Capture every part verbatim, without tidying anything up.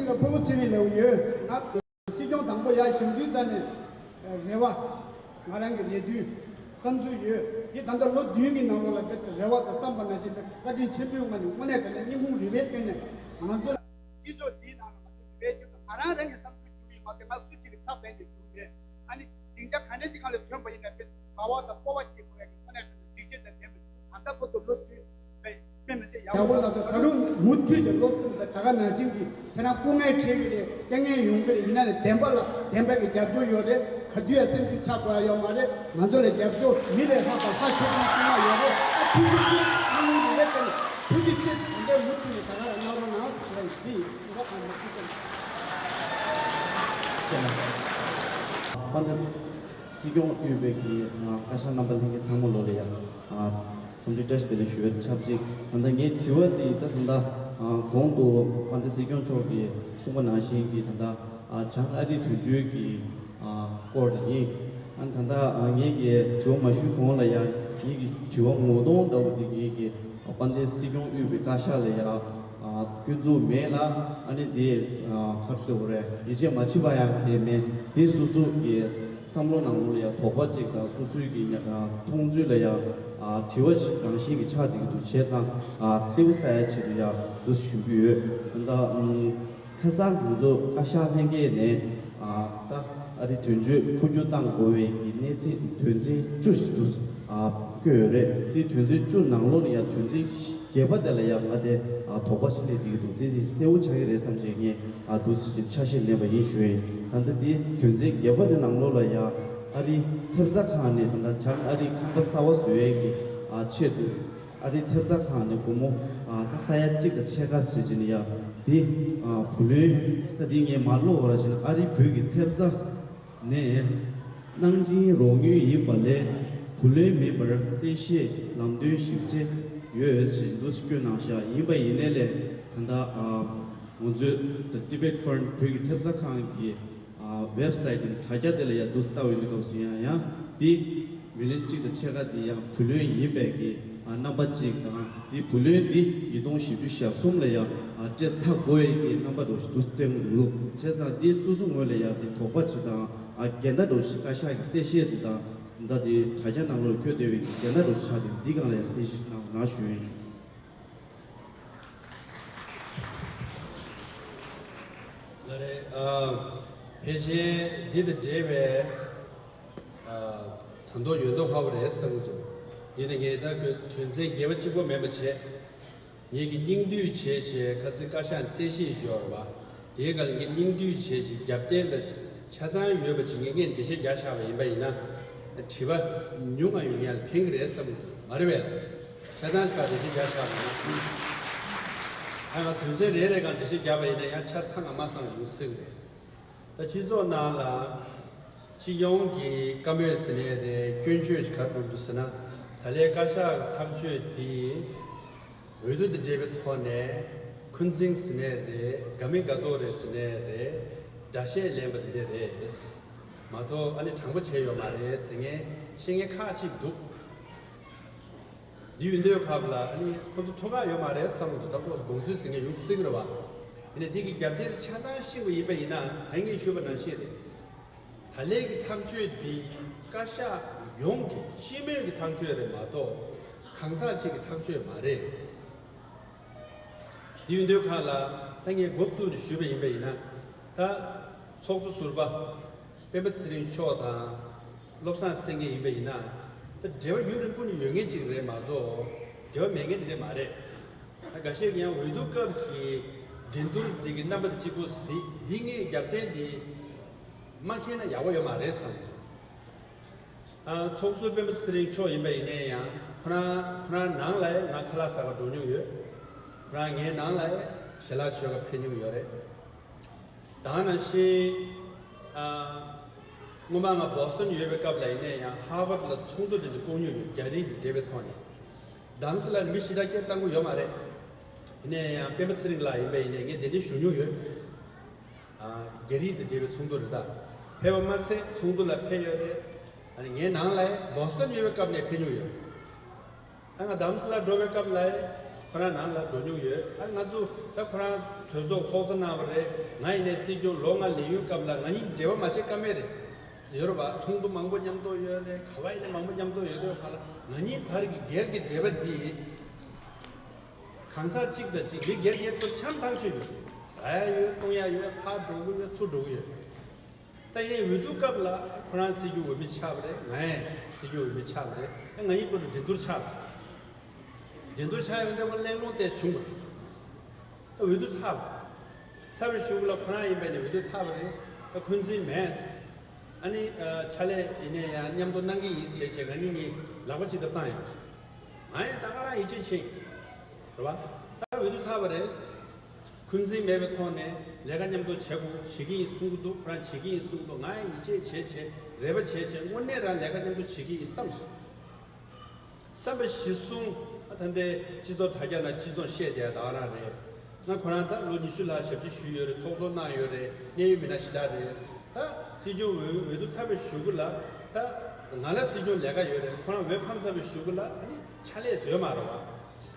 ལ་ཕུ་བོ་ཚེ་རིང་ལབ་ཡོད། ང་སྲིད་སྐྱོང་དང་པོ་ཡར་བཞེངས་དུས་ཙམ་ནས་རེ་བ། ང་རང་གི་ལས་དོན་བསམ་ཚུལ་ཡོད། དེ་ད་ལྟ་ལོ་བདུན་གྱི་ནང་ལོགས་ལ་དཔེ་རེ་བ་དང་བསམ་པ་ནང་བཞིན་དཔེ་བཀའ་དྲིན་ཆེན་པོའི་ངང་ནས་དངོས་གནས་དྲང་གནས་སྙིང་ཁུང་རུས་པའི་གཏིང་ནས་ང་ཚོ་ལ་སྤྱི་ཚོགས་འདིའི་ནང་ལ་ང་ཚོ་རེ་བ་བྱེད་དུས་ང་རང་རང་གི་བསམ་ཚུལ་ཞུ་གི་ཡོད་མ་གཏོགས་ང་སུ་གཅིག་གི་ཚབ་ལེན་གྱི་ཞུ་གི་མེད། ཨ་ནི་སྡིངས་ཆ་ག་འདྲ་ཞིག་སྒང་ལ་ཐོན་པ་ཡིན་ན་དཔེ་དགའ་བ་དང་སྤོབས་པ་སྐྱེ་དགོས་ཡ་གི་དངོས་གནས་དྲང་གནས་གཟི་བརྗིད་དང་ལྡན་པའི་ད་ལྟ་བར་དུ་ལོ་བདུན་པའི་དཔེ་མི་སྲིད་ཡག་པོ་ལ་ད་ད་རུང་མུ་མཐུད་ཀྱི་སློབ་སྦྱོང་དང་ད་ག་ནང་བཞིན་གྱི་ཁྱེད་རང་སྐུ་ངལ་འཕྲད་ཀྱི་རེད། སྐད་ངལ་ཡོང་གི་རེད། ཡིན་ན་ནི་བདེན་པ་ལ་བདེན་པ་གི་རྒྱབ་སྐྱོར་ཡོད་རེད། ག་དུས་ཡང་སེམས་ཤུགས་ཆག་དགོས་ཡ་ཡོད་མ་རེད། ང་ཚོ་ལ་རྒྱབ་སྐྱོར་མི་ལས་ལྷག་པ་ལྷ་ཆོས་སྐྱོང་བསོད་ནམས་ཡོད་རེད། ཨ་ཐུགས་རྗེ་ཆེ། སྙིང་ཁུང་རུས་པའི་གཏིང་ནས་ཐུགས་རྗེ་ཆེ། ད་ལྟའི་མུ་མཐུད་ནས་ད་ག་རང་གནང་རོགས་གནང་ཟེར་ཡིན། དེ་ཡིན་འགོ་གང་མ་ཐུགས་རྗེ་ཆེ། དཔལ་ལྡན་སྲིད་སྐྱོང་དབུས་པའི་གི་ཨ་བཀའ་ཤག་རྣམ་པ་ལྷན་རྒྱས་ཚང་མ་ལོ་ལ་ཡ་ཨ་འཚམས་འདྲི་བཀྲ་ཤིས་བདེ་ལེགས་ཞུ་བའི་ཆབས་ཅིག་ད་ལྟ་ངའི་དྲི་བ་འདི་ད་ད་ལྟ་ཨ་གོང་དུ་དཔལ་ལྡན་སྲིད་སྐྱོང་མཆོག་གིས་གསུངས་པ་ནང་བཞིན་གྱི་ད་ལྟ་ཨ་བྱང་ཨ་རིའི་དོན་གཅོད་ཀྱི་ཨ་སྐོར་ཡིན། ཨ་ད་ལྟ་ཨ་ངེད་ཀྱི་དྲི་བ་མ་ཞུས་གོང་ལ་ཡང་ངེད་ཀྱི་དྲི་བ་ངོ་གདོང་འདྲ་བོ་དེ་ངེད་ཀྱི་དཔལ་ལྡན་སྲིད་སྐྱོང་དབུས་པའི་བཀའ་ཤག་ལ་ཡང་ཨ་སྐྱོན་འཛུགས་མེད་ལ། ཨ་ནི་དེ་ཨ་ག་རེ་ཟེར་དགོས་རེད། ཡིད་ཆེས་མ་བྱེད་པ་ཡང་གང་ཡང་མེད། དེ་སོ་སོ་གི་བསམ་བློ་ནང་ལོགས་ལ་ཡང་དོགས་པ་ཅིག་དང་སོ་སོའི་གི་ཨ་མཐོང་ཚུལ་ལ་ཡང་ཨ་དྲི་བ་ཞིག་རང་བཞིན་གྱི་ཆགས་བསྡད་ཀྱི་འདུག་བྱས་ཙང་ཨ་གསལ་པོ་ས་ཡ་ཆེད་དུ་ཡང་འདུག་ཞུ་གི་ཡོད། ད་ལྟ་ཨ། ཁ་སང་ང་ཚོ་བཀའ་ཤག་ལྷན་རྒྱས་ནས་ཨ་ད་ཨ་རི་དོན་གཅོད་འཕོ་འགྱུར་བཏང་དགོས་པའི་གི་གནས་ཚད་དོན་ཚན་བཅུ་ཞིག་འདུག་ཨ་བཀོད་ཡོད་རེད། དེ་དོན་ཚན་བཅུ་ནང་ལོགས་ལ་ཡང་དོན་ཚན་བརྒྱད་པ་དེ་ལ་ཡང་ང་དེ་ཨ་དོགས་པ་ཞིག་སླེབས་བསྡད་ཀྱི་འདུག་དེ་གསལ་བོ་ཆགས་ཀྱི་རེད་བསམ་བྱས་ངས་ཨ་འདུག་ཆ་ཤས་ལེན་པ་ཡིན་ཞུ་ཡིན། ད་ལྟ་དེ་དོན་ཚན་བརྒྱད་པ་དེ་ནང་ལོགས་ལ་ཡང་ཨ་རི་ཐེབས་རྩ་ཁང་ནས་ད་ལྟ་བྱང་ཨ་རིའི་ཁང་པ་གསར་པ་བཟོ་ཡས་ཀྱི་ཨ་ཆེད་དུ། ཨ་རིའི་ཐེབས་རྩ་ཁང་ནས་སྒོར་མོ་ཨ་ད་ས་ཡ་གཅིག་དང་ཕྱེད་ཀ་ཟེར་གྱི་ནི་ཡ་འདི་ཨ་བུ་ལོན་ད་འདི་ངས་མ་ཀློག་པ་ར་བྱས་ན་ཨ་རིའི་བོད་ཀྱི་ཐེབས་རྩ་ནས་གནང་སྦྱིན་རོགས་དངུལ་ཡིན་པ་ལས་བུ་ལོན་མིན་པར་གསལ་བཤད་ལམ་སྟོན་ཞིབ་འཚོལ་ཡོད་ཞེས་འདུག་སེ་བཀོད་གནང་བཞག་ཡིན་པ་ཡིན་ནའི་ལས་ད་ལྟ་ཨ་ང་ཚོའི་The Tibet Fund བོད་ཀྱི་ཐེབས་རྩ་ཁང་གི་ཨ་ཝེབ་སའིཊ་དང་དྲ་རྒྱ་དེ་ལ་ཡ་འདུག་སེ་ལྟ་བའི་སྐབས་སུ་ཡང་ཡང་འདི་མི་ལོན་གཅིག་དང་ཕྱེད་ཀ་འདི་ཡང་བུ་ལོན་ཡིན་པའི་གི་ཨ་རྣམ་པ་གཅིག་དང་། འདི་བུ་ལོན་འདི་ཉིས་སྟོང་བཞི་བཅུ་ཞེ་གསུམ་ལ་ཡང་ཨ་སྤྲད་ཚར་དགོས་ཡས་ཀྱི་རྣམ་པ་འདྲ་ཞིག་འདུག་སྟོན་གྱི་འདུག་བྱས་ཙང་འདི་སོ་སོ་ངོས་ལ་ཡང་འདི་དོགས་པ་ཅིག་དང་ཨ་འགལ་ཟླ་འདྲ་ཞིག་བཀའ་ཤག་གི་གསལ་བཤད་འདི་དང་ད་འདི་དྲ་རྒྱ་ནང་ལོགས་འཁོད་བསྡད་པའི་འགལ་ཟླ་འདྲ་ཞིག་ཆགས་འདུག་འདི་སྒང་ལ་ཡང་གསལ་བཤད་གནང་རོགས་གནང་ཞུ་ཡིན། ལགས་རེད། ཨ་ཕལ་ཆེར་འདི་དང་འབྲེལ་བའི་ཨ་ད་དུང་ཡོད་མདོག་ཁ་པོ་རེད་བསམ་གྱི་འདུག་ཡིན་ནའི་ངས་ད་ཁོའི་དོན་ཚན་བརྒྱད་པ་གཅིག་པོ་མིན་པ་བྱས། ངེད་ཀྱིས་སྙིང་བསྡུས་བྱས་བྱས་ཁ་སང་བཀའ་ཤག་ནས་གསལ་བཤད་ཞུས་ཡོད་རེད་པ། དེའི་སྒང་ལ་ངས་སྙིང་བསྡུས་བྱས་བྱས་རྒྱབ་རྟེན་དང་ཆ་ཚང་ཡོད་པ་ཅིག་ངས་ངས་འགྲེལ་བཤད་རྒྱག་བཞག་པ་ཡིན་པ་ཡིན་ན། དྲི་བ་ཉུང་ང་ཡོང་ཡ་ལ་ཕན་གྱི་རེད་བསམ་གྱི་འདུག་མ་རེད་པས། ཆ་ཚང་ཞིག་ག་འགྲེལ་བཤད་རྒྱག་བཞག་པ་ཡིན་ན། ཨ་ང་དོན་ཚན་རེ་རེ་གང་འགྲེལ་བཤད་རྒྱག་པ་ཡིན་ན་ཡང་ཆ་ཚང་ང་མ་ཚང་ཡོང་སྲིད་གི་རེད། ད་སྤྱི་ཚོགས་ནང་ལ་སྤྱི་ཡོངས་ཀྱི་བཀའ་མོལ་ཟེར་ནའི་རེད། སྐྱོན་བརྗོད་ཅིག་ག་རེ་འགྲོ་གི་འདུག་ཟེར་ན། ད་ལན་བཀའ་ཤག་གི་ཐག་གཅོད་འདི་འོས་བསྡུ་དང་འབྲེལ་བའི་ཐོག་ནས་འཁོན་འཛིན་ཟེར་ནའི་རེད། དགའ་མི་དགའ་མདོག་རེད་ཟེར་ནའི་རེད། འདྲ་བཤད་ལེན་པ་འདི་འདྲ་རེད་མ་གཏོགས་ཨ་ནི་དྲང་པོ་བྱས་ཡོད་མ་རེད་ཟེར་མཁན་བཤད་མཁན་ཁག་ཅིག་འདུག་འདི་ཡོད་དུས་སྐབས་ལ་ཨ་ནི་ཁོ་ཚོ་ཐོག་ཁ་ཡོད་མ་རེད་བསམ་གྱི་འདུག་ད་ཁོ་ཚོ་དགོངས་ཚུལ་ཟེར་མཁན་ཡོང་སྲིད་ཀྱི་རེད་བ། ཡིན་ནའི་འདི་གི་རྒྱབ་རྟེན་དེ་ཆ་ཚང་ཤེས་པ་ཡིན་པ་ཡིན་ན་ད་ངས་ཞུས་པ་ནང་བཞིན་རེད། ད་ལན་གྱི་ཐག་གཅོད་འདི་བཀའ་ཤག་ཡོངས་ཀྱི་སྤྱི་མོས་ཀྱི་ཐག་གཅོད་རེད་མ་གཏོགས་གང་ཟག་གཅིག་གི་ཐག་གཅོད་མ་རེད། འདི་ཡོད་དུས་སྐབས་ལ་ད་ངས་འགོ་བཙུགས་ནས་ཞུས་པ་ཡིན་པ་ཡིན་ན། ད་ཚོགས་གཙོ་ཟུར་པ་སྤེན་པ་ཚེ་རིང་མཆོག་དང་བློ་བཟང་སེང་གེ་ཡིན་པ་ཡིན་ན། ད་འབྲེལ་བ་ཡུན་རིང་པོ་ནས་ཡོད་མཁན་ཅིག་རེད་མ་གཏོགས་འབྲེལ་བ་མེད་མཁན་དེ་འདྲ་མ་རེད། ད་འགའ་ཤས་ཀྱིས་ཡང་འོས་བསྡུ་སྐབས་ཀྱི་འགྲན་བསྡུར་འདི་གི་རྣམ་པ་དེ་གཅིག་པོ་གཟིགས། འདི་ངས་རྒྱབ་རྟེན་འདི་མ་འཁྱེར་ན་ཡག་པོ་ཡོད་མ་རེད་བསམ། ཨ་ཚོགས་གཙོ་སྤེན་པ་ཚེ་རིང་མཆོག་ཡིན་པ་ཡིན་ནའི་ཡང་ཁོ་རང་ཁོ་རང་ནང་ལ་ཡང་ང་ཁ་ལག་ཟ་ག་འགྲོ་མྱོང་ཡོད། ཁོ་རང་ངའི་ནང་ལ་ཡང་ཞལ་ལག་མཆོད་ག་ཕེབས་མྱོང་ཡོད་རེད། ད་ནང་བཞིན་ཨ་སྔོན་མ་ང་བོ་སི་ཊོན་ཡོད་པའི་སྐབས་ལ་ཡིན་ནའི་ཡང་ཧར་ཝརཌ་ལ་ཚོགས་འདུ་དེ་འདྲ་བསྐོང་མྱོང་ཡོད། རྒྱ་རིགས་དང་འབྲེལ་བའི་ཐོག་ནས། གདམ་གསེས་ལ་མི་ཞེ་དྲག་སྐད་བཏང་གི་ཡོད་མ་རེད། ཡིན་ནའི་ཡང་སྤེན་པ་ཚེ་རིང་ལགས་ཡིན་པ་ཡིན་ནའི་ངས་དེ་འདྲ་ཞུ་མྱོང་ཡོད། ཨ་རྒྱ་རིགས་དང་འབྲེལ་བའི་ཚོགས་འདུ་རེད་ད། ཕེབས་པ་མ་ཚད་ཚོགས་འདུ་ལ་ཕེབས་ཡོད་རེད། ཨ་ནི་ངའི་ནང་ལ་ཡང་བོ་སི་ཊོན་ཡོད་པའི་སྐབས་ནས་ཕེབས་མྱོང་ཡོད། ཨ་ང་གདམ་གསེས་ལ་འགྲོ་བའི་སྐབས་ལ་ཡང་ ཁོ་རང་ནང་ལ་འགྲོ་མྱོང་ཡོད། ཨ་ང་ཚོ་ད་ཁོ་རང་གྲོས་ཚོགས་ཚོགས་གཙོ་གནང་བ་རེད། ང་ཡིན་ནའི་སྲིད་སྐྱོང་ལོ་ལྔ་ལས་ཡུན་སྐབས་ལ་ང་གཉིས་འབྲེལ་བ་མ་བྱེད་ཀ་མེད་རེད། ཡོད་རེད་བ། ཚོགས་འདུ་མང་པོ་མཉམ་དུ་ཡོད་རེད། ག་བ་ཡིན་ནའི་མང་པོ་མཉམ་དུ་ཡོད་དུས་ཁ་ལ་ང་གཉིས་བར་གྱི་སྒེར་གྱི་འབྲེལ་བ་འདི་གང་ཟག་གཅིག་དང་གཅིག་མི་སྒེར་སྒེར་དུ་འཆམ་ཐག་ཆོད་ཡོད། ཟ་ཡ་ཡོད། བཏུང་ཡ་ཡོད། ཕར་འགྲོ་གི་ཡོད། ཚུར་འགྲོ་གི་ཡོད། ད་ཡིན་ནའི་འོས་བསྡུ་སྐབས་ལ་ཁོ་རང་སྲིད་སྐྱོང་འོས་མི་ཆགས་པ་རེད། ང་ཡང་སྲིད་སྐྱོང་འོས་མི་ཆགས་པ་རེད། ང་གཉིས་བར་དུ་འགྲན་བསྡུར་ཆགས་པ་རེད། འགྲན་བསྡུར་ཆགས་ཡོང་དུས་ཁོ་གླེང་སློང་དེ་བྱུང་བ་རེད། ད་འོས་བསྡུ་ཚར་བ་རེད། ཚར་བའི་གཞུག་ལ་ཁོ་རང་ཡིན་པ་ཡིན་ནའི་འོས་བསྡུ་ཚར་བ་རེད། ད་འཁོན་འཛིན་མེད། ཨ་ནི་ཨ་ཕྱག་ལས་ཡིན་ནའི་ཡང་མཉམ་དུ་གནང་གི་ཡིན་ཞེས་བྱས་ང་གཉིས་གཉིས་ལག་པ་གཅིག་ཏུ་བཏང་ཡོད། ང་ཡང་ད་ག་རང་ཡིད་ཆེས་བྱེད། རེད་བ། ད་འོས་བསྡུ་ཚར་བ་རེད། འཁོན་འཛིན་མེད་པའི་ཐོག་ནས་ལས་ཀ་མཉམ་དུ་བྱེད་དགོས། བྱེད་ཀྱི་ཡིན་གསུང་གི་འདུག་ཁོ་རང་བྱེད་ཀྱི་ཡིན་གསུང་གི་འདུག་ང་ཡང་ཡིད་ཆེས་བྱེད་བྱེད། རེ་བ་བྱེད་བྱེད། དངོས་གནས་རང་ལས་ཀ་མཉམ་དུ་བྱེད་ཀྱི་ཡིན་བསམ་སོང་། བསམ་པ་གཞིར་བཟུང་། ཨ་ད་ལྟའི་སྤྱི་ཚོགས་དྲ་རྒྱ་ནང་སྤྱི་ཚོགས་བཤད་བསྡད་ཡ་ད་ག་རང་རེད། ང་ཁོ་རང་ད་ལོ་ཉི་ཤུ་ལྷག་ཞབས་ཕྱི་ཞུས་ཡོད་རེད། ཚོགས་གཙོ་གནང་ཡོད་རེད། གནད་ཡོད་མི་སྣ་ཞེ་དྲག་རེད། ད་སྲིད་སྐྱོང་འོས་འོས་བསྡུ་ཚར་བའི་གཞུག་གུ་ལ་ད་ང་ལ་སྲིད་སྐྱོང་ལས་ཀ་ཡོད་རེད། ཁོ་རང་འོས་འཕངས་ཚར་བའི་གཞུག་གུ་ལ་ཨ་ནི་ཕྱག་ལས་བཟོས་མ་རེད་བ།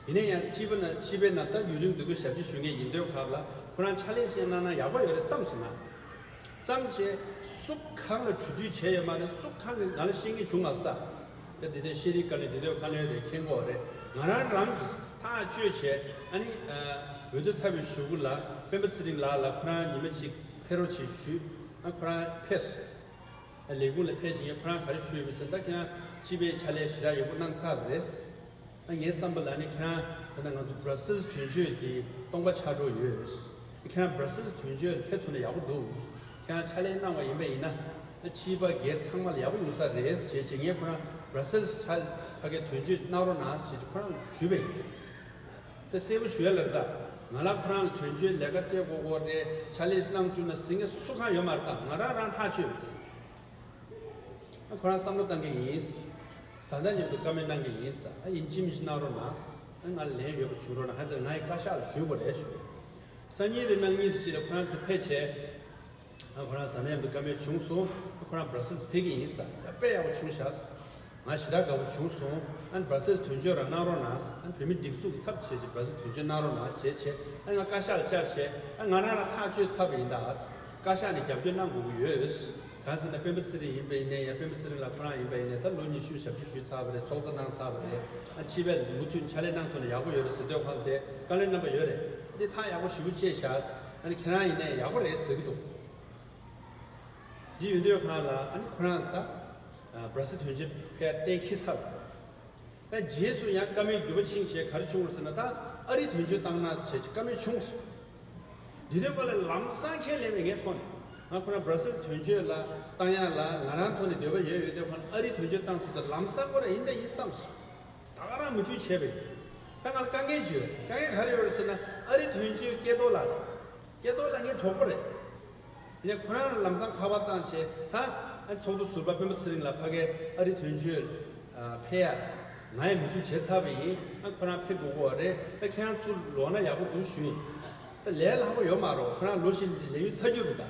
ཡིན་ན་ཡང་སྤྱི་པ་ན་སྤྱི་པའི་ནང་ད་ཡུན་རིང་འདི་གུ་ཞབས་ཕྱི་ཞུ་མཁན་ཡིན་དུས་ཁག་ལ་ཁོ་རང་ཕྱག་ལས་ཤིག་གནང་ན་ཡག་པོ་ཡོད་རེད་བསམ་སོང་ང་། བསམ་བྱས། སུ་གང་ལ་གྲོས་བསྡུར་བྱས་ཡོད་མ་རེད། སུ་གང་གིས་ང་ལ་བཤད་མཁན་བྱུང་མ་སོང་། ད་དེ་དེ་ཤེས་རིག་བཀའ་བློན་དེ་དོན་བཀའ་བློན་རེད། མཁྱེན་གྱི་ཡོད་རེད། ང་རང་རང་གིས་ཐག་གཅོད་བྱས། ཨ་ནི་ཨ་འོས་བསྡུ་ཚར་བའི་གཞུག་གུ་ལ་སྤེན་པ་ཚེ་རིང་ལགས་ལ་ཁོ་རང་ཉི་མ་གཅིག་ཕེབས་རོགས་བྱེད་ཞུས། ཨ་ཁོ་རང་ཕེབས་སོང་། ཨ་ལས་ཁུངས་ལ་ཕེབས་བྱས་ངས་ཁོ་རང་ག་རེ་ཞུས་ཡོད་མེད་ཟེར་ན། ད་ཁྱེད་རང་སྤྱི་པའི་ཕྱག་ལས་ཞེ་དྲག་ཡག་པོ་གནང་ཚར་བ་རེད། ཨ་ངའི་བསམ་པ་ལ་ནི་ཁྱེད་རང་ད་ལྟ་ང་ཚོ་སྦྲ་སིལ་དོན་གཅོད་དེ་སྟོང་པ་ཆགས་འགྲོ་ཡོད། ཁྱེད་རང་སྦྲ་སིལ་དོན་གཅོད་ཕེབས་ཐུབ་ན་ཡག་པོ་འདུག་ཁྱེད་རང་ཕྱག་ལས་གནང་བ་ཡིན་པ་ཡིན་ན། ཨ་ཕྱི་པ་སྒེར་ཚང་མ་ལ་ཡག་པོ་ཡོང་ས་རེད་ཅེས་བྱས་ངས་ཁོ་རང་སྦྲ་སིལ་ཕ་གིའི་དོན་གཅོད་གནང་རོགས་གནང་ཞེས་ཁོ་རང་ཞུས་པ་ཡིན། དེ་གསལ་པོ་ཞུ་ཡ་ལ་རེད་ད། ང་ལ་ཁོ་རང་ལ་དོན་གཅོད་ལས་ཀ་སྤྲད་དགོས་དགོས་རེད། ཕྱག་ལས་གནང་བཅུག་ན་ཟེར་མཁན་སུ་གང་ཡོད་མ་རེད་ད། ང་རང་རང་ཐག་ཆོད། ཁོ་རང་བསམ་བློ་བཏང་གི་ཡིན། བཟའ་ཟླ་མཉམ་དུ་བཀའ་མོལ་གནང་གི་ཡིན། ཨ་ཡིན་གཅིག་མིན་གཅིག་གནང་རོགས་གནང་། ཨ་ང་ལན་ཡོད་པ་བྱུང་རོགས་གནང་། ཧ་ཅང་ང་ཡི་བཀའ་ཤག་ལ་ཞུ་དགོས་རེད་ཞུ། སང་ཉིན་རེ་གནངས་ཉིན་རེ་ཅིག་ལ་ཁོ་རང་ཚོ་ཕེབས་བྱས། ཨ་ཁོ་རང་བཟའ་ཟླ་མཉམ་དུ་བཀའ་མོལ་བྱུང་སོང་། ཨ་ཁོ་རང་སྦྲ་སིལ་ཕེབས་ཀྱི་ཡིན་ས། ཨ་དཔེ་ཡག་པོ་བྱུང་ཤག་ང་ཞེ་དྲག་དགའ་པོ་བྱུང་སོང་། ཨ་སྦྲ་སིལ་དོན་གཅོད་རང་གནང་རོགས་གནང་། ཨ་བོད་མི་སྒྲིག་འཛུགས་ཀྱི་ཚབ་བྱས་བྱས་སྦྲ་སིལ་དོན་གཅོད་གནང་རོགས་གནང་བྱས་བྱས། ཨ་ང་བཀའ་ཤག་ལ་བཅར་བྱས། ཨ་ང་རང་རང་ཐག་གཅོད་ཚར་བ་ཡིན་ད། བཀའ་ཤག་ནས་རྒྱབ་སྐྱོར་གནང་དགོས་ཀྱི་ཡོད། གང་ཟེར་ན་སྤེན་པ་ཚེ་རིང་ཡིན་པ་ཡིན་ནའི་ཡང་སྤེན་པ་ཚེ་རིང་ལགས་ཁོ་རང་ཡིན་པ་ཡིན་ནའི་ད་ལོ་ཉི་ཤུ་ཞབས་ཕྱི་ཞུས་ཚར་བ་རེད། ཚོགས་གཙོ་གནང་ཚར་བ་རེད། ཨ་ཕྱི་པས་མུ་མཐུད་ཕྱག་ལས་གནང་ཐུབ་ན་ཡག་པོ་ཡོད་རེད་ཟེར་དུས་ཁོང་དེ་བཀའ་བློན་རྣམ་པ་ཡོད་རེད། འདི་ཐག་ཡག་པོ་ཞེ་པོ་བཅད་བཞག་ཨ་ནི་ཁྱེད་རང་ཡིན་ནའི་ཡག་པོ་རེད་ཟེར་གི་འདུག་འདི་ཡོད་དུས་ཁོང་ལ་ཨ་ནི་ཁོ་རང་ད་སྦྲ་སིལ་དོན་གཅོད་ཕེབས་གཏན་འཁེལ་ཚར་བ་རེད། ད་རྗེས་སུ་ཡང་བཀའ་མོལ་བརྒྱུད་པ་ཕྱིན་བྱས་ག་རེ་བྱུང་བ་ཟེར་ན། ད་ཨ་རི་དོན་གཅོད་བཏང་ན་ཟེར་བྱས་ཀྱི་བཀའ་མོལ་བྱུང་སོང་། འདི་དོན་པ་ལ་ལམ་སང་ཁས་ལེན་པའི་ངའི་ཐོག་ནས་ང་ཁོ་རང་སྦྲ་སིལ་དོན་གཅོད་ལ་བཏང་ཡ་ལ་ང་རང་ཐོག་ནས་འདོད་པ་ཡོད་ཡོད་དེ། ཁོ་རང་ཨ་རི་དོན་གཅོད་བཏང་ཟེར་དུས་ལམ་སང་ཁོ་རང་ཡིན་ད་ཡིན་བསམ་སོང་། ད་ག་རང་མོས་མཐུན་བྱས་པ་ཡིན། ད་ང་ལ་དཀའ་ངལ་ཅིག་ཡོད། དཀའ་ངལ་ག་རེ་ཡོད་རེད་ཟེར་ན། ཨ་རི་དོན་གཅོད་སྐལ་རྡོར་ལགས་རེད། སྐལ་རྡོར་ལགས་ངའི་གྲོགས་པོ་རེད། ཡིན་ནའི་ཁོ་རང་ལ་ལམ་སང་ཁ་པར་བཏང་བྱས། ད་ཨ་ཚོགས་གཙོ་ཟུར་པ་སྤེན་པ་ཚེ་རིང་ལགས་ཕ་གིར་ཨ་རི་དོན་གཅོད་ཨ་ཕེབས་ཡ་ང་ཡང་མོས་མཐུན་བྱས་ཚར་བ་ཡིན། ཨ་ཁོ་རང་ཕེབས་དགོས་ཀྱི་ཡོད་རེད། ད་ཁྱེད་རང་ཚུར་ལོག་ན་ཡག་པོ་འདུག་ཞུས་ཡིན། ད་ལས་སླ་པོ་ཡོད་མ་རེད། ཁོ་རང་ལོ་བཞི་ལས་ཡུན་ཚར་རྒྱུ་རེད་ད།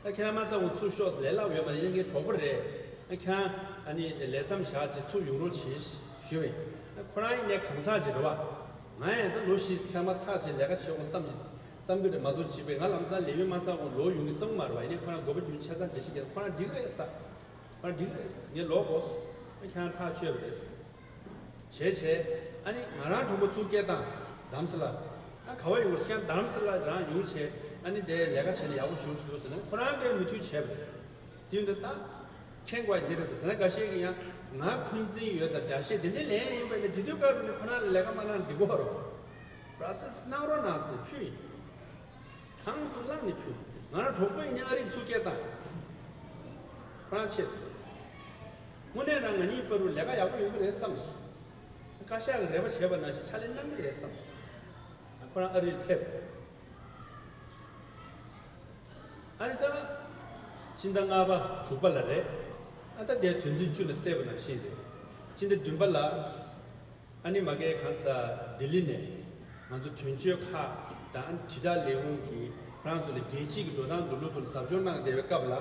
ད་ཁྱེད་རང་མ་ཚང་བ་ཚུར་ཤོག་ཟེར། ལས་སླ་པོ་ཡོད་མ་རེད། ཡིན་ནའི་གྲོགས་པོ་རེད། ཨ་ཁྱེད་རང་ཨ་ནི་ལས་མཚམས་བཞག་བྱས་ཚུར་ཡོང་རོགས་བྱེད་ཞུས་པ་ཡིན། ཨ་ཁོ་རང་ཡིན་ནའི་གང་ཟག་ཅིག་རེད་བ། ང་ཡང་ད་ལོ་བཞི་ཚད་མ་ཚར་བྱས་ལས་ཀ་བྱེད་དགོས་བསམ་གྱི་བསམ་གྱི་རེད་མ་གཏོགས། བྱས་པས་ང་ལམ་སང་ལས་ཡུན་མ་ཚང་བ་ལོག་ཡོང་གི་བསམ་གྱི་མ་རེད་བ། ཡིན་ནའི་ཁོ་རང་དགོས་པ་རྒྱུ་མཚན་ཆ་ཚང་འགྲེལ་བཤད་རྒྱག་ཁོ་རང་འགྲིག་གི་རེད་ཟེར། ཁོ་རང་འགྲིག་གི་རེད་ཟེར། ངས་ལོག་དགོས་ཟེར། ཨ་ཁྱེད་རང་ཐག་ཆོད་པ་རེད་ཟེར། བྱས་བྱས། ཨ་ནི་ང་རང་གྲོགས་པོ་ཚུར་སྐད་བཏང་། རྡ་རམ་ས་ལ། ཨ་ག་བ་ཡོང་བ་ཟེར། ཁྱེད་རང་རྡ་རམ་ས་ལ་རང་ཡོང་བྱས། ཨ་ནི་དེ་ལས་ཀ་བྱས་ན་ཡག་པོ་ཞེ་པོ་ཞིག་འདུག་ཟེར་ནས་ཁོ་རང་གིས་མོས་མཐུན་བྱས་པ་རེད། དེ་ཡིན་དུས་ད་མཁྱེན་དགོས་ཡ་འདི་རེད་འདུག་དེ་ནས་འགའ་ཤས་ཀྱིས་ཡང་ང་འཁོན་འཛིན་ཡོད་ཙང་འགྲེལ་བཤད་དེ་འདྲའི་ལན་ཡིན་པ་ཡིན་ན། དེ་དུས་སྐབས་ནས་ཁོ་རང་ལ་ལས་ཀ་མ་གནང་ན་འགྲིག་གི་རེད། པྲོ་སེ་སི་གནང་རོགས་གནང་ཟེར་ཕུལ་ཡིན། དང་དུ་བླངས་ནས་ཕུལ། ང་རང་གྲོགས་པོ་ཡིན་ནའི་ཨ་རིར་ཚུར་སྐད་བཏང་། ཁོ་རང་ཆེད་དུ། དངོས་གནས་རང་ང་གཉིས་བར་དུ་ལས་ཀ་ཡག་པོ་ཡོང་གི་རེད་བསམ་སོང་། བཀའ་ཤག་གིས་རེ་བ་བྱས་པ་ནང་བཞིན་ཕྱག་ལས་གནང་གི་རེད་བསམ་སོང་། ཁོ་རང་ཨ་རིར་ཕེབས། ཨ་ནི་ད། སྤྱི་ཟླ་ལྔ་པ་དྲུག་པ་ལ་རེད། ཨ་ད་དེ་དོན་ཚན་བཅུ་ལ་གསལ་པ་ནང་བཞིན་རེད། སྤྱི་ཟླ་བདུན་པ་ལ། ཨ་ནི་མ་གིའི་གང་ཟག་ལྡི་ལི་ནས་ང་ཚོ་དོན་གཅོད་ཁག་དང་དྲིལ་བསྒྲགས་ལས་ཁུངས་ཀྱིས་ཁོ་རང་ཚོ་ལ་རྒྱལ་སྤྱིའི་འགྲོ་སྟངས་འདུག་ལུགས་དང་ཟབ་སྦྱོང་གནང་བསྡད་པའི་སྐབས་ལ།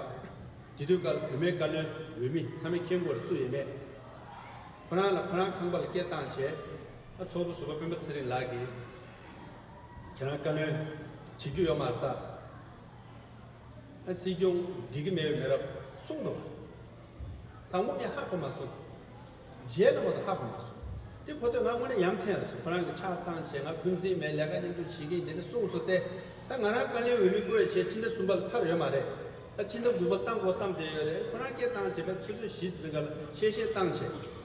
དེ་དུས་སྐབས་ལ་བུད་མེད་བཀའ་བློན་འོས་མི་ཚང་མས་མཁྱེན་གྱི་ཡོད་རེད། སུ་ཡིན་མེད། ཁོ་རང་ལ་ཁོ་རང་ཁང་པ་ལ་སྐད་བཏང་བྱས། ཨ་ཚོགས་གཙོ་ཟུར་པ་སྤེན་པ་ཚེ་རིང་ལགས་ཀྱིས་ཁྱེད་རང་བཀའ་བློན་བྱེད་རྒྱུ་ཡོད་མ་རེད་ད། ཨ་སྲིད་སྐྱོང་འགྲིག་གི་མེད་མེད་རབས་གསུངས་འདུག་བ། དང་པོ་ངས་ཧ་གོ་མ་སོང་། རྗེས་ལ་མ་གཏོགས་ཧ་གོ་མ་སོང་། དེ་གོ་དུས་ང་དངོས་གནས་ཡ་མཚན་ལ་སོང་། ཁོ་རང་གི་ཕྱག་བཏང་བྱས་ང་འཁོན་འཛིན་མེད། ལས་ཀ་མཉམ་དུ་བྱེད་ཀྱི་ཡིན། དེ་འདྲ་གསུངས་སོང་སྟེ། ད་ང་རང་བཀའ་བློན་འོས་མི་བསྐོས་བྱས་ཕྱི་ཟླ་གསུམ་པ་ལ་ཐར་ཡོད་མ་རེད། ད་ཕྱི་ཟླ་དགུ་པ་བཏང་དགོས་བསམ་བསྡད་ཡོད་རེད། ཁོ་རང་སྐད་བཏང་བྱས་པ་ཆུ་ཚོད་བཞི་ཟིན་ག་ལ་གཤེ་གཤེ་བཏང་བྱས།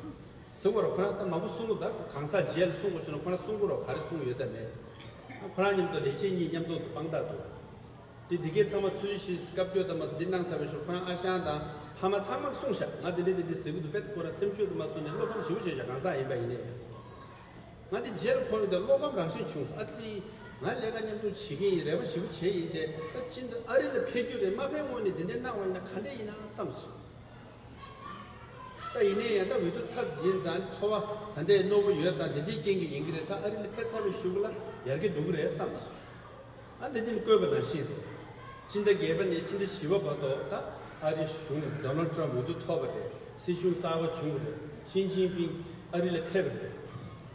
ཟེར་བར་ཁོ་རང་ད་མང་པོ་གསུང་གི་འདུག་གང་ཟག་རྗེས་ལ་གསུང་དགོས་བྱུང་ན་ཁོ་རང་གསུང་གི་རོགས་ག་རེ་གསུང་ཡོད་དམ་མེད། ཁོ་རང་མཉམ་དུ་ལས་བྱེད་གཉིས་མཉམ་དུ་དཔང་རྟགས་འདུག་དེ་འདི་གའི་ཚང་མ་ཚུལ་བཞིན་སྐབས་བཅོ་ལྔ་མ་འདི་གནང་ཚར་བའི་ཤུགས་ཁོ་རང་ཨ་ཞང་དང་ཕ་མ་ཚང་མར་གསུངས་ཤག་ང་འདི་འདྲ་འདི་འདྲ་ཟེར་གི་འདུག་དཔེ་ཁོ་རང་སེམས་ཤུགས་དུ་མ་སོང་ནས་བློ་ཕམ་ཞེ་པོ་བྱས་ཤག་གང་ཟག་ཡིན་པ་ཡིན་ནའི། ང་འདི་རྗེས་ལ་ཁོ་རང་འདི་བློ་ཕམ་རང་བཞིན་བྱུང་སོང་། ཨ་ཙི། ང་ལས་ཀ་མཉམ་དུ་བྱེད་ཀྱི་ཡིན། རེ་བ་ཞེ་པོ་བྱས་ཡིན་ཏེ། ད་ཕྱིན་ད་ཨ་རི་ལ་ཕེབས་རྒྱུ་རེད། མ་ཕེབས་སྔོན་ནས་འདི་འདྲ་གནང་བ་ཡིན་ན་ག་འདྲ་ཡིན་ན་བསམ་སོང་། ད་ཡིན་ནའི་ཡང་ད་འོས་བསྡུ་ཚར་ཡིན་ཙང་ཚོར་བ་ད་ལྟའི་རྣོ་པོ་ཡོད་ཙང་འདི་འདྲའི་རྐྱེན་གྱིས་ཡིན་གྱི་རེད། ད་ཨ་རི་ལ་ཕེབས་ཚར་བའི་གཞུག་ལ་ཡར་རྒྱས་འགྲོ་གི་རེད་བསམ་སོང་། ཨ་འདི་ནི་བཀོད་པ་ནང་བཞིན་རེད། སྤྱི་ཟླ་བརྒྱད་པ་ནས་སྤྱི་ཟླ་བཞི་པ་བར་དུ་ད་ཨ་རི་གཞུང་ཌོ་ནལ་ཊམ་འོས་བསྡུ་ཐོབ་པ་རེད། སྲིད་གཞུང་གསར་པ་བྱུང་བ་རེད། ཞི་ཅིན་ཕིང་ཨ་རི་ལ་ཕེབས་པ་རེད།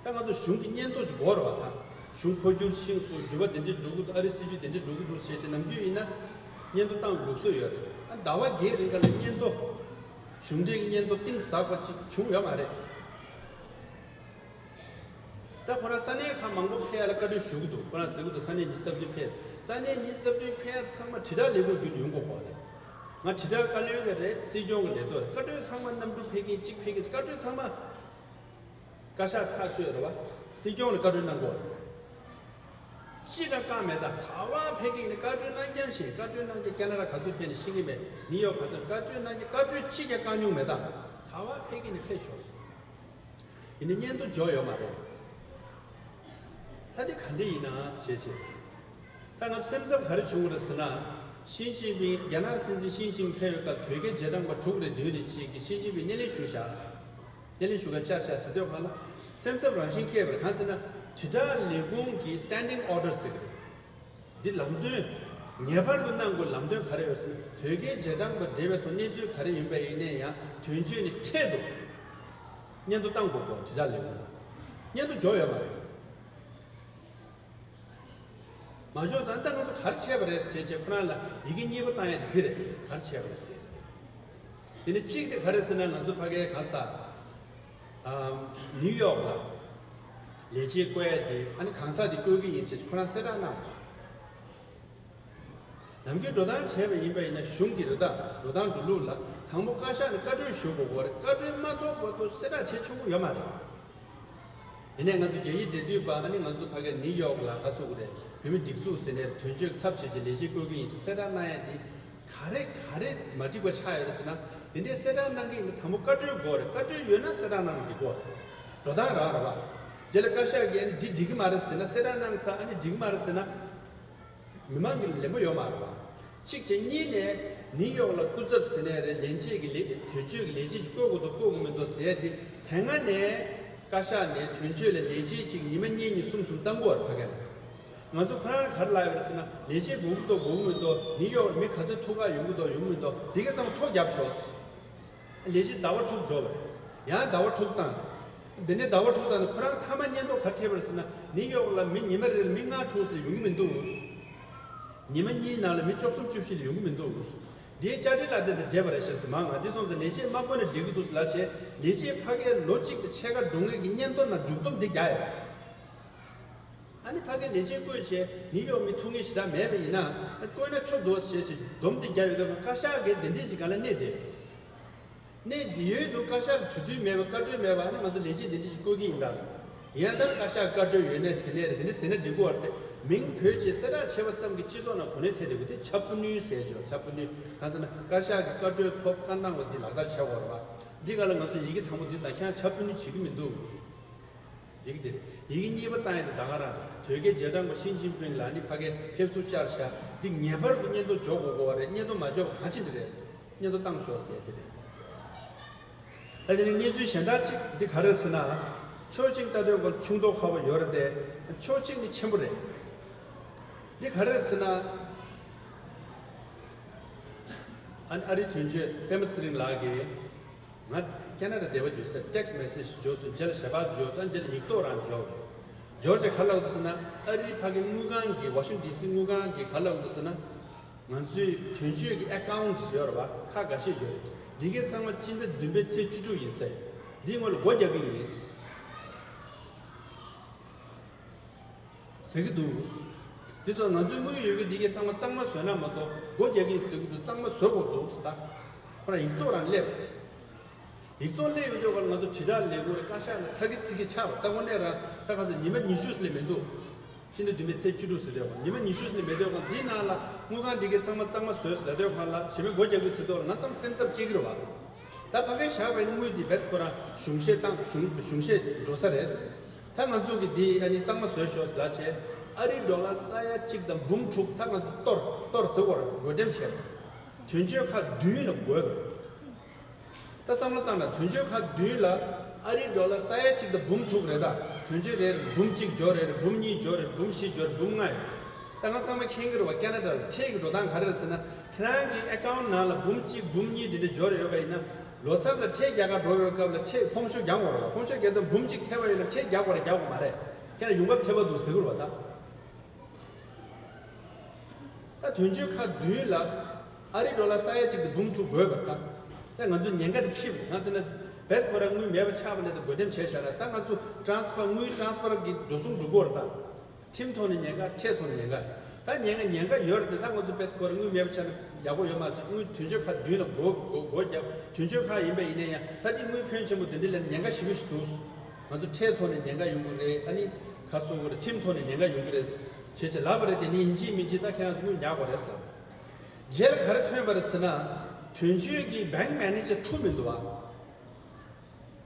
ད་ང་ཚོ་གཞུང་གི་སྙན་ཐོ་ཅིག་དགོས་རེད་བ། ད་གཞུང་འཕོ་འགྱུར་ཕྱིན་སོང་། འགྱུར་བ་དེ་འདྲ་འགྲོ་གི་འདུག་ཨ་རི་སྲིད་ཇུས་དེ་འདྲ་འགྲོ་གི་འདུག་ཞེས་བྱས་ནམ་རྒྱུན་ཡིན་ན་སྙན་ཐོ་བཏང་ལུགས་སྲོལ་ཡོད་རེད། ཨ་ཟླ་བ་བརྒྱད་རིང་ག་ལ་སྙན་ཐོ། གཞུང་འབྲེལ་གྱི་སྙན་ཐོ་གཏིང་ཟབ་པ་ཅིག་བྱུང་ཡོད་མ་རེད། ད་ཁོ་རང་ས་གནས་ཁག་མང་པོ་ཕེབས་ཡ་ལ་བཀའ་འཁྲོལ་ཞུ་གི་འདུག་ཁོ་རང་ཟེར་གི་འདུག་ས་གནས་ཉི་ཤུ་རྩ་བདུན་ཕེབས། ས་གནས་ཉི་ཤུ་རྩ་བདུན་ཕེབས་ཡ་ཚང་མ་དྲིལ་བསྒྲགས་ལས་ཁུངས་བརྒྱུད་ནས་ཡོང་དགོས་ཁོ་རེད། ང་དྲིལ་བསྒྲགས་བཀའ་བློན་གྱི་རེད། སྲིད་སྐྱོང་གི་ལས་ཐོག་རེད། བཀའ་འཁྲོལ་ཚང་མ་གནམ་གྲུ་ཕེབས་མཁན་གཅིག་ཕེབས་མཁན་བཀའ་འཁྲོལ་ཚང་མ། བཀའ་ཤག་ཐག་ཆོད་རེད་བ། སྲིད་སྐྱོང་ལ་བཀའ་འཁྲོལ་གནང་དགོས་རེད། གཅིག་ཀྱང་བཀག་མེད། ད་ག་བ་ཕེབས་མཁན་ནི་བཀའ་འཁྲོལ་གནང་རྐྱང་བཞིན། བཀའ་འཁྲོལ་གནང་རྐྱང་། ཁེ་ན་ཌ་ག་ཚོད་ཕེབས་ནི་ཤེས་ཀྱི་མེད། ནིའུ་ཡོག་ག་ཚོད། བཀའ་འཁྲོལ་གནང་རྐྱང་། བཀའ་འཁྲོལ་གཅིག་ཀྱང་བཀག་མྱོང་མེད། ད་ག་བ་ཕེབས་མཁན་ནི་ཕེབས་ཤོག་ཡིན་ནའི་སྙན་ཐོ་འབྱོར་ཡོད་མ་རེད། ད་འདི་ག་འདྲ་ཡིན་ན་ཞེས་བྱས། ད་ང་ཚོ་སེམས་འཚབ་ག་རེ་བྱུང་བ་རེད་ཟེར་ན། ཞི་ཅིན་ཕིང་། རྒྱ་ནག་སྲིད་འཛིན་ཞི་ཅིན་ཕིང་ཕེབས་ཡོད་སྐབས་དོལ་རྒྱལ་རྗེས་འབྲང་པ་དྲུག་རེ་བདུན་རེ་ཅིག་གིས་ཞི་ཅིན་ཕིང་སྣེ་ལེན་ཞུས་བཞག་སྣེ་ལེན་ཞུ་ག་བཅར་བཞག་ཟེར་དུས་སྒང་ལ་སེམས་འཚབ་རང་བཞིན་སྐྱེས་པ་རེད། གང་ཟེར་ན། དྲིལ་བསྒྲགས་ལས་ཁུངས་ཀྱི་standing order ཟེར་གི་རེད། འདི་ལམ་སྟོན། ངེས་པར་དུ་གནང་དགོས་ལམ་སྟོན་ག་རེ་ཡོད་ཟེར་ན། དོལ་རྒྱལ་རྗེས་འབྲང་པ་འབྲེལ་བའི་ཐོག་གནས་ཚུལ་ག་རེ་ཡིན་པ་ཡིན་ནའི་ཡང་དོན་གཅོད་ནས་འཕྲལ་དུ་སྙན་ཐོ་བཏང་དགོས་གོ། དྲིལ་བསྒྲགས་ལས་ཁུངས་ལ་སྙན་ཐོ་འབྱོར་ཡོད་མ་རེད། མ་འབྱོར་ཙང་ད་ང་ཚོ་ག་རེ་བྱས་པ་རེད་ཟེར་བྱས་ཁོ་རང་ལ་ཡི་གེ་གཉིས་པ་བཏང་ཡ་དེ་འདི་རེད། ག་རེ་བྱས་པ་རེད་ཟེར། དེ་ནས་གཅིག་དེ་ག་རེ་ཟེར་ན། ང་ཚོ་ཕ་གའི་ག་ས། ཨམ། ནིའུ་ཡོག་ལ་ལས་བྱེད་བསྐོ་ཡ་དེ། ཨ་ནི་གང་ཟག་དེ་བསྐོ་གི་ཡིན་ཟེར་ཁོ་རང་གསལ་བསྒྲགས་གནང་། ནམ་རྒྱུན་འགྲོ་སྟངས་བྱས་པ་ཡིན་པ་ཡིན་ན་གཞུང་གི་རེ་ད་འགྲོ་སྟངས་འགྲོ་ལུགས་ལ་དང་པོ་བཀའ་ཤག་ནས་བཀའ་འཁྲོལ་ཞུ་དགོས་གོ་རེད། བཀའ་འཁྲོལ་མ་ཐོབ་བར་དུ་གསལ་བསྒྲགས་བྱེད་ཆོག་གི་ཡོད་མ་རེད། ཡིན་ནའི་ང་ཚོ་རྒྱ་ཡིག་འབྲེལ་མཐུད་པ། ཨ་ནི་ང་ཚོ་ཕ་གིར་ནིའུ་ཡོག་ལ་ག་ཚོད་དགོས་རེད། བོད་མི་སྒྲིག་འཛུགས་ཟེར་ནས་དོན་གཅོད་ཚབ་བྱས་བྱས་ལས་བྱེད་བསྐོ་གི་ཡིན་ཟེར་གསལ་བསྒྲགས་གནང་ཡ་དེ་ག་རེ་ག་རེ་མ་འགྲིག་པ་ཆགས་ཡོད་རེད་ཟེར་ན། དེ་འདྲའི་གསལ་བསྒྲགས་གནང་གི་ཡིན་ན་དང་པོ་བཀའ་འཁྲོལ་དགོས་རེད། བཀའ་འཁྲོལ་ཡོད་ན་གསལ་བསྒྲགས་གནང་ན་འགྲིག་གོ། འགྲོ་སྟངས་རང་རེད་བ། རྗེས་ལ་བཀའ་ཤག་གིས་ཨ་ནི་འདི་འགྲིག་གི་མ་རེད་ཟེར་ན། གསལ་བསྒྲགས་གནང་ཚར་ཨ་ནི་འགྲིག་གི་མ་རེད་ཟེར་ན། མི་མང་གི་ལེན་པོ་ཡོད་མ་རེད་བ། གཅིག་བྱས། གཉིས་ནས་ནིའུ་ཡོག་ལ་སྐུ་ཚབ་ཟེར་ནས་རེད། ལས་བྱེད་ཀྱི་ལས། དོན་གཅོད་ཀྱི་ལས་བྱེད་ཅིག་བསྐོ་དགོས་འདུག་བསྐོ་དགོས་མི་འདུག་ཟེར་ཡ་དེ་དེ་སྔ་ནས་བཀའ་ཤག་ནས་དོན་གཅོད་ལ་ལས་བྱེད་ཅིག་ཉི་མ་གཉིས་གཉིས་གསུམ་གསུམ་བཏང་དགོས་རེད་ཕ་གི་ལ། ང་ཚོ་ཁོ་རང་ག་རེ་ལབ་ཡོད་རེད་ཟེར་ན། ལས་བྱེད་དགོས་ཀྱི་འདུག་དགོས་ཀྱི་མི་འདུག་ནིའུ་ཡོག་མི་ག་ཚོད་ཐུག་ག་ཡོང་གི་འདུག་ཡོང་གི་མི་འདུག་འདི་ག་ཚང་མ་ཐོ་བརྒྱབ་ཤོག་ལས་བྱེད་ཟླ་བ་དྲུག་འགྲོ་བ་རེད། ཡང་ཟླ་བ་དྲུག་བཏང་། འདི་ནས་ཟླ་བ་དྲུག་བཏང་ནས་ཁོ་རང་མཐའ་མ་སྙན་ཐོ་ག་རེ་སྤྲད་པ་རེད་ཟེར་ན། ནིའུ་ཡོག་ལ་མི་ཉི་མ་རེ་ལ་མི་ལྔ་དྲུག་ཙམ་ཡོང་གི་མི་འདུག་ཉི་མ་གཉིས་ནང་ལ་མི་བཅུ་གསུམ་བཅུ་བཞི་ལས་ཡོང་གི་མི་འདུག་འདིའི་བཅར་འདྲི་ལ་དེ་དང་འབྲེལ་བ་རེད་ཤག་ཟེར། མ་ང་འདི་སོང་ཙང་ལས་བྱེད་མ་བསྐོ་ནས་འགྲིག་གི་འདུག་ཟེར་ལབ་བྱས། ལས་བྱེད་ཕ་གིར་ལོ་གཅིག་དང་ཕྱེད་ཀ་འགྲོ་མཁན་གྱི་སྙན་ཐོ་ནང་མཇུག་སྡོམ་འདི་རྒྱག་ཡོད། ཨ་ནི་ཕ་གིར་ལས་བྱེད་བསྐོས་བྱས་ནིའུ་ཡོག་མི་ཐུག་མཁན་ཞེ་དྲག་མེད་པ་ཡིན་ན། ཨ་བསྐོས་ན་ཆོག་འདུག་ཟེར་བྱས་སྡོམ་འདི་རྒྱག་ཡོད་སྟབས། བཀའ་ཤག་གིས་འདི་འདྲས་ཞིག་སྒང་ལ་གནས་བསྡད་ཡོད། གནས་འདི་ཡོད་དུ་བཀའ་ཤག་གྲོས་བསྡུར་མེད་པ། བཀའ་འཁྲོལ་མེད་པ། ཨ་ནི་ང་ཚོ་ལས་བྱེད་འདི་འདྲས་ཞིག་བསྐོ་གི་ཡིན་ད། ཡང་ད་བཀའ་ཤག་བཀའ་འཁྲོལ་ཡོད་ནའི་ཟེར་ནའི་རེད། འདི་འདྲས་ཟེར་ན་འགྲིག་གི་རེད་དེ། མིང་བོད་ཅེས་གསལ་བསྒྲགས་བྱས་པ་ཙམ་གྱིས་སྤྱི་ཚོགས་ནང་གོ་གནས་ཐེབས་བསྡད་པ་དེ་ཆ་ཕུ་ནུས་ཟེར་ཆོག་ཆ་ཕུ་ནུས། གང་ཟེར་ན་བཀའ་ཤག་གི་བཀའ་འཁྲོལ་ཐོབ་བཀའ་གནང་བ་འདི་ལག་བསྟར་བྱ་དགོས་རེད་བ། འདི་ག་ལ་ང་ཚོ་ཡི་གེ་དང་པོ་འདི་དང་ཁྱེད་རང་ཆ་ཕུ་ནུས་བྱེད་ཀྱི་མི་འདུག་ཡི་གེ་དེ་རེད། ཡི་གེ་གཉིས་པ་བཏང་ཡ་དེ་ད་ག་རང་རེད། དོལ་རྒྱལ་རྗེས་འབྲང་པ་ཞི་ཅིན་ཕིང་ལ་ནི་ཕ་གིར་ཕེབས་བསུ་བཅར་ཤག་འདི་ངེས་པར་དུ་སྙན་ཐོ་འབྱོར་དགོས་དགོས་པ་རེད། སྙན་ཐོ་མ་འབྱོར་བ་གང་ཕྱིན་དེ་རེད། སྙན་ཐོ་བཏང་ཤོག་ཟེར་དེ་རེད། ད་དེ་ནི་གནས་ཚུལ་གཞན་དག་ཅིག་འདི་ག་རེ་ཟེར་ན། ཕྱོགས་གཅིག་ལྟ་དུས་ཀྱང་ཆུང་མདོག་ཁ་པོ་ཡོད་རེད་དེ། ཕྱོགས་གཅིག་ནི་ཆེན་པོ་རེད། འདི་ག་རེ་ཟེར་ན། ཨ་ཨ་རིའི་དོན་གཅོད་སྤེན་པ་ཚེ་རིང་ལགས་ཀྱིས། ང་ཁེ་ན་ཌ་འདས་པ་བརྗོད་ས་text message་འབྱོར་སོང་། རྗེས་ལ་ཞལ་པར་འབྱོར་སོང་། རྗེས་ལ་ཡིག་ཐོག་རང་འབྱོར་རེད། འབྱོར་རྗེས་ག་ལབ་འདུག་ཟེར་ན། ཨ་རིའི་ཕ་གི་དངུལ་ཁང་གི་Washington D C་དངུལ་ཁང་གི་ག་ལབ་འདུག་ཟེར་ན། ང་ཚོའི་དོན་གཅོད་ཀྱི་accounts་ཡོད་རེད་བ། ཁག་འགའ་ཤས་ཡོད་རེད། འདི་གའི་ཚང་མ་སྤྱི་ཟླ་བདུན་པའི་ཚེས་བཅུ་དྲུག་ཡིན་ཟེར། འདིའི་སྔོན་ལ་སྒོ་རྒྱག་གི་ཡིན་ཟེར་གྱི་འདུག། འདི་ཚོ་ང་ཚོའི་དངུལ་ཡོད་ཀྱི་འདི་གའི་ཚང་མ་གཙང་མ་བཟོས་ན་མ་གཏོགས་སྒོ་རྒྱག་གི་ཡིན་ཟེར་གྱི་འདུག། གཙང་མ་བཟོ་དགོས་འདུག་ཟེར། ད་ཁོ་རང་ཡིག་ཐོག་རང་སླེབས། ཡིག་ཚང་སླེབས་ཡོང་དུས་སྒང་ལ་ང་ཚོ་དྲིལ་བསྒྲགས་ལས་ཁུངས་རེད། བཀའ་ཤག་ལ་ཚ་གི་ཚི་གི་ཆགས་པ། ད་དངོས་གནས་རང་ད་ག་ཚོད་ཉི་མ་ཉི་ཤུ་ལས་མི་འདུག། སྤྱི་ཟླ་བདུན་པའི་ཚེས་བཅུ་དྲུག་ཟེར་དུས་སྒང་ཉི་མ་ཉི་ཤུ་ལས་མི་འདུག། སྒང་འདིའི་ནང་ལ་དངུལ་ཁང་འདི་གའི་ཚང་མ་གཙང་མ་བཟོས་ཟེར་དུས་སྒང་ལ་གཞན་པའི་སྒོ་རྒྱག་གི་ཟེར་དུས་སྒང་ལ་ང་ཚང་སེམས་འཚབ་སྐྱེ་གི་རེད་བ། ད་ཕ་གིར་བཞག་པའི་དངུལ་འདི་རྦད་ཁོ་རང་གཞུང་བཞེས་བཏང་གཞུང་གཞུང་བཞེས་འགྲོ་ས་རེད། ད་ང་ཚོ་གི་འདི་ཨ་ནི་གཙང་མ་བཟོས་ཤོག་ཟེར་ལབ་བྱས། ཨ་རིའི་ཌོ་ལར་ས་ཡ་གཅིག་དང་འབུམ་དྲུག་ད་ང་ཚོ་གཏོར་གཏོར་ཟེར་བར་བགོ་འགྲེམས་བྱས་པ། དོན་གཅོད་ཁག་བདུན་ལ་བགོས་པ། ད་བསམ་བློ་བཏང་ན་དོན་གཅོད་ཁག་བདུན་ལ་ཨ་རིའི་ཌོ་ལར་ས་ཡ་གཅིག་དང་འབུམ་དྲུག་རེད། ད་དོན་གཅོད་རེ་རེར་འབུམ་གཅིག་འབྱོར་རེད། འབུམ་གཉིས་འབྱོར་རེད། འབུམ་བཞི་འབྱོར་རེད། འབུམ་ལྔ་ཡོད། ད་ང་ཚང་མ་མཁྱེན་གྱི་རེད་བ། ཁེ་ན་ཌ་ལ་ཁྲལ་གྱི་འགྲོ་སྟངས་ག་རེ་རེད་ཟེར་ན། ཁྱེད་རང་གི་ཨེ་ཀའུན་ཊི་ནང་ལ་འབུམ་གཅིག་འབུམ་གཉིས་འདི་འདྲ་འབྱོར་ཡོད་པ་ཡིན་ན། ལོ་གསར་ལ་ཁྲལ་རྒྱག་གར་འགྲོ་བའི་སྐབས་ལ་ཁྲལ་ཕོམ་ཤོ་རྒྱག་དགོས་རེད་བ། ཕོམ་ཤོ་རྒྱག་དུས་འབུམ་གཅིག་ཐེབས་པ་ཡིན་ན་ཁྲལ་རྒྱག་དགོས་རེད་རྒྱག་དགོས་མ་རེད། ཁྱེད་རང་ཡོང་འབབ་ཐེབས་པ་འདུག་ཟེར་གྱི་རེད་བ་ད། ད་དོན་གཅོད་ཁག་བདུན་ལ་ཨ་རི་ཌོ་ལར་ས་ཡ་གཅིག་དང་འབུམ་དྲུག་བགོས་པ་དང་། ད་ང་ཚོའི་ཉེན་ཁ་དེ་འཁྱེར། ང་ཚོ་ནི་རྦད་ཁོ་རང་དངུལ་མེད་པ་ཆགས་པ་ནས་ད་བགོ་འགྲེམས་བྱས་བཞག་ན། ད་ང་ཚོ་ཊ་རན་སི་ཕར་དངུལ་ཊ་རན་སི་ཕར་གྱི་འགྲོ་སོང་འགྲོ་གི་ཡོད་རེད་ད། ཁྲིམས་ཐོག་ནས་ཉེན་ཁ། ཁྲལ་ཐོག་ནས་ཉེན་ཁ། ད་ཉེན་ཁ་ཉེན་ཁ་ཡོད་རེད་དེ། ད་ང་ཚོ་རྦད་ཁོ་རང་དངུལ་མེད་པ་ཆགས་ན་ཡག་པོ་ཡོད་མ་རེད། དངུལ་དོན་གཅོད་ཁག་བདུན་ལ་བགོ་བགོ་བགོ་བརྒྱབ། དོན་གཅོད་ཁག་ཡིན་པ་ཡིན་ན་ཡང་ད་དེ་དངུལ་ཕོན་ཆེན་པོ་དེ་འདྲ་ལེན་ན་ཉེན་ཁ་ཞེ་པོ་ཞིག་འདུག། ང་ཚོ་ཁྲལ་ཐོག་ནས་ཉེན་ཁ་ཡོང་གི་རེད། ཨ་ནི་ཁ་གསོ་གི་རེད། ཁྲིམས་ཐོག་ནས་ཉེན་ཁ་ཡོང་གི་རེད་ཅེས་ཅེས་ལབ་པ་རེད་དེ། ནི་ཡིན་གཅིག་མིན་གཅིག་ད་ཁྱེད་རང་ཚོ་དངུལ་ཉར་དགོས་རེད་ཟེར། རྗེས་ལ་ག་རེ་ཐོན་པ་རེད་ཟེར་ན། དོན་གཅོད་ཀྱི་བེང་མེ་ནེ་ཇར་ཐུག་མི་འདུག་བ།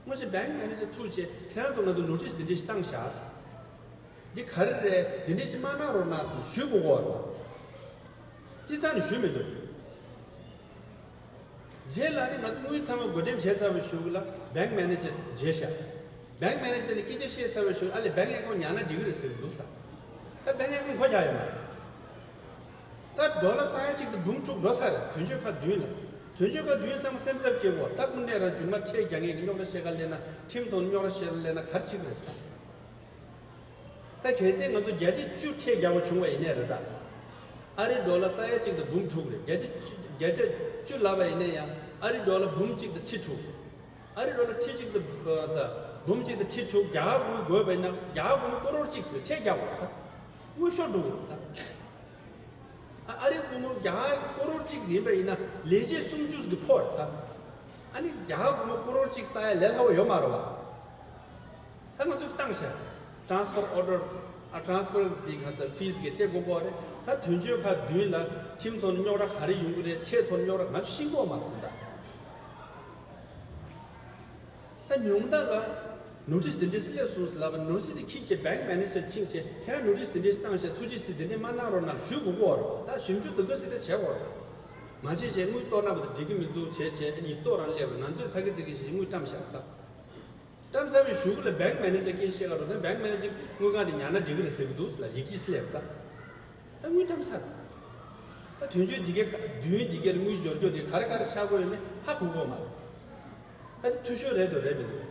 དངོས་གཞི་བེང་མེ་ནེ་ཇར་ཐུག་བྱས། ཁྱེད་རང་ཚོ་ང་ཚོ་ནོ་ཊིས་འདི་འདྲ་ཞིག་བཏང་བཞག། འདི་ག་རེ་རེད། འདི་འདྲ་ཞིག་མ་གནང་རོགས་གནང་ཟེར་ཞུ་དགོས་ཀྱི་ཡོད་རེད་བ། དེ་རྩ་ནས་ཞུས་མི་འདུག། རྗེས་ལ་ནི་ང་ཚོ་དངུལ་ཚང་མ་བགོ་འགྲེམས་བྱས་ཚར་བའི་གཞུག་ལ་བེང་མེ་ནེ་ཇར་མཇལ་བཞག། བེང་མེ་ནེ་ཇར་ནས་སྐད་ཆ་བཤད་ཚར་བའི་གཞུག་ཨ་ལས་བེང་ཨེ་ཀའུན་ཊི་ཉར་ན་འགྲིག་གི་རེད་ཟེར་གྱི་འདུག་ཟེར། ད་བེང་ཨེ་ཀའུན་ཊི་ཁོ་རྒྱག་ཡོད་མ་རེད། ད་ཌོ་ལར་ས་ཡ་གཅིག་དང་འབུམ་དྲུག་འགྲོ་ཚར་རེད། དོན་གཅོད་ཁག་བདུན་ལ། དོན་གཅོད་ཁག་བདུན་ཚང་མ་སེམས་འཚབ་སྐྱེ་གོ། ད་དངོས་གནས་རང་མཇུག་མ་ཁྲལ་རྒྱག་མཁན་གྱི་རྙོག་དྲ་བཤད་ག་སླེབས་ན། ཁྲིམས་ཐོག་རྙོག་དྲ་བཤད་ག་སླེབས་ན་ག་རེ་བྱེད་ཀྱི་རེད་ཟེར། ད་གལ་ཏེ་ང་ཚོ་བརྒྱ་ཆ་བཅུ་ཁྲལ་རྒྱག་པ་བྱུང་བ་ཡིན་ནའི་རེད་ད། ཨ་རི་ཌོ་ལར་ས་ཡ་གཅིག་དང་འབུམ་དྲུག་རེད། བརྒྱ་ཆ་བརྒྱ་ཆ་བཅུ་ལབ་པ་ཡིན་ན་ཡང་ཨ་རི་ཌོ་ལར་འབུམ་གཅིག་དང་ཁྲི་དྲུག། ཨ་རི་ཌོ་ལར་ཁྲི་གཅིག་དང་ཨ་ཚ་འབུམ་གཅིག་དང་ཁྲི་དྲུག་རྒྱ་གར་དགོས་པ་ཡིན་ན་རྒྱ་གར་སྒོར་མོ་ཀོ་རོར་གཅིག་ཟེར་ཁྲལ་རྒྱག་དགོས་རེད་ད། དངུལ་ཤོར་འགྲོ་གི་རེད་ད། ཨ་ཨ་རི་སྒོར་མོ་རྒྱ་གར་ཀོ་རོར་གཅིག་ཡིན་པ་ཡིན་ན་ལས་བྱེད་སུམ་ཅུ་ཟིག་གི་ཕོགས་རེད་ད། ཨ་ནི་རྒྱ་གར་སྒོར་མོ་ཀོ་རོར་གཅིག་བསགས་ཡ་ལས་སླ་པོ་ཡོད་མ་རེད་བ། ད་ང་ཚོས་བཏང་བཞག། ཊ་རན་སི་ཕར་ཨོར་ཌར། ཨ་ཊ་རན་སི་ཕར་འདི་ང་ཚོ་ཕི་སི་གི་སྤྲད་དགོས་ཀྱི་རེད། ད་དོན་གཅོད་ཁག་བདུན་ལ་ཁྲིམས་ཐོག་ནས་རྙོག་དྲ་ག་རེ་ཡོང་གི་རེད། ཁྲལ་ཐོག་ནས་རྙོག་དྲ་ང་ཚོ་ཤེས་ཀྱི་ཡོད་མ་རེད་ད། ད་ཉུང་མཐའ་ལ་ནོ་ཊིས་འདི་འདྲས་སླེབས་སོང་ཟེར་ལབ་པ། ནོ་ཊིས་འདི་འཁྱེར་བྱས་བེང་མེ་ནེ་ཇར་ཕྱིན་བྱས། ཁྱེད་རང་ནོ་ཊིས་འདི་འདྲས་བཏང་བྱས་ཐུགས་རྗེ་གཟིགས། འདི་འདྲས་མ་གནང་རོགས་གནང་ཞུ་དགོས་ཀྱི་ཡོད་རེད། ད་ཞིབ་འཇུག་སྡུག་ག་ཟིག་ད་བྱས་ཡོད་རེད། མ་བྱས་བྱས་དངུལ་གཏོར་གནང་བ་དང་འགྲིག་གི་མི་འདུག་བྱས་བྱས་ཨ་ནི་གཏོར་རང་སླེབས་རེད། ང་ཚོས་ཚ་གི་ཚི་གི་བྱས་དངུལ་བཀྲམ་བཞག་ད། བཀྲམ་ཚར་བའི་གཞུག་གུ་ལ་བེང་མེ་ནེ་ཇར་སྐད་ཆ་བཤད་ག་འགྲོ་དུས་བེང་མེ་ནེ་ཇར་དངུལ་ཁང་དེ་ཉར་ན་འགྲིག་གི་རེད་ཟེར་གི་འདུག་ཟེར་ལ་ཡིག་ཆ་སླེབས་ད། ད་དངུལ་བཀྲམ་ཚར། ད་དོན་གཅོད་འདི་གའི་ཁ་བདུན་འདི་གའི་དངུལ་འབྱོར་འགྱོ་དེ་ག་རེ་ག་རེ་ཆགས་ཀྱི་ཡོད་མེད་ཧ་གོ་གི་ཡོད་མ་རེད། ད་དེ་འཐུས་ཤོར་རེད་འདུག་རེད་མི་འདུག།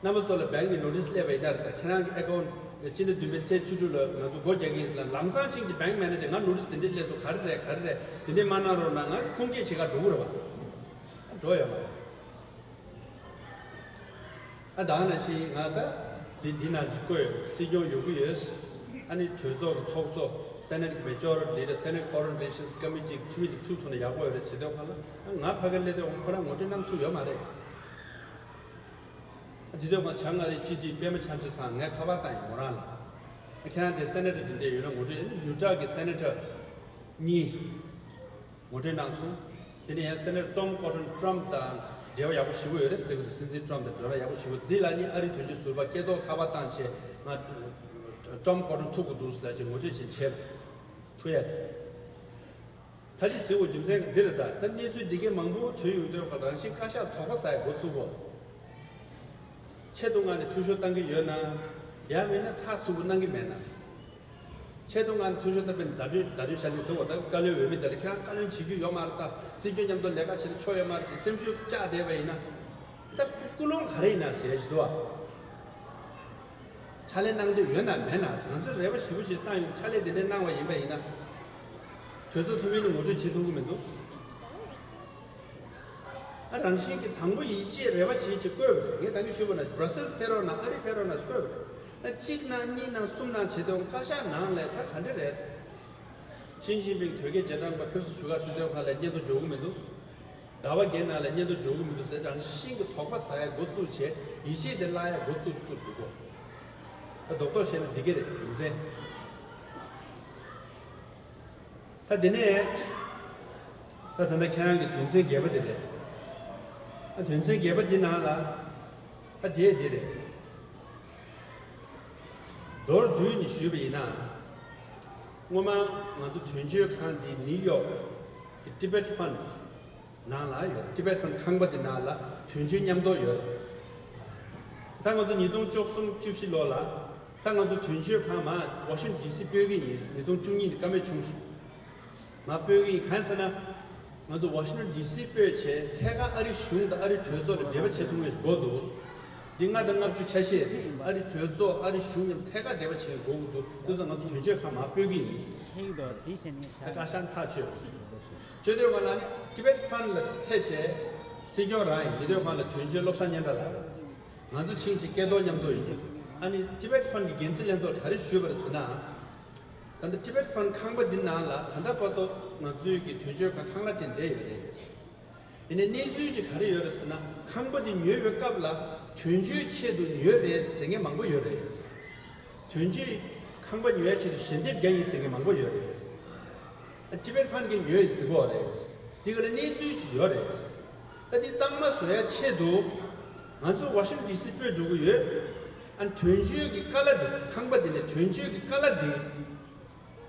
རྣམ་པ་ཚོ་ལ་བེང་གི་ནོ་ཊིས་སླེབས་པ་ཡིན་ན་རེད། ད་ཁྱེད་རང་གི་ཨེ་ཀའུན་ཊི་སྤྱི་ཟླ་བདུན་པའི་ཚེས་བཅུ་དྲུག་ལ་ང་ཚོ་སྒོ་རྒྱག་གི་ཡིན་ཟེར་ལ། ལམ་སང་ཕྱིན་གྱི་བེང་མེ་ནེ་ཇར་ང་ནོ་ཊིས་དེ་འདྲས་སླེབས་སོང་། ག་རེ་རེད་ག་རེ་རེད། དེ་འདྲས་མ་གནང་རོགས་གནང་། ང་ཁུངས་སྐྱེལ་བྱེད་ག་འགྲོ་གི་རེད་བ། འགྲོ་ཡོད་མ་རེད། ཨ་ད་ནང་བཞིན་ང་ད་འདི་འདི་ནང་ཅིག་བཀོད་ཡོད། སྲིད་སྐྱོང་ཡོང་གི་ཡོད། ཨ་ནི་གྲོས་ཚོགས་ཀྱི་ཚོགས་གཙོ། སེ་ནེ་ཊི་མེ་ཇོ་རི་ཊི་ལི་ཌར། སེ་ནེ་ཊི་ཧྥོ་རེན་རི་ལེ་ཤན་སི་ཀོ་མི་ཊི་འཐུས་མི་དེ་ཐུག་ཐུག་ན་ཡག་པོ་ཡོད་རེད་ཟེར་དུས་སྒང་ལ། ང་ཕ་གིར་སླེབས་དུས་སྒང་ཁོ་རང་ངོ་སྤྲོད་གནང་ཐུབ་ཡོད་མ་རེད། ཨ་དེ་དུས་སྒང་བྱང་ཨ་རིའི་སྤྱི་འཐུས་པད་མ་ཆབ་ཆ་ཚང་ངས་ཁ་པར་བཏང་ཡིན་མོ་རང་ལ། ཨ་ཁྱེད་རང་དེ་སེ་ནེ་ཊར་དེ་འདྲས་ཡོད་ན་ངོ་སྤྲོད། ཨ་ནི་ཡུ་ཊ་གི་སེ་ནེ་ཊར་གཉིས། ངོ་སྤྲོད་གནང་སོང་། དེ་ནས་ཡང་སེ་ནེ་ཊར་ཊོམ་ཀོར་ཊོན་ཊམ་ཕ་དང་འབྲེལ་བ་ཡག་པོ་ཞེ་པོ་ཡོད་རེད་ཟེར་གྱི་འདུག། སྲིད་འཛིན་ཊམ་ཕ་དང་འབྲེལ་བ་ཡག་པོ་ཞེ་པོ། འདི་ལ་ནི་ཨ་རིའི་དོན་གཅོད་ཟུར་པ་སྐད་ཐོག་ཁ་པར་བཏང་བྱས་ང་ཊོམ་ཀོར་ཊོན་ཐུག་དགོས་འདུག་ཟེར་ལབ་བྱས་ངོ་སྤྲོད་བྱས་བྱས་ཐུག་ཡ་དེ། ད་ཅི་ཟེར་བ་རྒྱུ་མཚན་འདི་རེད་ད། ད་གནས་ཚུལ་འདི་གའི་མང་པོ་ཐོན་ཡོང་དུས་སྒང་རང་བཞིན་བཀའ་ཤག་དོགས་པ་ཟ་ཡ་འགོ་བཙུགས་གོ། ཆེད་དུ་མངགས་ནས་འཐུས་ཤོར་བཏང་གི་ཡོད་ན། ཡང་མིན་ན་ཚགས་ཚུད་པོ་གནང་གི་མེད་ན། ཆེད་དུ་ང་འཐུས་ཤོར་ད་པན་ཟླ་སྒྲོན་ཟླ་སྒྲོན་ཤར་གླིང་ཟེར་བ་ད་བཀའ་བློན་འོས་མི་དེ་ལ་ཁྱེད་རང་བཀའ་བློན་བྱེད་རྒྱུ་ཡོད་མ་རེད། ད་སྲིད་སྐྱོང་མཉམ་དུ་ལས་ཀ་བྱེད་ན་ཆོ་ཡོད་མ་རེད་ཟེར་སེམས་ཤུགས་བཅག་བསྡད་པ་ཡིན་ན། ད་ཀུན་སློང་ག་རེ་ཡིན་ན་ཟེར་ཞུ་དོ། ཕྱག་ལས་གནང་འདོད་ཡོད་ན་མེད་ན་ང་ཚོས་རེ་བ་ཞིབ་པོ་ཞིག་བཏང་ཡོད། ཕྱག་ལས་དེ་འདྲ་གནང་བ་ཡིན་པ་ཡིན་ན། གྲོས་ཚོགས་འཐུས་མི་ནི་ངོ་སྤྲོད་བྱེད་ཐུབ་ཀྱི་མི་འདུག་ཨ་རང་བཞིན་གྱི་དང་པོ་ཡིད་ཆེས་རེ་བ་བྱེད་ཅིག་བསྐོས་པ་རེད། ངས་ད་གིན་ཞུས་པ་ན་བྷ་ར་སེལ་ཕེབས་རོགས་གནང་། ཨ་རི་ཕེབས་རོགས་གནང་བསྐོས་པ་རེད། ཨ་གཅིག་གནང་གཉིས་གནང་གསུམ་གནང་བྱེད་དུས་བཀའ་ཤག་ནང་ལ་ད་ག་འདྲ་རེད། ཞི་ཅིན་ཕིང་དོལ་རྒྱལ་རྗེས་འབྲང་པ་ཕེབས་བསུ་ཞུ་ག་ཞུ་དུས་ཁ་ལ་སྙན་ཐོ་འབྱོར་གྱི་མི་འདུག་ཟླ་བ་བརྒྱད་ནང་ལ་སྙན་ཐོ་འབྱོར་གྱི་མི་འདུག་ཟེར་རང་བཞིན་གྱི་དོགས་པ་ཟ་ཡ་འགོ་བཙུགས་བྱས། ཡིད་ཆེས་དེ་བརླག་ཡ་འགོ་བཙུགས་བཙུགས་འདུག་གོ། ད་རྡོག་རྡོག་བཤད་ན་འདི་ག་རེད་རྒྱུ་མཚན། ད་དེ་ནས་ད་ད་ལྟ་ཁྱེད་རང་གི་དོན་ཚན་བརྒྱད་པ་དེ་རེད། ད་དོན་ཚན་བརྒྱད་པ་འདི་ནང་ལ་ད་དེ་འདི་རེད། མདོར་བསྡུས་ནས་ཞུས་པ་ཡིན་ན། སྔོན་མ་ང་ཚོ་དོན་གཅོད་ཁང་འདི་ནིའུ་ཡོག་གི་Tibet Fund ནང་ལ་ཡོད། Tibet Fund ཁང་པ་འདི་ནང་ལ་དོན་གཅོད་མཉམ་དུ་ཡོད། ད་ང་ཚོ་ཉིས་སྟོང་བཅུ་གསུམ་བཅུ་བཞི་ལོ་ལ་ད་ང་ཚོ་དོན་གཅོད་ཁང་མར་ཝ་ཤིང་ཊོན་ཌི་སི་སྤོས་ཀྱི་ཡིན། ཉིས་སྟོང་བཅུ་གཉིས་ནས་བཀའ་མོལ་བྱུང་ཞུ། མར་སྤོས་ཀྱི་ཡིན། གང་ཟེར་ན། ང་ཚོ་ཝ་ཤིང་ཊོན་ཌི་སི་སྤོས་བྱས་ཐད་ཀར་ཨ་རི་གཞུང་དང་ཨ་རི་གྲོས་ཚོགས་ལ་འབྲེལ་བ་བྱེད་ཐུབ་མཁན་ཞིག་དགོས་འདུག་འདི་ལྔ་དང་ལྔ་བཅུ་ཆ་ཤས་རེད། ཨ་རི་གྲོས་ཚོགས་ཨ་རི་གཞུང་མཉམ་ཐད་ཀར་འབྲེལ་བ་བྱེད་མཁན་དགོས་ཀྱི་འདུག་དེ་ཚོ་ང་ཚོ་དོན་གཅོད་ཁང་མར་སྤོས་ཀྱི་ཡིན། ད་བཀའ་ཤག་ཐག་ཆོད། ཆོས་དོན་ཁང་ལ་ནི་Tibet Fund ལ་ཐད་བྱས། སྲིད་སྐྱོང་རང་ཡིན། དེ་དོན་ཁང་ལ་དོན་གཅོད་བློ་བཟང་སྙན་གྲགས་ལགས། ང་ཚོ་ཕྱིན་ཆད་སྐལ་རྡོར་མཉམ་དུ་ཡིན། ཨ་ནི་Tibet Fund གི་འགན་འཛིན་ལྷན་ཚོགས་ལ་ག་རེ་ཞུས་པ་རེད་ཟེར་ན། ད་ལྟ་Tibet Fund ཁང་པ་འདི་ནང་ལ་ད་ལྟ་བར་དུ་ང་ཚོའི་གི་དོན་གཅོད་ཁང་ཁང་གླ་སྤྲད་བསྡད་ཡོད་རེད། ཡིན་ནའི་གནས་ཚུལ་ཅིག་ག་རེ་ཡོད་རེད་ཟེར་ན། ཁང་པ་འདི་ཉོས་པའི་སྐབས་ལ་དོན་གཅོད་ཆེད་དུ་ཉོས་རེད་ཟེར་མཁན་མང་པོ་ཡོད་རེད། དོན་གཅོད་ཁང་པ་ཉོ་ཡ་ཆེད་དུ་ཞལ་འདེབས་རྒྱག་ཡིན་ཟེར་མཁན་མང་པོ་ཡོད་རེད། Tibet Fund གིས་ཉོས་ཡིན་ཟེར་གོ་རེད། འདི་ག་ལ་གནས་ཚུལ་ཅིག་ཡོད་རེད། ད་འདི་གཙང་མ་བཟོ་ཡ་ཆེད་དུ་ང་ཚོ་ཝ་ཤིང་ཊོན་ཌི་སི་སྤོས་འགྲོ་གི་ཡོད། ཨ་ནི་དོན་གཅོད་ཀྱི་ཀ་ལ་འདི་ཁང་པ་འདི་ནས་དོན་གཅོད་ཀྱི་ཀ་ལ་འདི།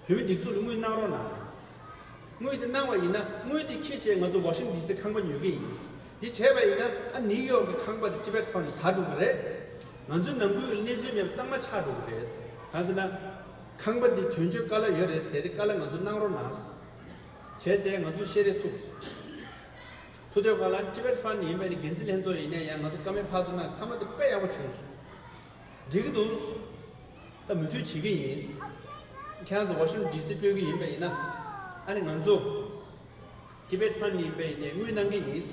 བོད་མི་སྒྲིག་འཛུགས་ལ་དངུལ་གནང་རོགས་གནང་། དངུལ་དེ་གནང་བ་ཡིན་ན་དངུལ་དེ་འཁྱེར་བྱས་ང་ཚོ་ཝ་ཤིང་ཊོན་ཌི་སི་ཁང་པ་ཉོ་གི་ཡིན། འདི་བྱས་པ་ཡིན་ན་ཨ་ནིའུ་ཡོག་གི་ཁང་པ་དེ་Tibet Fund ལ་དར་འགྲོ་གི་རེད། ང་ཚོའི་ནང་ཁུལ་གྱི་གནས་ཚུལ་མེད་པ་གཙང་མ་ཆགས་འགྲོ་གི་རེད། གང་ཟེར་ན། ཁང་པ་འདི་དོན་གཅོད་ཀ་ལ་ཡོད་རེད་ཟེར་ཏེ་ཀ་ལ་ང་ཚོ་གནང་རོགས་གནང་། བྱས་ཚེ་ང་ཚོ་ཤེས་རེ་ཐུབ། ཐུབ་དོན་ག་ལ་Tibet Fund ཡིན་པ་ནི་འགན་འཛིན་ལྷན་ཚོགས་ཡིན་ན་ཡང་ང་ཚོ་བཀའ་མོལ་ཕར་ཚུར་གནང་། མཐའ་མ་དེ་དཔེ་ཡག་པོ་བྱུང་སོང་། འགྲིག་གི་འདུག་ད་མོས་མཐུན་བྱེད་ཀྱི་ཡིན། ཁྱེད་རང་ཚོ་ཝ་ཤིང་ཊོན་ཌི་སི་སྤོས་ཀྱི་ཡིན་པ་ཡིན་ན། ཨ་ནི་ང་ཚོ་Tibet Fund ཡིན་པ་ཡིན་ནའི་དངུལ་གནང་གི་ཡིན།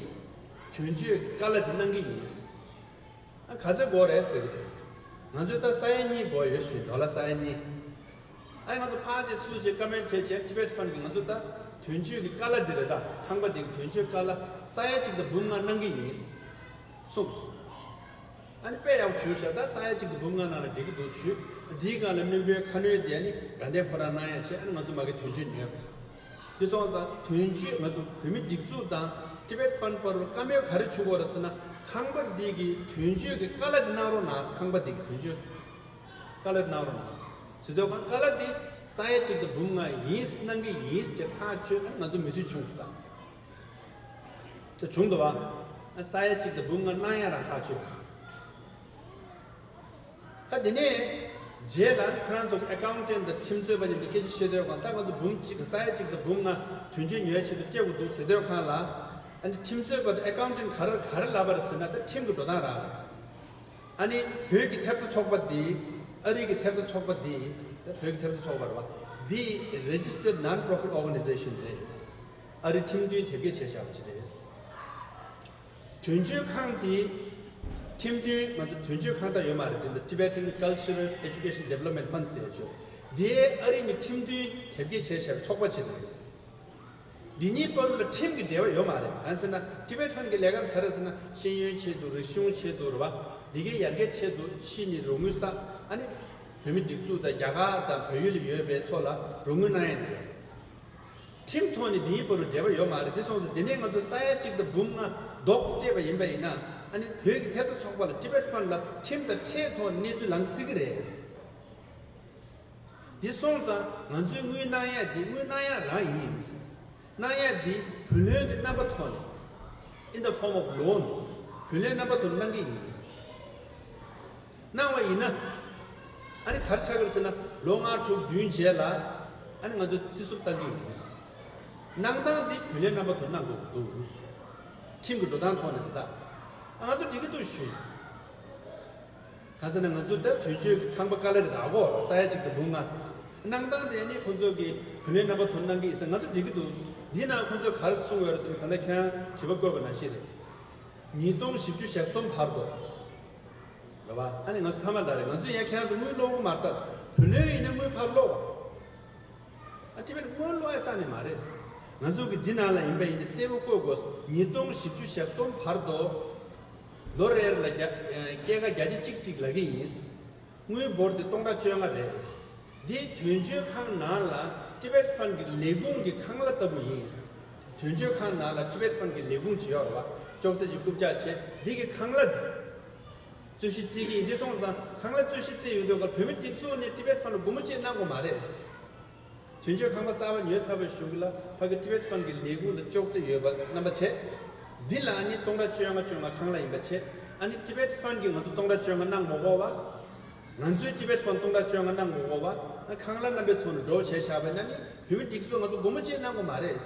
དོན་གཅོད་ཀ་ལ་དེ་གནང་གི་ཡིན། ཨ་ག་ཚོད་དགོས་རེད་ཟེར་གི་འདུག་ང་ཚོས་ད་ས་ཡ་གཉིས་དགོས་ཡོད་ཞུས། ཌོ་ལར་ས་ཡ་གཉིས། ཨ་ནི་ང་ཚོ་ཕར་ཆེ་ཚུར་ཆེ་བཀའ་མོལ་བྱས་བྱས་Tibet Fund གིས་ང་ཚོ་ད་དོན་གཅོད་ཀྱི་ཀ་ལ་འདི་རེད། ད་ཁང་པ་འདི་གི་དོན་གཅོད་ཀ་ལ་ས་ཡ་གཅིག་དང་འབུམ་ལྔ་གནང་གི་ཡིན་གསུངས་སོང་། ཨ་ནི་དཔེ་ཡག་པོ་བྱུང་ཤག་ད་ས་ཡ་གཅིག་དང་འབུམ་ལྔ་ནང་ལ་འགྲིག་གི་འདུག་ཞུས། འདིའི་སྒང་ལ་བློན་པོའི་ཁ་སྣོན་དེ་ནི་དགའ་ལྡན་ཕོ་བྲང་གནང་ཡ་བྱས། ཨ་ནི་ང་ཚོ་མ་གི་དོན་གཅོད་ཉོས་པ་རེད། དེ་སོང་ཙང་དོན་གཅོད་ང་ཚོ་བོད་མི་སྒྲིག་འཛུགས་དང་Tibet Fund བར་དུ་བཀའ་མོལ་ག་རེ་བྱུང་གོ་རེད་ཟེར་ན། ཁང་པ་འདི་གི་དོན་གཅོད་ཀྱི་ཀ་ལ་འདི་གནང་རོགས་གནང་། ཁང་པ་འདི་གི་དོན་གཅོད་ཀ་ལ་འདི་གནང་རོགས་གནང་ཟེར་དུས་ཁང་ཀ་ལ་འདི་ས་ཡ་གཅིག་དང་འབུམ་ལྔ་ཡིན་གནང་གི་ཡིན་ཅེས་ཐག་ཆོད། ཨ་ནི་ང་ཚོ་མོས་མཐུན་བྱུང་སོང་། ད་བྱུང་འདུག་བ། ས་ཡ་གཅིག་དང་འབུམ་ལྔ་གནང་ཡ་རང་ཐག་ཆོད། ད་དེ་ནས་རྗེས་ལ་ཁོ་རང་ཚོ་ཨེ་ཀའུན་ཊེན་ཊི་དང་ཁྲིམས་རྩོད་པ་མཉམ་དུ་སྐད་ཆ་བཤད་དུས་སྒང་། ད་ང་ཚོ་འབུམ་གཅིག་ས་ཡ་གཅིག་དང་འབུམ་ལྔ་དོན་གཅོད་ཉོ་ཡ་ཆེད་དུ་སྤྲད་དགོས་འདུག་ཟེར་དུས་སྒང་ལ། ཨ་ནི་ཁྲིམས་རྩོད་པ་དང་ཨེ་ཀའུན་ཊེན་ཊི་ག་རེ་ག་རེ་ལབ་པ་རེད་ཟེར་ན། ད་ཁྲིམས་ཀྱི་འགྲོ་སྟངས་རང་རེད། ཨ་ནི་བོད་ཀྱི་ཐེབས་རྩ་ཚོགས་པ་འདི། ཨ་རི་གི་ཐེབས་རྩ་ཚོགས་པ་འདི། ད་བོད་ཀྱི་ཐེབས་རྩ་ཚོགས་པ་རེད་བ། འདི་Registered Non-Profit Organization རེད། ཨ་རི་ཁྲིམས་མཐུན་དེབ་སྐྱེལ་བྱས་བཞག་པ་ཅིག་རེད། དོན་གཅོད་ཁང་དེ་ཁྲིམས་མཐུན། ང་ཚོ་དོན་གཅོད་ཁང་ད་ཡོད་མ་རེད། དེ་འདྲ་Tibetan Cultural Education Development Fund ཟེར་ཡོད་ཆོག་དེ་ཨ་རི་ནས་ཁྲིམས་མཐུན་དེབ་སྐྱེལ་བྱས་བཞག་ཚོགས་པ་ཅིག་རེད། འདི་གཉིས་བར་ལ་ཁྲིམས་ཀྱི་འབྲེལ་བ་ཡོད་མ་རེད། གང་ཟེར་ན་Tibetan གི་ལས་ཀ་ག་རེ་ཟེར་ན་ཤེས་ཡོན་ཆེད་དུ། རིག་གཞུང་ཆེད་དུ་རེད་བ། འདི་གའི་ཡར་རྒྱས་ཆེད་དུ་ཕྱི་ནས་རོགས་དངུལ་བསགས། ཨ་ནི་བོད་མི་སྒྲིག་འཛུགས་དང་རྒྱ་གར་དང་བལ་ཡུལ་ལ་ཡོད་པའི་ཚོ་ལ་རོགས་དངུལ་གནང་ཡ་འདི་རེད། ཁྲིམས་ཐོག་ནས་འདི་གཉིས་བར་དུ་འབྲེལ་བ་ཡོད་མ་རེད། དེ་སོང་ཙང་དེ་ནས་ང་ཚོ་ས་ཡ་གཅིག་དང་འབུམ་ལྔ་རྡོག་སྤྲད་པ་ཡིན་པ་ཡིན་ན། ཨ་ནི་བོད་ཀྱི་ཐེབས་རྩ་ཚོགས་པ་ལ་Tibet Fund ལ་ཁྲིམས་དང་ཁྲལ་ཐོག་གནས་ཚུལ་ལངས་སྲིད་ཀྱི་རེད། འདི་སོང་ཙང་ང་ཚོའི་དངུལ་གནང་ཡ་འདི་དངུལ་གནང་ཡ་རང་ཡིན། གནང་ཡ་འདི་བུ་ལོན་གྱི་རྣམ་པ་ཐོག་ནས། In the form of loan བུ་ལོན་རྣམ་པ་ཐོག་ནས་གནང་གི་ཡིན། གནང་བ་ཡིན་ན། ཨ་ནི་ག་རེ་ཆགས་ཀྱི་རེད་ཟེར་ན། ལོ་ལྔ་དྲུག་བདུན་རྗེས་ལ་ཨ་ནི་ང་ཚོས་རྩིས་སྤྲོད་བཏང་གི་ཡོད། གནང་སྟངས་འདི་བུ་ལོན་རྣམ་པ་ཐོན་གནང་དགོས་ཀྱི་འདུག། ཁྲིམས་ཀྱི་འགྲོ་སྟངས་ཐོག་ནས་རེད་ད། ཨ་ང་ཚོ་འགྲིག་གི་འདུག་ཞུ། གང་ཟེར་ན་ང་ཚོ་ད་དོན་གཅོད་ཁང་པ་དཀའ་ལས་རག་གོ་ས་ཡ་གཅིག་དང་འབུམ་ལྔ། གནང་སྟངས་དེ་ནི་ཁོང་ཚོ་གི་བུ་ལོན་རྣམ་པ་ཐོན་གནང་གི་ཡིན་ས་ང་ཚོ་འགྲིག་གི་འདུག། འདི་ན་ཁོང་ཚོས་ག་རེ་གསུངས་ཡོད་རེད་ཟེར་ན། ད་ལྟ་ཁྱེད་རང་དྲི་བ་བཀོད་པ་ནང་བཞིན་རེད། ཉིས་སྟོང་བཞི་བཅུ་ཞེ་གསུམ་བར་དུ། རེད་བ། ཨ་ནི་ང་ཚོ་མཐའ་མ་ལ་རེད། ང་ཚོས་ཡང་ཁྱེད་རང་ཚོ་དངུལ་སློག་གི་མ་རེད་ད། བུ་ལོན་ཡིན་ན་དངུལ་ཕར་སློག་པ། ཨ་ཊི་བེཊ་དངུལ་སློག་ཡ་རྩ་ནས་མ་རེད། ང་ཚོ་གི་འདི་ནང་ལ་ཡིན་པ་ཡིན་ན་གསལ་པོ་བཀོད་དགོས། ཉིས་སྟོང་བཞི་བཅུ་ཞེ་གསུམ་བར་དུ་ལོ་རེར་ལ་བརྒྱ་སྐྱེད་ཀ་བརྒྱ་ཆ་གཅིག་གཅིག་ལབ་ཀྱི་ཡིན། དངུལ་འབོར་དེ་སྟོང་ཕྲག་བཅོ་ལྔ་རེད། འདི་དོན་གཅོད་ཁང་ནང་ལ་ཊི་བེཊ་ཕན་གྱི་ལས་ཁུངས་ཀྱི་ཁང་གླ་ལྟ་བུ་ཡིན། དོན་གཅོད་ཁང་ནང་ལ་ཊི་བེཊ་ཕན་གྱི་ལས་ཁུངས་ཅིག་ཡོད་རེད་བ། ཅོག་ཙེ་ཅིག་རྐུབ་བཀྱག་བྱས། འདི་གི་ཁང་གླ་འདི་རྩོད་གཞི་བརྩི་གི་ཡིན། འདི་སོང་ཙང་ཁང་གླ་རྩོད་གཞི་བརྩི་ཡོང་དུས་སྐབས་བོད་མི་སྒྲིག་འཛུགས་ནས་ཊི་བེཊ་ཕན་ལ་སྒོར་མོ་གཅིག་གནང་དགོས་མ་རེད། དོན་གཅོད་ཁང་པ་གསར་པ་ཉོས་ཚར་བའི་གཞུག་གུ་ལ་ཕ་གི་ཊི་བེཊ་ཕན་གྱི་ལས་ཁུངས་དང་ཅོག་ཙེ་ཡོད་པ་རྣམ་པ་བྱས། འདི་ལ་ཨ་ནི་སྟོང་ཕྲག་བཅོ་ལྔ་བཅོ་ལྔ་ཁང་གླ་ཡིན་པ་བྱས། ཨ་ནི་ཊི་བེཊ་ཕན་གྱིས་ང་ཚོ་སྟོང་ཕྲག་བཅོ་ལྔ་གནང་མ་དགོས་པ། ང་ཚོས་ཊི་བེཊ་ཕན་སྟོང་ཕྲག་བཅོ་ལྔ་གནང་མ་དགོས་པ། ཨ་ཁང་གླ་རྣམ་པའི་ཐོག་ནས་སྒྲོག་བྱས་བཞག་པ་ཡིན་ན་ནི་བོད་མི་སྒྲིག་འཛུགས་ང་ཚོ་སྒོར་མོ་གཅིག་གནང་དགོས་མ་རེད།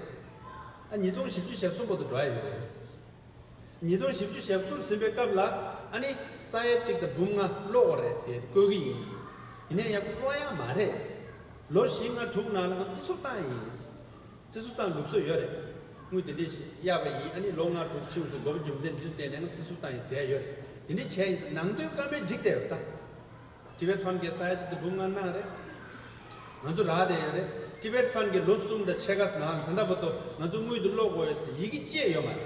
ཨ་ཉིས་སྟོང་བཞི་བཅུ་ཞེ་གསུམ་བར་དུ་འགྲོ་ཡ་ཡོད་རེད། ཉིས་སྟོང་བཞི་བཅུ་ཞེ་གསུམ་ཟིན་པའི་སྐབས་ལ་ཨ་ནི་ས་ཡ་གཅིག་དང་འབུམ་ལྔ་སློག་དགོས་རེད་ཟེར་བཀོད་ཀྱི་ཡིན། ཡིན་ནའི་ཡག་པོ་སློག་ཡག་མ་རེད། ལོ་བཞི་ལྔ་དྲུག་ནང་ལ་ང་རྩིས་སྤྲོད་བཏང་ཡིན། རྩིས་སྤྲོད་བཏང་ལུགས་སྲོལ་ཡོད་རེད། དངུལ་དེ་འདྲས་ཤིག་གཡར་བ་ཡིན། ཨ་ནི་ལོ་ལྔ་དྲུག་ཕྱིན་སོང་། དགོས་པ་རྒྱུ་མཚན་འདི་ལ་བརྟེན་ནས་ང་རྩིས་སྤྲོད་བཏང་ཡིན་ཟེར་ཡོད་རེད། དེ་འདྲས་བྱས་ཡིན་ཟེར་ནང་དོན་བཀའ་མོལ་འགྲིག་བསྡད་ཡོད་ད། ཊི་བེཊ་ཕན་གྱིས་ས་ཡ་གཅིག་དང་འབུམ་ལྔ་གནང་རེད། ང་ཚོ་རག་བསྡད་ཡོད་རེད། ཊི་བེཊ་ཕན་གྱིས་ལོ་གསུམ་དང་ཕྱེད་ཀ་ནང་ད་ལྟ་བར་དུ་ང་ཚོ་དངུལ་དེ་སློག་དགོས་ཡོད་ཟེར་ཡི་གེ་བཅས་ཡོད་མ་རེད།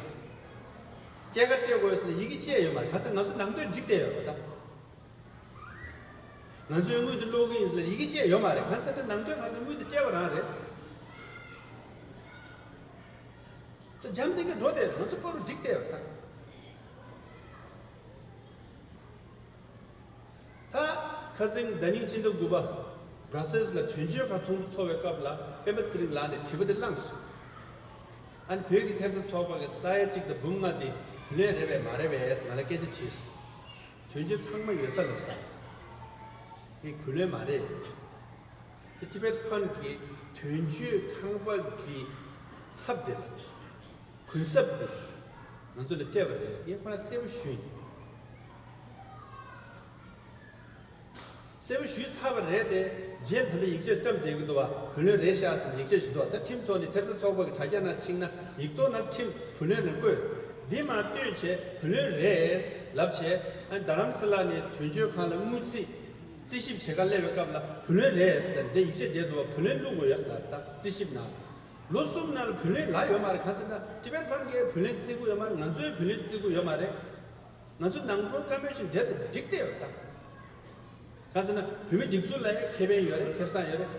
སྐྱེད་ཀ་སྤྲད་དགོས་ཡོད་ཟེར་ཡི་གེ་བཅས་ཡོད་མ་རེད། ག་ཚོད་ང་ཚོ་ནང་དོན་འགྲིག་བསྡད་ཡོད་རེད་ད། ང་ཚོས་དངུལ་དེ་སློག་གི་ཡིན་ཟེར་ཡི་གེ་བཅས་ཡོད་མ་རེད། ག་ཚོད་ནང་དོན་ང་ཚོ་དངུལ་དེ་སྤྲད་པ་རང་རེད། ད་འཇམ་ཐིང་གིས་འགྲོ་བསྡད་རེད། ང་ཚོ་པོ་རུ་འགྲིག་བསྡད་ཡོད་རེད་ད། ད་ཁ་སང་ཟླ་ཉིན་སྤྱི་ཟླ་དགུ་པ་བྷ་ར་སེལ་ལ་དོན་གཅོད་ཁང་ཚོགས་འདུ་ཚོགས་པའི་སྐབས་ལ་སྤེན་པ་ཚེ་རིང་ལགས་ནས་དྲི་བ་དེ་བླངས་སོང་། ཨ་ནི་བོད་ཀྱི་ཐེབས་རྩ་ཚོགས་པ་གི་ས་ཡ་གཅིག་དང་འབུམ་ལྔ་དེ་བུ་ལོན་རེད་པས་མ་རེད་པས་ང་ལ་སྐད་ཆ་དྲིས་སོང་། དོན་གཅོད་ཚང་མ་ཡོད་ས་ལ་རེད། དེ་བུ་ལོན་མ་རེད། དེ་ཊི་བེཊ་ཕན་གྱི་དོན་གཅོད་ཁང་པ་གི་ཚབ་དེ་ལ། གུན་གསབ་དེ་ང་ཚོ་ལ་སྤྲད་པ་རེད། ངས་ཁོ་རང་གསལ་པོ་ཞུས་ཡིན། གསལ་པོ་ཞུས་ཚར་བ་རེད་དེ། རྗེས་ད་ལྟ་ཡིག་ཆ་བཀྲམ་བསྡད་ཀྱི་འདུག་བ། བུ་ལོན་རེད་ཤག་ཟེར་ཡིག་ཆ་ཞིག་འདུག་བ། ད་ཁྲིམས་ཐོག་ནས་ཐེབས་རྩ་ཚོགས་པ་གི་དྲ་རྒྱ་ནང་ཕྱིན་ན་ཡིག་ཐོག་ནང་ཁྲིམས་བུ་ལོན་ནས་བཀོད། འདི་མར་བཏོན་བྱས་བུ་ལོན་རེད་ལབ་བྱས། ཨ་རྡ་རམ་ས་ལ་ནས་དོན་གཅོད་ཁང་ལ་དངུལ་རྩིས་རྩིས་ཞིབ་བྱེད་གར་སླེབས་པའི་སྐབས་ལ་བུ་ལོན་རེད་ཟེར་ཏེ་འདི་ཡིག་ཆ་བསྡད་འདུག་བ། བུ་ལོན་བླུག་དགོས་ཡོད་ཟེར་ད་རྩིས་ཞིབ་ནང་། ལོ་གསུམ་ནང་ལ་བུ་ལོན་ལབ་ཡོད་མ་རེད། གང་ཟེར་ན་ཊི་བེཊ་ཕན་གྱིས་བུ་ལོན་བརྩི་གི་ཡོད་མ་རེད། ང་ཚོས་བུ་ལོན་བརྩི་གི་ཡོད་མ་རེད། ང་ཚོ་ནང་ཁུལ་བཀའ་མོལ་ཞིག་འགྲིག་འགྲིག་བསྡད་ཡོད་ད། གང་ཟེར་ན་བོད་མི་སྒྲིག་འཛུགས་ལ་ཡང་ཁེ་ཕན་ཡོད་རེད། ཁེ་བཟང་ཡོད་རེད།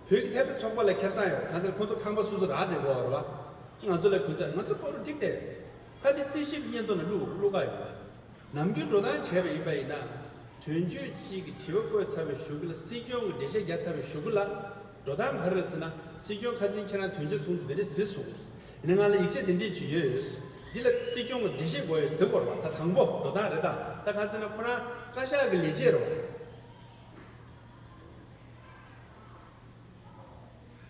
བོད་ཀྱི་ཐེབས་རྩ་ཚོགས་པ་ལ་ཁེ་བཟང་ཡོད་རེད། གང་ཟེར་ཁོང་ཚོ་ཁང་པ་སོ་སོ་རག་བསྡད་ཡོད་རེད་བ། ང་ཚོ་ལ་གུན་གསབ། ང་ཚོ་པོ་རུ་འགྲིག་བསྡད་ཡོད། ད་འདི་རྩིས་ཞིབ་སྙན་ཐོ་ནང་བླུག་བླུག་ག་ཡོད་རེད། ནམ་རྒྱུན་འགྲོ་སྟངས་བྱས་པ་ཡིན་པ་ཡིན་ན། དོན་གཅོད་གཅིག་གིས་དྲི་བ་བཀོད་ཚར་བའི་གཞུག་གུ་ལ་སྲིད་སྐྱོང་གིས་འགྲེལ་བཤད་རྒྱག་ཚར་བའི་གཞུག་གུ་ལ། འགྲོ་སྟངས་ག་རེ་རེད་ཟེར་ན། སྲིད་སྐྱོང་ཁ་སང་ཁྱེད་རང་དོན་གཅོད་ཚོགས་འདུ་འདི་འདྲས་ཟེར་སོང་། ཡིན་ན་ང་ལ་ཡིག་ཆ་འདི་འདྲས་ཅིག་ཡོད། འདི་ལ་སྲིད་སྐྱོང་གིས་འགྲེལ་བཤད་དགོས་ཡོད་ཟེར་དགོས་རེད་བ། ད་དང་པོ་འགྲོ་སྟངས་རེད་ད། ད་གང་ཟེར་ན་ཁོ་རང་བཀའ་ཤག་གི་ལས་བྱེད་རེད་བ།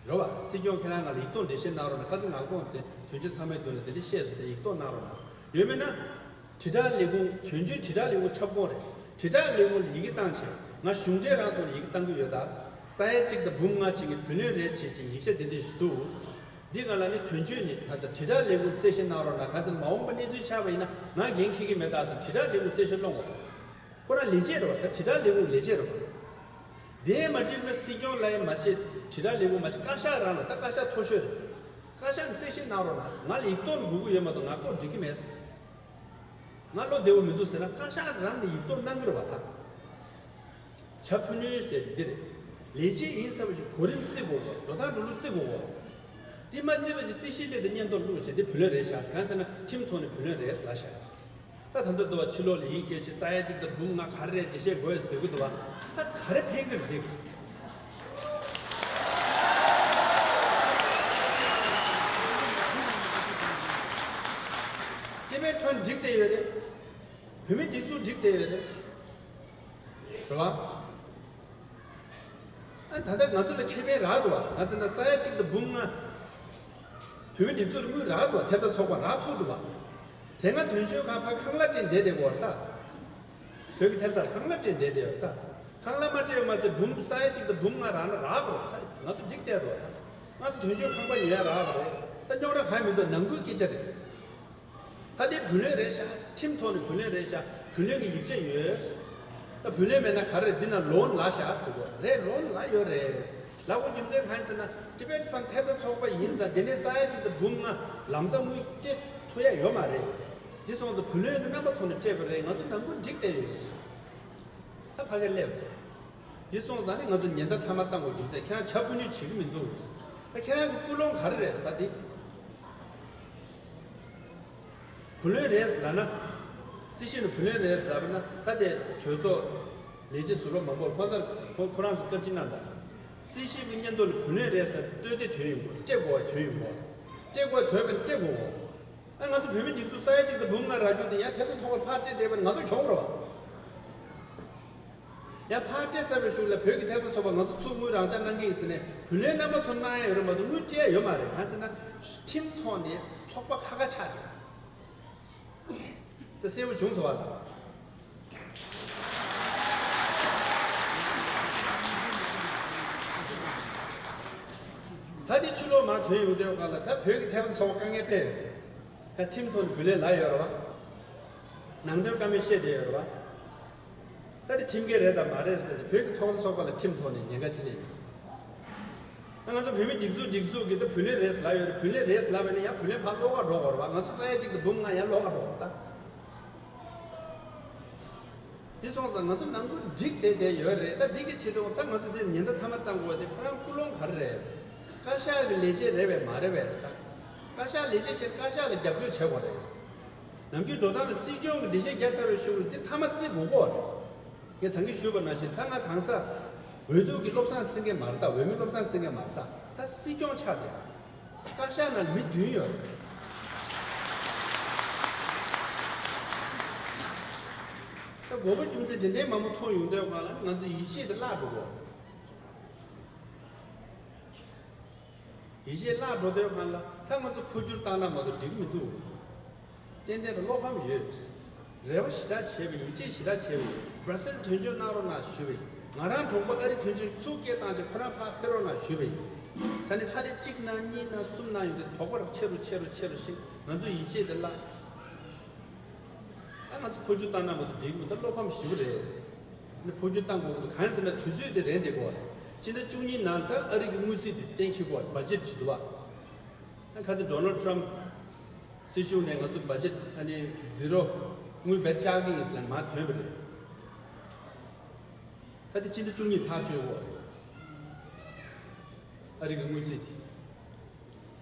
རེད་བ། སྲིད་སྐྱོང་ཁྱེད་རང་ང་ལ་ཡིག་ཐོག་འགྲེལ་བཤད་གནང་རོགས་གནང་། ཁ་སང་ང་ལ་ཁོང་དེ་དོན་གཅོད་ཚང་མའི་མདུན་ལ་དེ་འདྲ་བཤད་སོང་། དེ་ཡིག་ཐོག་གནང་རོགས་གནང་། ཡོད་མེད་ན། དྲིལ་བསྒྲགས་ལས་ཁུངས། དོན་གཅོད་དྲིལ་བསྒྲགས་ལས་ཁུངས་ཁྱབ་ཁོངས་རེད། དྲིལ་བསྒྲགས་ལས་ཁུངས་ལ་ཡི་གེ་བཏང་བྱས། ང་གཞུང་འབྲེལ་རང་ཐོག་ནས་ཡི་གེ་བཏང་གི་ཡོད་ད། ས་ཡ་གཅིག་དང་འབུམ་ལྔ་ཅིག་གི་བུ་ལོན་རེད་བྱས་ཅིག་ཡིག་ཆ་དེ་འདྲ་ཞིག་འདུག། འདི་ང་ལ་ནི་དོན་གཅོད་ནས་ད་ལྟ་དྲིལ་བསྒྲགས་ལས་ཁུངས་གསལ་བཤད་གནང་རོགས་གནང་། གང་ཟེར་མ་འོངས་པ་གནས་ཚུལ་ཆགས་པ་ཡིན་ན་ང་འགན་འཁྱེར་གྱི་མེད་ད་ཟེར། དྲིལ་བསྒྲགས་ལས་ཁུངས་གསལ་བཤད་སློང་བ། ཁོ་རང་ལས་བྱེད་རེད་བ། ད་དྲིལ་བསྒྲགས་ལས་ཁུངས་ལས་བྱེད་རེད་བ། དེ་མ་འགྲིག་ན་སྲིད་སྐྱོང་ལ་ཡང་མ་བྱེད། དྲིལ་བསྒྲགས་ལས་ཁུངས་མ་བྱེད། བཀའ་ཤག་རང་ལ། ད་བཀའ་ཤག་མཐོ་ཤོས་རེད། བཀའ་ཤག་ནས་གསལ་བཤད་གནང་རོགས་གནང་། ང་ལ་ཡིག་ཐོག་ནས་དགོས་ཀྱི་ཡོད་མ་གཏོགས་ང་ལྐོག་འགྲིག་གི་མེད། ང་བློ་བདེ་བོ་མི་འདུག་ཟེར་ན་བཀའ་ཤག་རང་ནས་ཡིག་ཐོག་གནང་གི་རེད་བ། ད་བྱ་ཕུ་ནུས་ཟེར་འདི་རེད། ལས་བྱེད་ཡིན་ཚར་བ་ཞིག་གོ་རིམ་བརྩི་དགོས་གོ། འགྲོ་སྟངས་འགྲོ་ལུགས་བརྩི་དགོས་གོ། འདི་མ་བརྩིས་པ་ཞིག་རྩིས་ཞིབ་སླེབས་ཏེ་སྙན་ཐོ་བླུགས་བྱས་འདི་བུ་ལོན་རེད་བཞག་ཟེར། གང་ཟེར་ན་ཁྲིམས་ཐོག་ནས་བུ་ལོན་རེད་ལབ་བཞག། ད་ད་ལྟ་འདུག་བ། ཕྱི་ལོགས་ལ་ཡིན་སྐད་ཆ་ས་ཡ་གཅིག་དང་འབུམ་ལྔ་ག་རེ་རེད་འགྲེལ་བཤད་དགོས་ཟེར་གི་འདུག་བ། ད་ག་རེ་ཕན་གི་རེད་འདི། ཊི་བེཊ་ཕན་འགྲིག་བསྡད་ཡོད་རེད། བོད་མི་སྒྲིག་འཛུགས་འགྲིག་བསྡད་ཡོད་རེད། རེད་བ། ཨ། ད་ལྟ་ང་ཚོ་ལ་ཁེ་ཕན་རག་འདུག་བ། ང་ཚོ་ན་ས་ཡ་གཅིག་དང་འབུམ་ལྔ་བོད་མི་སྒྲིག་འཛུགས་ལ་དངུལ་རག་འདུག་བ། ཐེབས་རྩ་ཚོགས་པ་རག་ཐུབ་འདུག་བ། དེ་སྔ་དོན་གཅོད་ཁང་ཕར་ཁང་གླ་སྤྲད་བསྡད་བསྡད་ཡོད་རེད་ད། བོད་ཀྱི་ཐེབས་རྩར་ཁང་གླ་སྤྲད་བསྡད་བསྡད་ཡོད་རེད་ད། ཁང་གླ་མ་སྤྲད་ཡོད་མ་ཟད་འབུམ་ས་ཡ་གཅིག་དང་འབུམ་ལྔ་རག་ན་རག་གོ། ད་ང་ཚོ་འགྲིག་བསྡད་འདུག་བ། ད་ང་ཚོ་དོན་གཅོད་ཁང་པ་ཉོ་ཡ་རག་གི་རེད། ད་རྙོག་དྲ་གང་ཡང་མི་འདུག། ནང་ཁུལ་སྐད་ཆ་རེད། ད་དེ་བུ་ལོན་རེད་ཤག། ཁྲིམས་ཐོག་ནས་བུ་ལོན་རེད་ཤག། བུ་ལོན་གྱི་ཡིག་ཆ་ཡོད། ད་བུ་ལོན་མེད་ན་ག་རེ་རེད། འདི་ན་ལོན་ལ་ཤག་ཟེར་གོ་རེད། ལོན་ལ་ཡོད་རེད། ལ་གོ་རྒྱུ་མཚན་གང་ཡིན་ཟེར་ན། Tibet Fund ཐེབས་རྩ་ཚོགས་པ་ཡིན་ཙང་དེ་ནས་ས་ཡ་གཅིག་དང་འབུམ་ལྔ་ལམ་སང་དངུལ་སྤྲད་ཐུབ་ཡ་ཡོད་མ་རེད། འདི་སོང་ཙང་བུ་ལོན་གྱི་རྣམ་པ་ཐོག་ནས་སྤྲད་པ་རེད། ང་ཚོ་ནང་ཁུལ་འགྲིག་བསྡད་ཡོད། ད་ཕ་གིར་སླེབས། འདི་སོང་ཙང་ནི་ང་ཚོ་ཉེན་བརྡ་མཐའ་མ་བཏང་དགོས་རྒྱུ་མཚན། ཁྱེད་རང་ཇ་ཕུ་ནུས་བྱེད་ཀྱི་མི་འདུག། ད་ཁྱེད་རང་གི་ཀུན་སློང་ག་རེ་རེད་ཟེར་ད་འདི། བུ་ལོན་རེད་ཟེར་ལབ་ན། རྩིས་ཞིབ་ནས་བུ་ལོན་རེད་ཟེར་ལབ་ན། ད་དེ་གྲོས་ཚོགས་ལས་བྱེད་ཟུར་པ་མང་པོ་ཁོ་ཚོར་ཁོ་ཁོ་རང་ཚོ་བཀའ་འདྲི་གནང་དང་། རྩིས་ཞིབ་ཀྱི་སྙན་ཐོ་ལ་བུ་ལོན་རེད་ཟེར་སྤྲོད་དེ་དོན་ཡོང་གོ། སྤྲད་དགོས་པ་དོན་ཡོང་གོ། སྤྲད་དགོས་དོན་པ་སྤྲད་དགོས་གོ། ཨ་ང་ཚོ་བོད་མི་སྒྲིག་འཛུགས་ས་ཡ་གཅིག་དང་འབུམ་ལྔ་རག་རྒྱུ་དེ་ཡང་ཐེབས་རྩ་ཚོགས་པ་ཕར་སྤྲད་བསྡད་པ་ནི་ང་ཚོ་གྱོང་རེད་བ། ཡང་ཕར་སྤྲད་ཚར་བའི་གཞུག་ལ་བོད་ཀྱི་ཐེབས་རྩ་ཚོགས་པ་ང་ཚོ་ཚུར་དངུལ་རང་འཇགས་གནང་གི་ཡིན་ཟེར་ནས་བུ་ལོན་རྣམ་པ་ཐོག་གནང་ཡ་ཡོད་རེད་མ་གཏོགས་དངུལ་སྤྲད་ཡ་ཡོད་མ་རེད། གང་ཟེར་ན་ཁྲིམས་ཐོག་ནས་ཚོགས་པ་ཁ་ཁ་ཆགས་ཏེ། ད་གསལ་པོ་བྱུང་སོང་བ་ལ། ད་འདི་ཕྱི་ལོགས་མར་ཐོན་ཡོང་དུས་སྒང་ལ་ད་བོད་ཀྱི་ཐེབས་རྩ་ཚོགས་པ་དཀའ་ངལ་འཕྲད་ཡོད་རེད། ད་ཁྲིམས་ཐོག་ནས་བུ་ལོན་ལ་ཡོད་རེད་བ། ནང་དོན་བཀའ་མོལ་བཤད་བསྡད་ཡོད་རེད་བ། ད་དེ་ཁྲིམས་འགལ་རེད་དང་མ་རེད་ཟེར་ཏེ་བོད་ཀྱི་ཐོབ་ཐང་ཚོགས་པ་ལ་ཁྲིམས་ཐོག་ནས་ཉེན་ཁ་ཅི་ལས་ཡོད། ད་ང་ཚོ་བོད་མི་སྒྲིག་འཛུགས་སྒྲིག་འཛུགས་ཀྱི་ད་བུ་ལོན་རེད་ལབ་ཡོད་རེད། བུ་ལོན་རེད་ལབ་པ་ནི་ཡང་བུ་ལོན་ཕར་ལོགས་ཀ་འགྲོ་དགོས་རེད་བ། ང་ཚོ་ས་ཡ་གཅིག་དང་འབུམ་ལྔ་ཡང་ལོགས་ཀ་འགྲོ་དགོས་རེད་ད། དེ་སོང་ཙང་ང་ཚོ་ནང་ཁུལ་འགྲིག་བསྡད་བསྡད་ཡོད་རེད། ད་འདི་གི་ཆེད་དུ་ད་ང་ཚོ་འདི་ཉེན་བརྡ་མཐའ་མ་བཏང་དགོས་དེ་ཁོ་རང་ཀུན་སློང་ག་རེ་རེད། བཀའ་ཤག་གི་ལས་བྱེད་རེད་པས་མ་རེད་པས་ད། བཀའ་ཤག་ལས་བྱེད་བྱས་བཀའ་ཤག་ལ་རྒྱབ་སྐྱོར་བྱེད་དགོས་རེད། ནམ་རྒྱུན་འགྲོ་སྟངས་ལ་སྲིད་སྐྱོང་གི་འགྲེལ་བཤད་རྒྱག་ཚར་བའི་གཞུག་ལ་འདི་མཐའ་མ་བརྩི་དགོས་ཀྱི་རེད། ངས་ད་གིན་ཞུས་པ་ནང་བཞིན་ད་ང་གང་ཟག་འོས་བསྡུ་གི་བློ་བཟང་སེང་གེ་མ་རེད་ད། འོས་མི་བློ་བཟང་སེང་གེ་མ་རེད་ད། ད་སྲིད་སྐྱོང་ཆགས་བསྡད། བཀའ་ཤག་ནང་མི་བདུན་ཡོད་རེད། ད་དགོས་པ་རྒྱུ་མཚན་དེ་འདྲའི་མང་པོ་མཐོང་ཡོང་དུས་སྒང་ལ་ང་ཚོ་ཡིད་ཆེས་དེ་བརླག་འགྲོ་གི་རེད། ཡིད་ཆེས་བརླག་འགྲོ་དུས་སྒང་ལ་ད་ང་ཚོ་འཕོ་འགྱུར་བཏང་ན་མ་གཏོགས་འགྲིག་གི་མི་འདུག། ཏན་ཏན་དུ་བློ་ཕམ་ཡོད། རེ་བ་ཞེ་དྲག་བྱས་པ་ཡིན། ཡིད་ཆེས་ཞེ་དྲག་བྱས་པ་ཡིན། སྦྲ་སིལ་དོན་གཅོད་གནང་རོགས་གནང་ཞུས་པ་ཡིན། ང་རང་གྲོང་པ་ཨ་རི་དོན་གཅོད་ཚུར་སྐད་བཏང་རྗེས་ཁོ་རང་ཕར་ཕེབས་རོགས་གནང་ཞུས་པ་ཡིན། ད་ནི་ཕྱག་ལས་གཅིག་གནང་གཉིས་གནང་གསུམ་གནང་ཡོང་དུས་དོགས་པ་ཆེ་རུ་ཆེ་རུ་ཆེ་རུ་ཕྱིན། ང་ཚོ་ཡིད་ཆེས་དེ་བརླག། ད་ང་ཚོ་འཕོ་འགྱུར་བཏང་ན་མ་གཏོགས་འགྲིག་མི་འདུག། བློ་ཕམ་ཞེ་པོ་རེད། ཨ་ནི་འཕོ་འགྱུར་བཏང་དགོས་ཀྱི་འདུག། གང་ཡིན་ཟེར་ན་དུས་ཚོད་དེ་རན་བསྡད་ཀྱི་ཡོད་རེད། ཕྱི་ཟླ་བཅུ་གཉིས་ནང་ད་ཨ་རི་གི་དངུལ་རྩིས་དེ་གཏན་འཁེལ་གྱི་ཡོད་རེད། བ་ཇེཊ་བྱེད་འདུག་བ། ཨ་ཁ་སང་ཌོ་ནལ་ཊམ་སྲིད་གཞུང་ནས་ང་ཚོ་བ་ཇེཊ་ཨ་ནི་ཛི་རོ་དངུལ་བེད་བཅག་གི་ཡིན་ཟེར་ནས་མར་ཐོན་པ་རེད། ད་དེ་ཕྱི་ཟླ་བཅུ་གཉིས་ཐག་གཅོད་ཡོད་རེད། ཨ་རི་གི་དངུལ་རྩིས་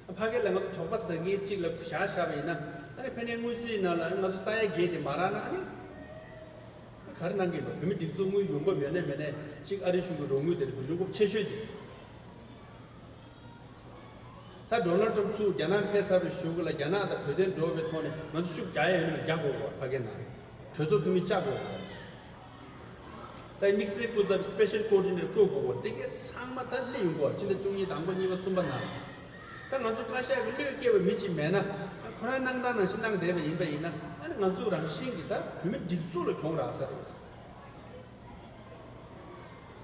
དེ། ཕ་གི་ལ་ང་ཚོ་དོགས་པ་ཟ་མཁན་གཅིག་ལ་བཞག་བཞག་པ་ཡིན་ན། ཨ་ནི་ཕ་ནས་དངུལ་རྩིས་ནང་ལ་ང་ཚོ་ས་ཡ་བརྒྱད་དེ་མ་རག་ན་ཨ་ནི་ག་རེ་གནང་གི་ཡིན་པ། བོད་མི་སྒྲིག་འཛུགས་དངུལ་ཡོང་འབབ་ཡོད་ནའི་མེད་ནའི་གཅིག་ཨ་རི་གཞུང་གི་རོགས་དངུལ་དེ་རེད། བོད་གཞུང་གི་ཆེ་ཤོས་དེ། ད་ཌོ་ནལ་ཊམ་ཚུར་རྒྱ་ནག་ཕེབས་ཚར་བའི་གཞུག་ལ་རྒྱ་ནག་དང་བོད་དོན་འགྲོ་བའི་ཐོག་ནས་ང་ཚོ་ཤུགས་རྒྱག་ཡ་ཡོད་ན་རྒྱག་དགོས་པ། ཕ་གི་ནང་གྲོས་ཚོགས་འཐུས་མི་བཅར་དགོས་པ། ད་དམིགས་བསལ་སྐུ་ཚབ་སི་པེ་ཤལ་ཀོ་ཌི་ནེ་ཊར་བསྐོ་དགོས་པ། དེ་གས་ཚང་མ་ད་སླེབས་ཡོང་གི་ཡོད་རེད། ཕྱི་ཟླ་བཅུ་གཉིས་དང་པོ་གཉིས་པ་གསུམ་པ་ནང་། ད་ང་ཚོ་བཀའ་ཤག་གི་བློས་འགེལ་བའི་མི་གཅིག་མེད་ན། ཁོ་རང་གནང་སྟངས་ནང་བཞིན་གནང་བསྡད་པ་ཡིན་པ་ཡིན་ན། ཨ་ནི་ང་ཚོ་རང་བཞིན་གྱིས་ད་བོད་མི་སྒྲིག་འཛུགས་ལ་གྱོང་རག་ས་རེད།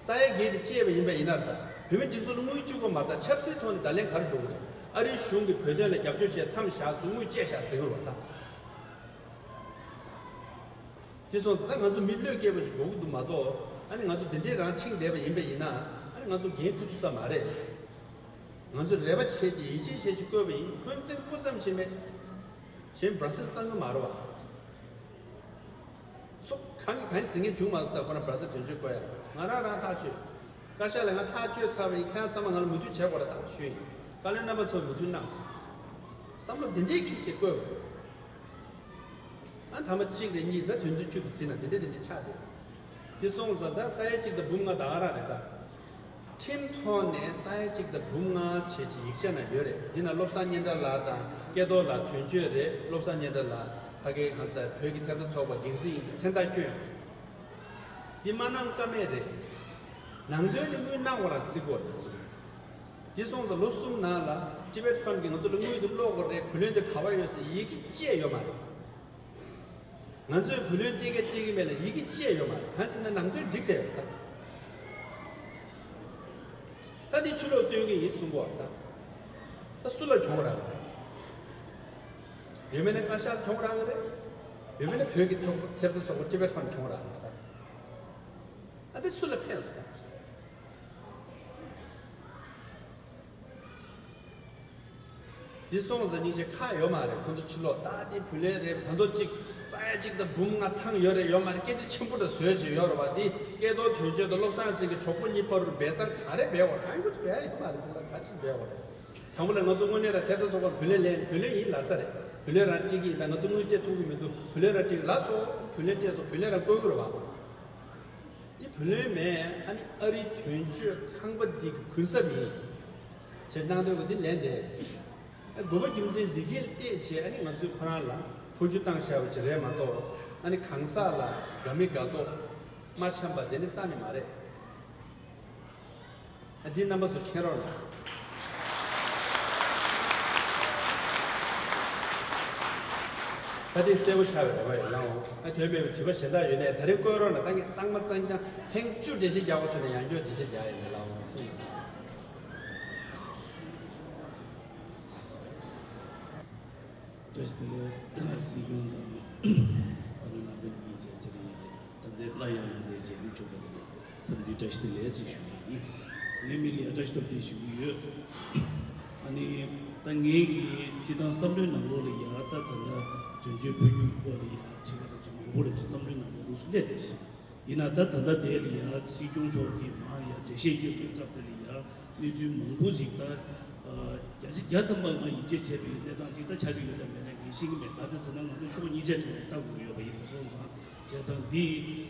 ས་ཡ་བརྒྱད་དེ་བཅད་པ་ཡིན་པ་ཡིན་ན། ད་བོད་མི་སྒྲིག་འཛུགས་ལ་དངུལ་བཅུག་པ་མ་རེད། ད་ཆབ་སྲིད་ཐོག་ནས་བརྡ་ལན་ག་རེ་འགྲོ་གི་རེད། ཨ་རིའི་གཞུང་གིས་བོད་དོན་ལ་རྒྱབ་སྐྱོར་བྱས་མཚམས་བཞག་སོང་། དངུལ་བཅད་བཞག་ཟེར་གི་རེད་བ་ད། དེ་སོང་ཙང་ད་ང་ཚོ་མི་བློས་འགེལ་བ་ཞིག་དགོས་ཀྱི་འདུག་མ་གཏོགས། ཨ་ནི་ང་ཚོ་འདི་འདྲའི་རང་འཆིང་བསྡད་པ་ཡིན་པ་ཡིན་ན། ཨ་ནི་ང་ཚོ་འགན་འཁུར་ཐུབ་ས་མ་རེད། ང་ཚོ་རེ་བ་བྱས་ཀྱི་ཡིད་ཆེས་བྱས་ཀྱི་བསྐོས་པ་ཡིན། འཁོན་འཛིན་སྤུ་ཙམ་ཞིག་མེད། གཞན་བྷ་ར་སིལ་བཏང་གི་མ་རེད་བ། སོ་གང་གིས་གང་ཟེར་མཁན་བྱུང་མ་སོང་། ད་ཁོ་རང་བྷ་ར་སིལ་དོན་གཅོད་བསྐོ་ཡ། ང་རང་རང་ཐག་ཆོད། བཀའ་ཤག་ལ་ང་ཐག་གཅོད་ཚར་བ་ཡིན། ཁྱེད་རང་ཚང་མ་ང་ལ་མོས་མཐུན་བྱེད་དགོས་རེད་ད་ཞུས་ཡིན། བཀའ་བློན་རྣམ་པ་ཚོས་མོས་མཐུན་གནང་སོང་། བསམ་བློ་འདི་འདྲའི་འཁྱེར་བྱས་བསྐོས་པ་རེད། ཨ་ཐ་མ་གཅིག་རེ་གཉིས་ད་དོན་ཚན་བཅུ་དེ་ཟིན་ན་དེ་འདྲ་དེ་འདྲ་ཆགས་བསྡད། དེ་སོང་ཙང་ད་ས་ཡ་གཅིག་དང་འབུམ་ལྔ་ད་ག་རང་རེད་ད། ཁྲིམས་ཐོག་ནས་ས་ཡ་གཅིག་དང་འབུམ་ལྔ་བྱས་ཀྱི་ཡིག་ཆ་ན་ཡོད་རེད། འདི་ན་བློ་བཟང་སྙན་གྲགས་ལགས་དང་སྐལ་རྡོར་ལགས་དོན་གཅོད་རེད། བློ་བཟང་སྙན་གྲགས་ལགས་ཕ་གིའི་གང་ཟག་བོད་ཀྱི་ཐེབས་རྩ་ཚོགས་པ་འགན་འཛིན་ཡིན་ཚེ་མཚན་རྟགས་བསྐྱོན། འདི་མ་གནང་ཀ་མེད་རེད། ནང་དོན་ནི་དངུལ་གནང་བ་རང་བརྩི་དགོས་རེད། དེ་སོང་ཙང་ལོ་གསུམ་ནང་ལ་Tibet Fund གིས་ང་ཚོ་ལ་དངུལ་དེ་སློག་དགོས་རེད། བུ་ལོན་དེ་ག་པར་ཡོད་ཟེར་ཡི་གེ་བཅས་ཡོད་མ་རེད། ང་ཚོས་བུ་ལོན་སྤྲད་ཀྱི་སྤྲད་ཀྱི་མེད་ལ་ཡི་གེ་བཅས་ཡོད་མ་རེད། གང་ཟེར་ན་ནང་དོན་འགྲིག་བསྡད་ཡོད་ད། ད་འདི་ཕྱི་ལོགས་སྟོན་གྱི་ཡིན་གསུང་གོ་ད། ད་སུ་ལ་གྱོང་རག་གི་རེད། ཡོད་མེད་ན་བཀའ་ཤག་གྱོང་རག་གི་རེད། ཡོད་མེད་ན་བོད་ཀྱི་ཐོབ་ཐེབས་རྩ་ཚོགས་པ་Tibet Fund གྱོང་རག་གི་རེད་ད། ཨ་དེ་སུ་ལ་ཕན་སོང་། འདི་སོང་ཙང་སྙིང་རྗེ་ཁག་ཡོད་མ་རེད། ཁོ་ཚོ་ཕྱི་ལོགས་ད་དེ་བུ་ལོན་རེད། ད་མདོ་གཅིག་ས་ཡ་གཅིག་དང་འབུམ་ལྔ་ཚང་ཡོད་རེད། ཡོད་མ་རེད། སྐད་ཆ་ཆེན་པོ་འདྲ་བཟོས་བྱས་ཡོད་རེད་བ། འདི་སྐལ་རྡོར་དོན་གཅོད་དང་བློ་བཟང་སེང་གེ་གྲོགས་པོ་གཉིས་བར་རུ་སྦས་གསང་ག་རེ་སྦས་བ་རང་ཡོད་སྦས་ཡོད་མ་རེད། དེ་ལ་ག་ཞིག་སྦས་བ་རེད། དང་པོ་ལ་ང་ཚོ་དངོས་གནས་རང་ཐེབས་རྩ་ཚོགས་པར་བུ་ལོན་ལེན། བུ་ལོན་ཡིན་ལབ་ས་རེད། བུ་ལོན་རང་སྤྲད་ཀྱི་ཡིན། ད་ང་ཚོ་དངུལ་སྤྲད་ཐུབ་ཀྱི་མི་འདུག་བུ་ལོན་རང་སྤྲད་ཀྱི་ལབ་སོང་། བུ་ལོན་སྤྲད་སོང་། བུ་ལོན་རང་བསྐུར་གྱི་རེད་བ། འདི་བུ་ལོན་མེད། ཨ་ནི་ཨ་རིའི་དོན་གཅོད་ཁང་པ་འདི་གི་གུན་གསབ་ཡིན་ཞེས་གནང་འདོད་ཀྱི་འདི་ལན་འདེབས། དགོས་པ་རྒྱུ་མཚན་འདི་གས་བལྟས་བྱས་ཨ་ནི་ང་ཚོས་ཁོ་རང་ལ་འཕོ་འགྱུར་བཏང་བཞག་པ་ཅིག་རེད་མ་གཏོགས། ཨ་ནི་གང་ཟག་ལ་དགའ་མི་དགའ་མདོག་མ་འཆམ་པ་དེ་ནི་རྩ་ནས་མ་རེད། འདི་རྣམ་པ་ཚོ་མཁྱེན་རོགས་གནང་། ད་ཐེངས་གསལ་པོ་ཆགས་པའི་རེ་བ་ཡོད་ལགས། ཨ་དོན་མེད་པའི་དྲི་བ་གཞན་དག་ཡོད་ནའི་ད་རེས་བཀོད་རོགས་གནང་། ད་ངས་གཙང་མ་གཙང་རྐྱང་ཐེངས་བཅུ་འགྲེལ་བཤད་རྒྱག་དགོས་བྱུང་ན་ཡང་བསྐྱར་འགྲེལ་བཤད་རྒྱག་ཡིན་ལགས་གསུངས། བཀྲ་ཤིས་བདེ་ལེགས། སྲིད་སྐྱོང་དང་ད་ལོ་ནང་པའི་ཉིན་བྱས་ཚེ་རིང་ཡིན། ད་ལྟའི་སླར་ཡང་ཡོང་བསྡད་མཇལ་མི་ཆོག་པ་དེ་ལ་འཚམས་འདྲི་བཀྲ་ཤིས་བདེ་ལེགས་ཅེས་ཞུ་གི་ཡིན། ངའི་མིང་ལ་ཡང་བཀྲ་ཤིས་སྟོབས་རྒྱལ་ཞུ་གི་ཡོད། ཨ་ནི་ད་ངེད་ཀྱི་སྤྱི་བཏང་བསམ་བློའི་ནང་ལོགས་ལ་ཡ་ད་ད་ལྟ་དོན་གཅོད་འཕོ་འགྱུར་སྐོར་ལ་ཡ་དྲི་བ་དེ་ཚོ་མང་པོ་རེད་ཅེས་བསམ་བློའི་ནང་ལོགས་ལུགས་སུ་སླེབས་བསྡད་སོང་། ཡིན་ན་ད་ད་ལྟ་དེ་ལ་ཡ་སྲིད་སྐྱོང་མཆོག་གིས་མར་ཡ་འགྲེལ་བཤད་སྐྱོན་པའི་སྐབས་དེ་ལ་ཡ་གནས་ཚུལ་མང་པོ་ཞིག་ད་བརྒྱ་ཆ་བརྒྱ་ཐམ་པ་ང་ཡིད་ཆེས་བྱས་པའི་གནས་སྟངས་ཅིག་ད་ཆགས་ཀྱི་ཡོད་དམ་མེད་ན་ངས་ཤེས་ཀྱི་མེད། ག་ཚོད་ཟེར་ན་ང་ཚོ་ཕྱོགས་གཉིས་ཆ་ཐོག་ནས་ལྟ་དགོས་ཀྱི་ཡོད་པ་ཡིན་པ་སོང་ཙང་། བྱས་ཙང་འདི་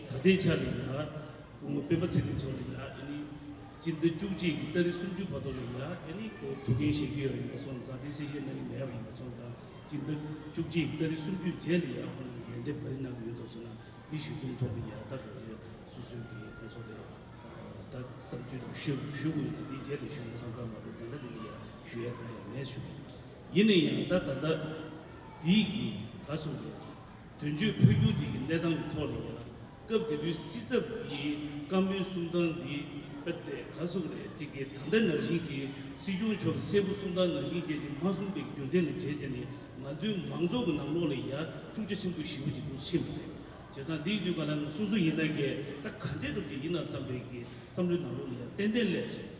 ད་ལྟའི་ཆ་ལ་ཡ་སྐུ་ངོ་སྤེན་པ་ཚེ་རིང་མཆོག་ལ་ཡ་ཨ་ནི་སྤྱི་ཟླ་བཅུ་གཅིག་གི་ཏ་རིག་སུམ་ཅུ་བར་དུ་ལ་ཡ་ཨ་ནི་ཁོ་ཐུགས་འགན་བཞེས་ཀྱི་ཡོད་ཡིན་པ་སོང་ཙང་། འདི་གསལ་བཤད་གནང་གི་མེད་པ་ཡིན་པ་སོང་ཙང་། སྤྱི་ཟླ་བཅུ་གཅིག་ཏ་རིག་སུམ་ཅུ་རྗེས་ལ་ཡ་ཁོ་ལ་ལན་འདེབས་ག་རེ་གནང་གི་ཡོད་འདུག་ཟེར་ན། འདི་གཞི་བཟུང་ཐོག་ཏུ་ཡ་ད་ག་ཚོད་སོ་སོའི་གི་ག་ཚོད་རེད། ད་བསམ་ཚུལ་ཞུ་ཞུ་དགོས་ཡོད་ན་འདི་རྗེས་ལ་ཞུ་ན་བསམ་བསམ་མ་གཏོགས་དེ་འདྲ་དེ་ལ་ཡ་ཞུ་ཡ་གང་ཡང་མེད་ཞུ་གི་ཡིན། ཡིན་ན་ཡང་ད་ད་ལྟ་འདི་གི་ག་སོང་རེད། དོན་གཅོད་འཕོ་འགྱུར་འདི་གི་གནས་སྟངས་ཀྱི་ཐོག་ལ་ཡ་སྐབས་དེ་དུས་སྲིད་ཚབ་ཀྱི་བཀའ་མོལ་གསུང་སྟངས་འདི་དཔེ་དེ་ག་སོང་རེད། གཅིག་གི་ད་ལྟ་ནང་བཞིན་གྱི་སྲིད་སྐྱོང་མཆོག་གི་གསལ་པོ་གསུང་སྟངས་ནང་བཞིན་བྱས་ཀྱི་མ་གསུངས་པའི་རྒྱུ་མཚན་ལ་བྱས་བྱས་ནས་ང་ཚོའི་མང་ཚོགས་ཀྱི་ནང་ལོགས་ལ་ཡ་འཁྲུག་ཆ་ཆེན་པོ་ཞེ་པོ་ཅིག་འདུག་ཕྱིན་པ་རེད། བྱས་ཙང་འདིའི་དུས་སྐབས་ལ་ང་སོ་སོ་ཡིན་ན་གི་ད་ག་འདྲས་འགྲོ་གི་ཡིན་ན་བསམ་པའི་གི་བསམ་བློའི་ནང་ལོགས་ལ་ཡ་ཏན་ཏན་སླེབས་སོང་།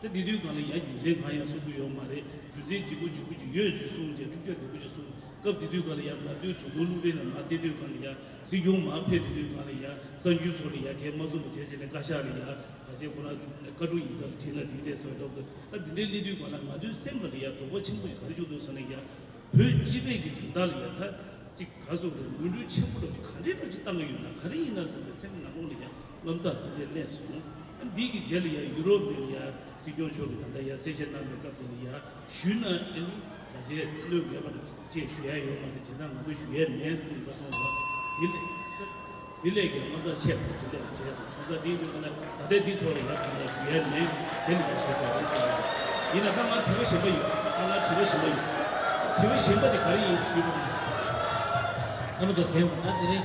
ད་དེ་དུས་སྒང་ལ་ཡ་རྒྱུ་མཚན་གང་ཡང་གསུང་གི་ཡོད་མ་རེད། རྒྱུ་མཚན་ལྗིད་པོ་ལྗིད་པོ་ཅིག་ཡོད་ཅེས་གསུངས་རྗེས་འཁྲུག་ཆ་དོད་པོ་ཅིག་གསུངས། སྐབས་དེ་དུས་སྒང་ལ་ཡ་ང་ཚོའི་གཟུགས་པོ་རླུང་འཕྲིན་ལ་མ་བལྟས་དུས་སྒང་ལ་ཡ་སྲིད་སྐྱོང་མར་ཕེབས་པའི་དུས་སྒང་ལ་ཡ་གསར་འགྱུར་ཚོ་ལ་ཡ་གལ་མ་གསུངས་པ་བྱས་བྱས་ནས་བཀའ་ཤག་ལ་ཡ་ག་ཚད་ཁོ་རང་བཀའ་དྲུང་ཡིག་ཚང་ལ་དྲིས་ན་དྲིས་བསྡད་སོང་། ད་ད་དེ་འདྲའི་གནས་དུས་སྒང་ལ་ང་ཚོའི་སེམས་ཁ་ལ་ཡ་དོགས་པ་ཆེན་པོ་ཞིག་ག་རེ་བྱུང་འདུག་ཟེར་ན་ཡ། བོད་སྤྱི་པའི་གི་དོན་དག་ལ་ཡ་ད་ཅིག་ག་སོང་རེད། མོས་འགུལ་ཆེན་པོ་འདྲ་པོ་ག་འདྲའི་འདྲ་ཅིག་བཏང་གི་ཡོད་ན་ག་རེ་ཡིན་ན་བསམ་པའི་སེམས་ནང་ལོགས་ལ་ཡ་ལམ་སང་དེ་འདྲ་སླེབས་སོང་། ཨ་འདི་གི་རྗེས་ལ་ཡ་ཡུ་རོབ་ནས་ཡ་སྲིད་སྐྱོང་མཆོག་གིས་ད་ལྟ་ཡ་གསལ་བཤད་གནང་བའི་སྐབས་དེ་ལ་ཡ་ཞུས་ན་ཨ་ནི་ག་ཚད་གནོད་ཡོད་པ་ཅེས་ཞུ་ཡ་ཡོད་མ་རེད། བྱས་ཙང་ང་ཚོ་ཞུ་ཡ་མེད་གསུངས་ཡིན་པ་སོང་ཙང་། དེ་ལས། དེ་ལས་ཀྱང་རྣམ་གྲངས་ཆེ་བ་དེ་ལས་བྱས་སོང་། སོང་ཙང་དེའི་དུས་ཙམ་ལ་ད་ལྟའི་དེའི་ཐོག་ལ་ཡར་གང་ཡང་ཞུ་ཡ་མེད། དེ་ལ་ཡར་ཞུ་ཆོག་རེད་ཞུ་ཡ་ཡིན་ན། ད་ང་དྲི་བ་གཞན་པ་ཡོད། ད་ང་དྲི་བ་གཞན་པ་ཡོད། དྲི་བ་གཞན་པ་དེ་ག་རེ་ཡིན་ཞུས་པ་ཡིན། རྣམ་པ་ཚོ་གས་ད་དེ་རིང་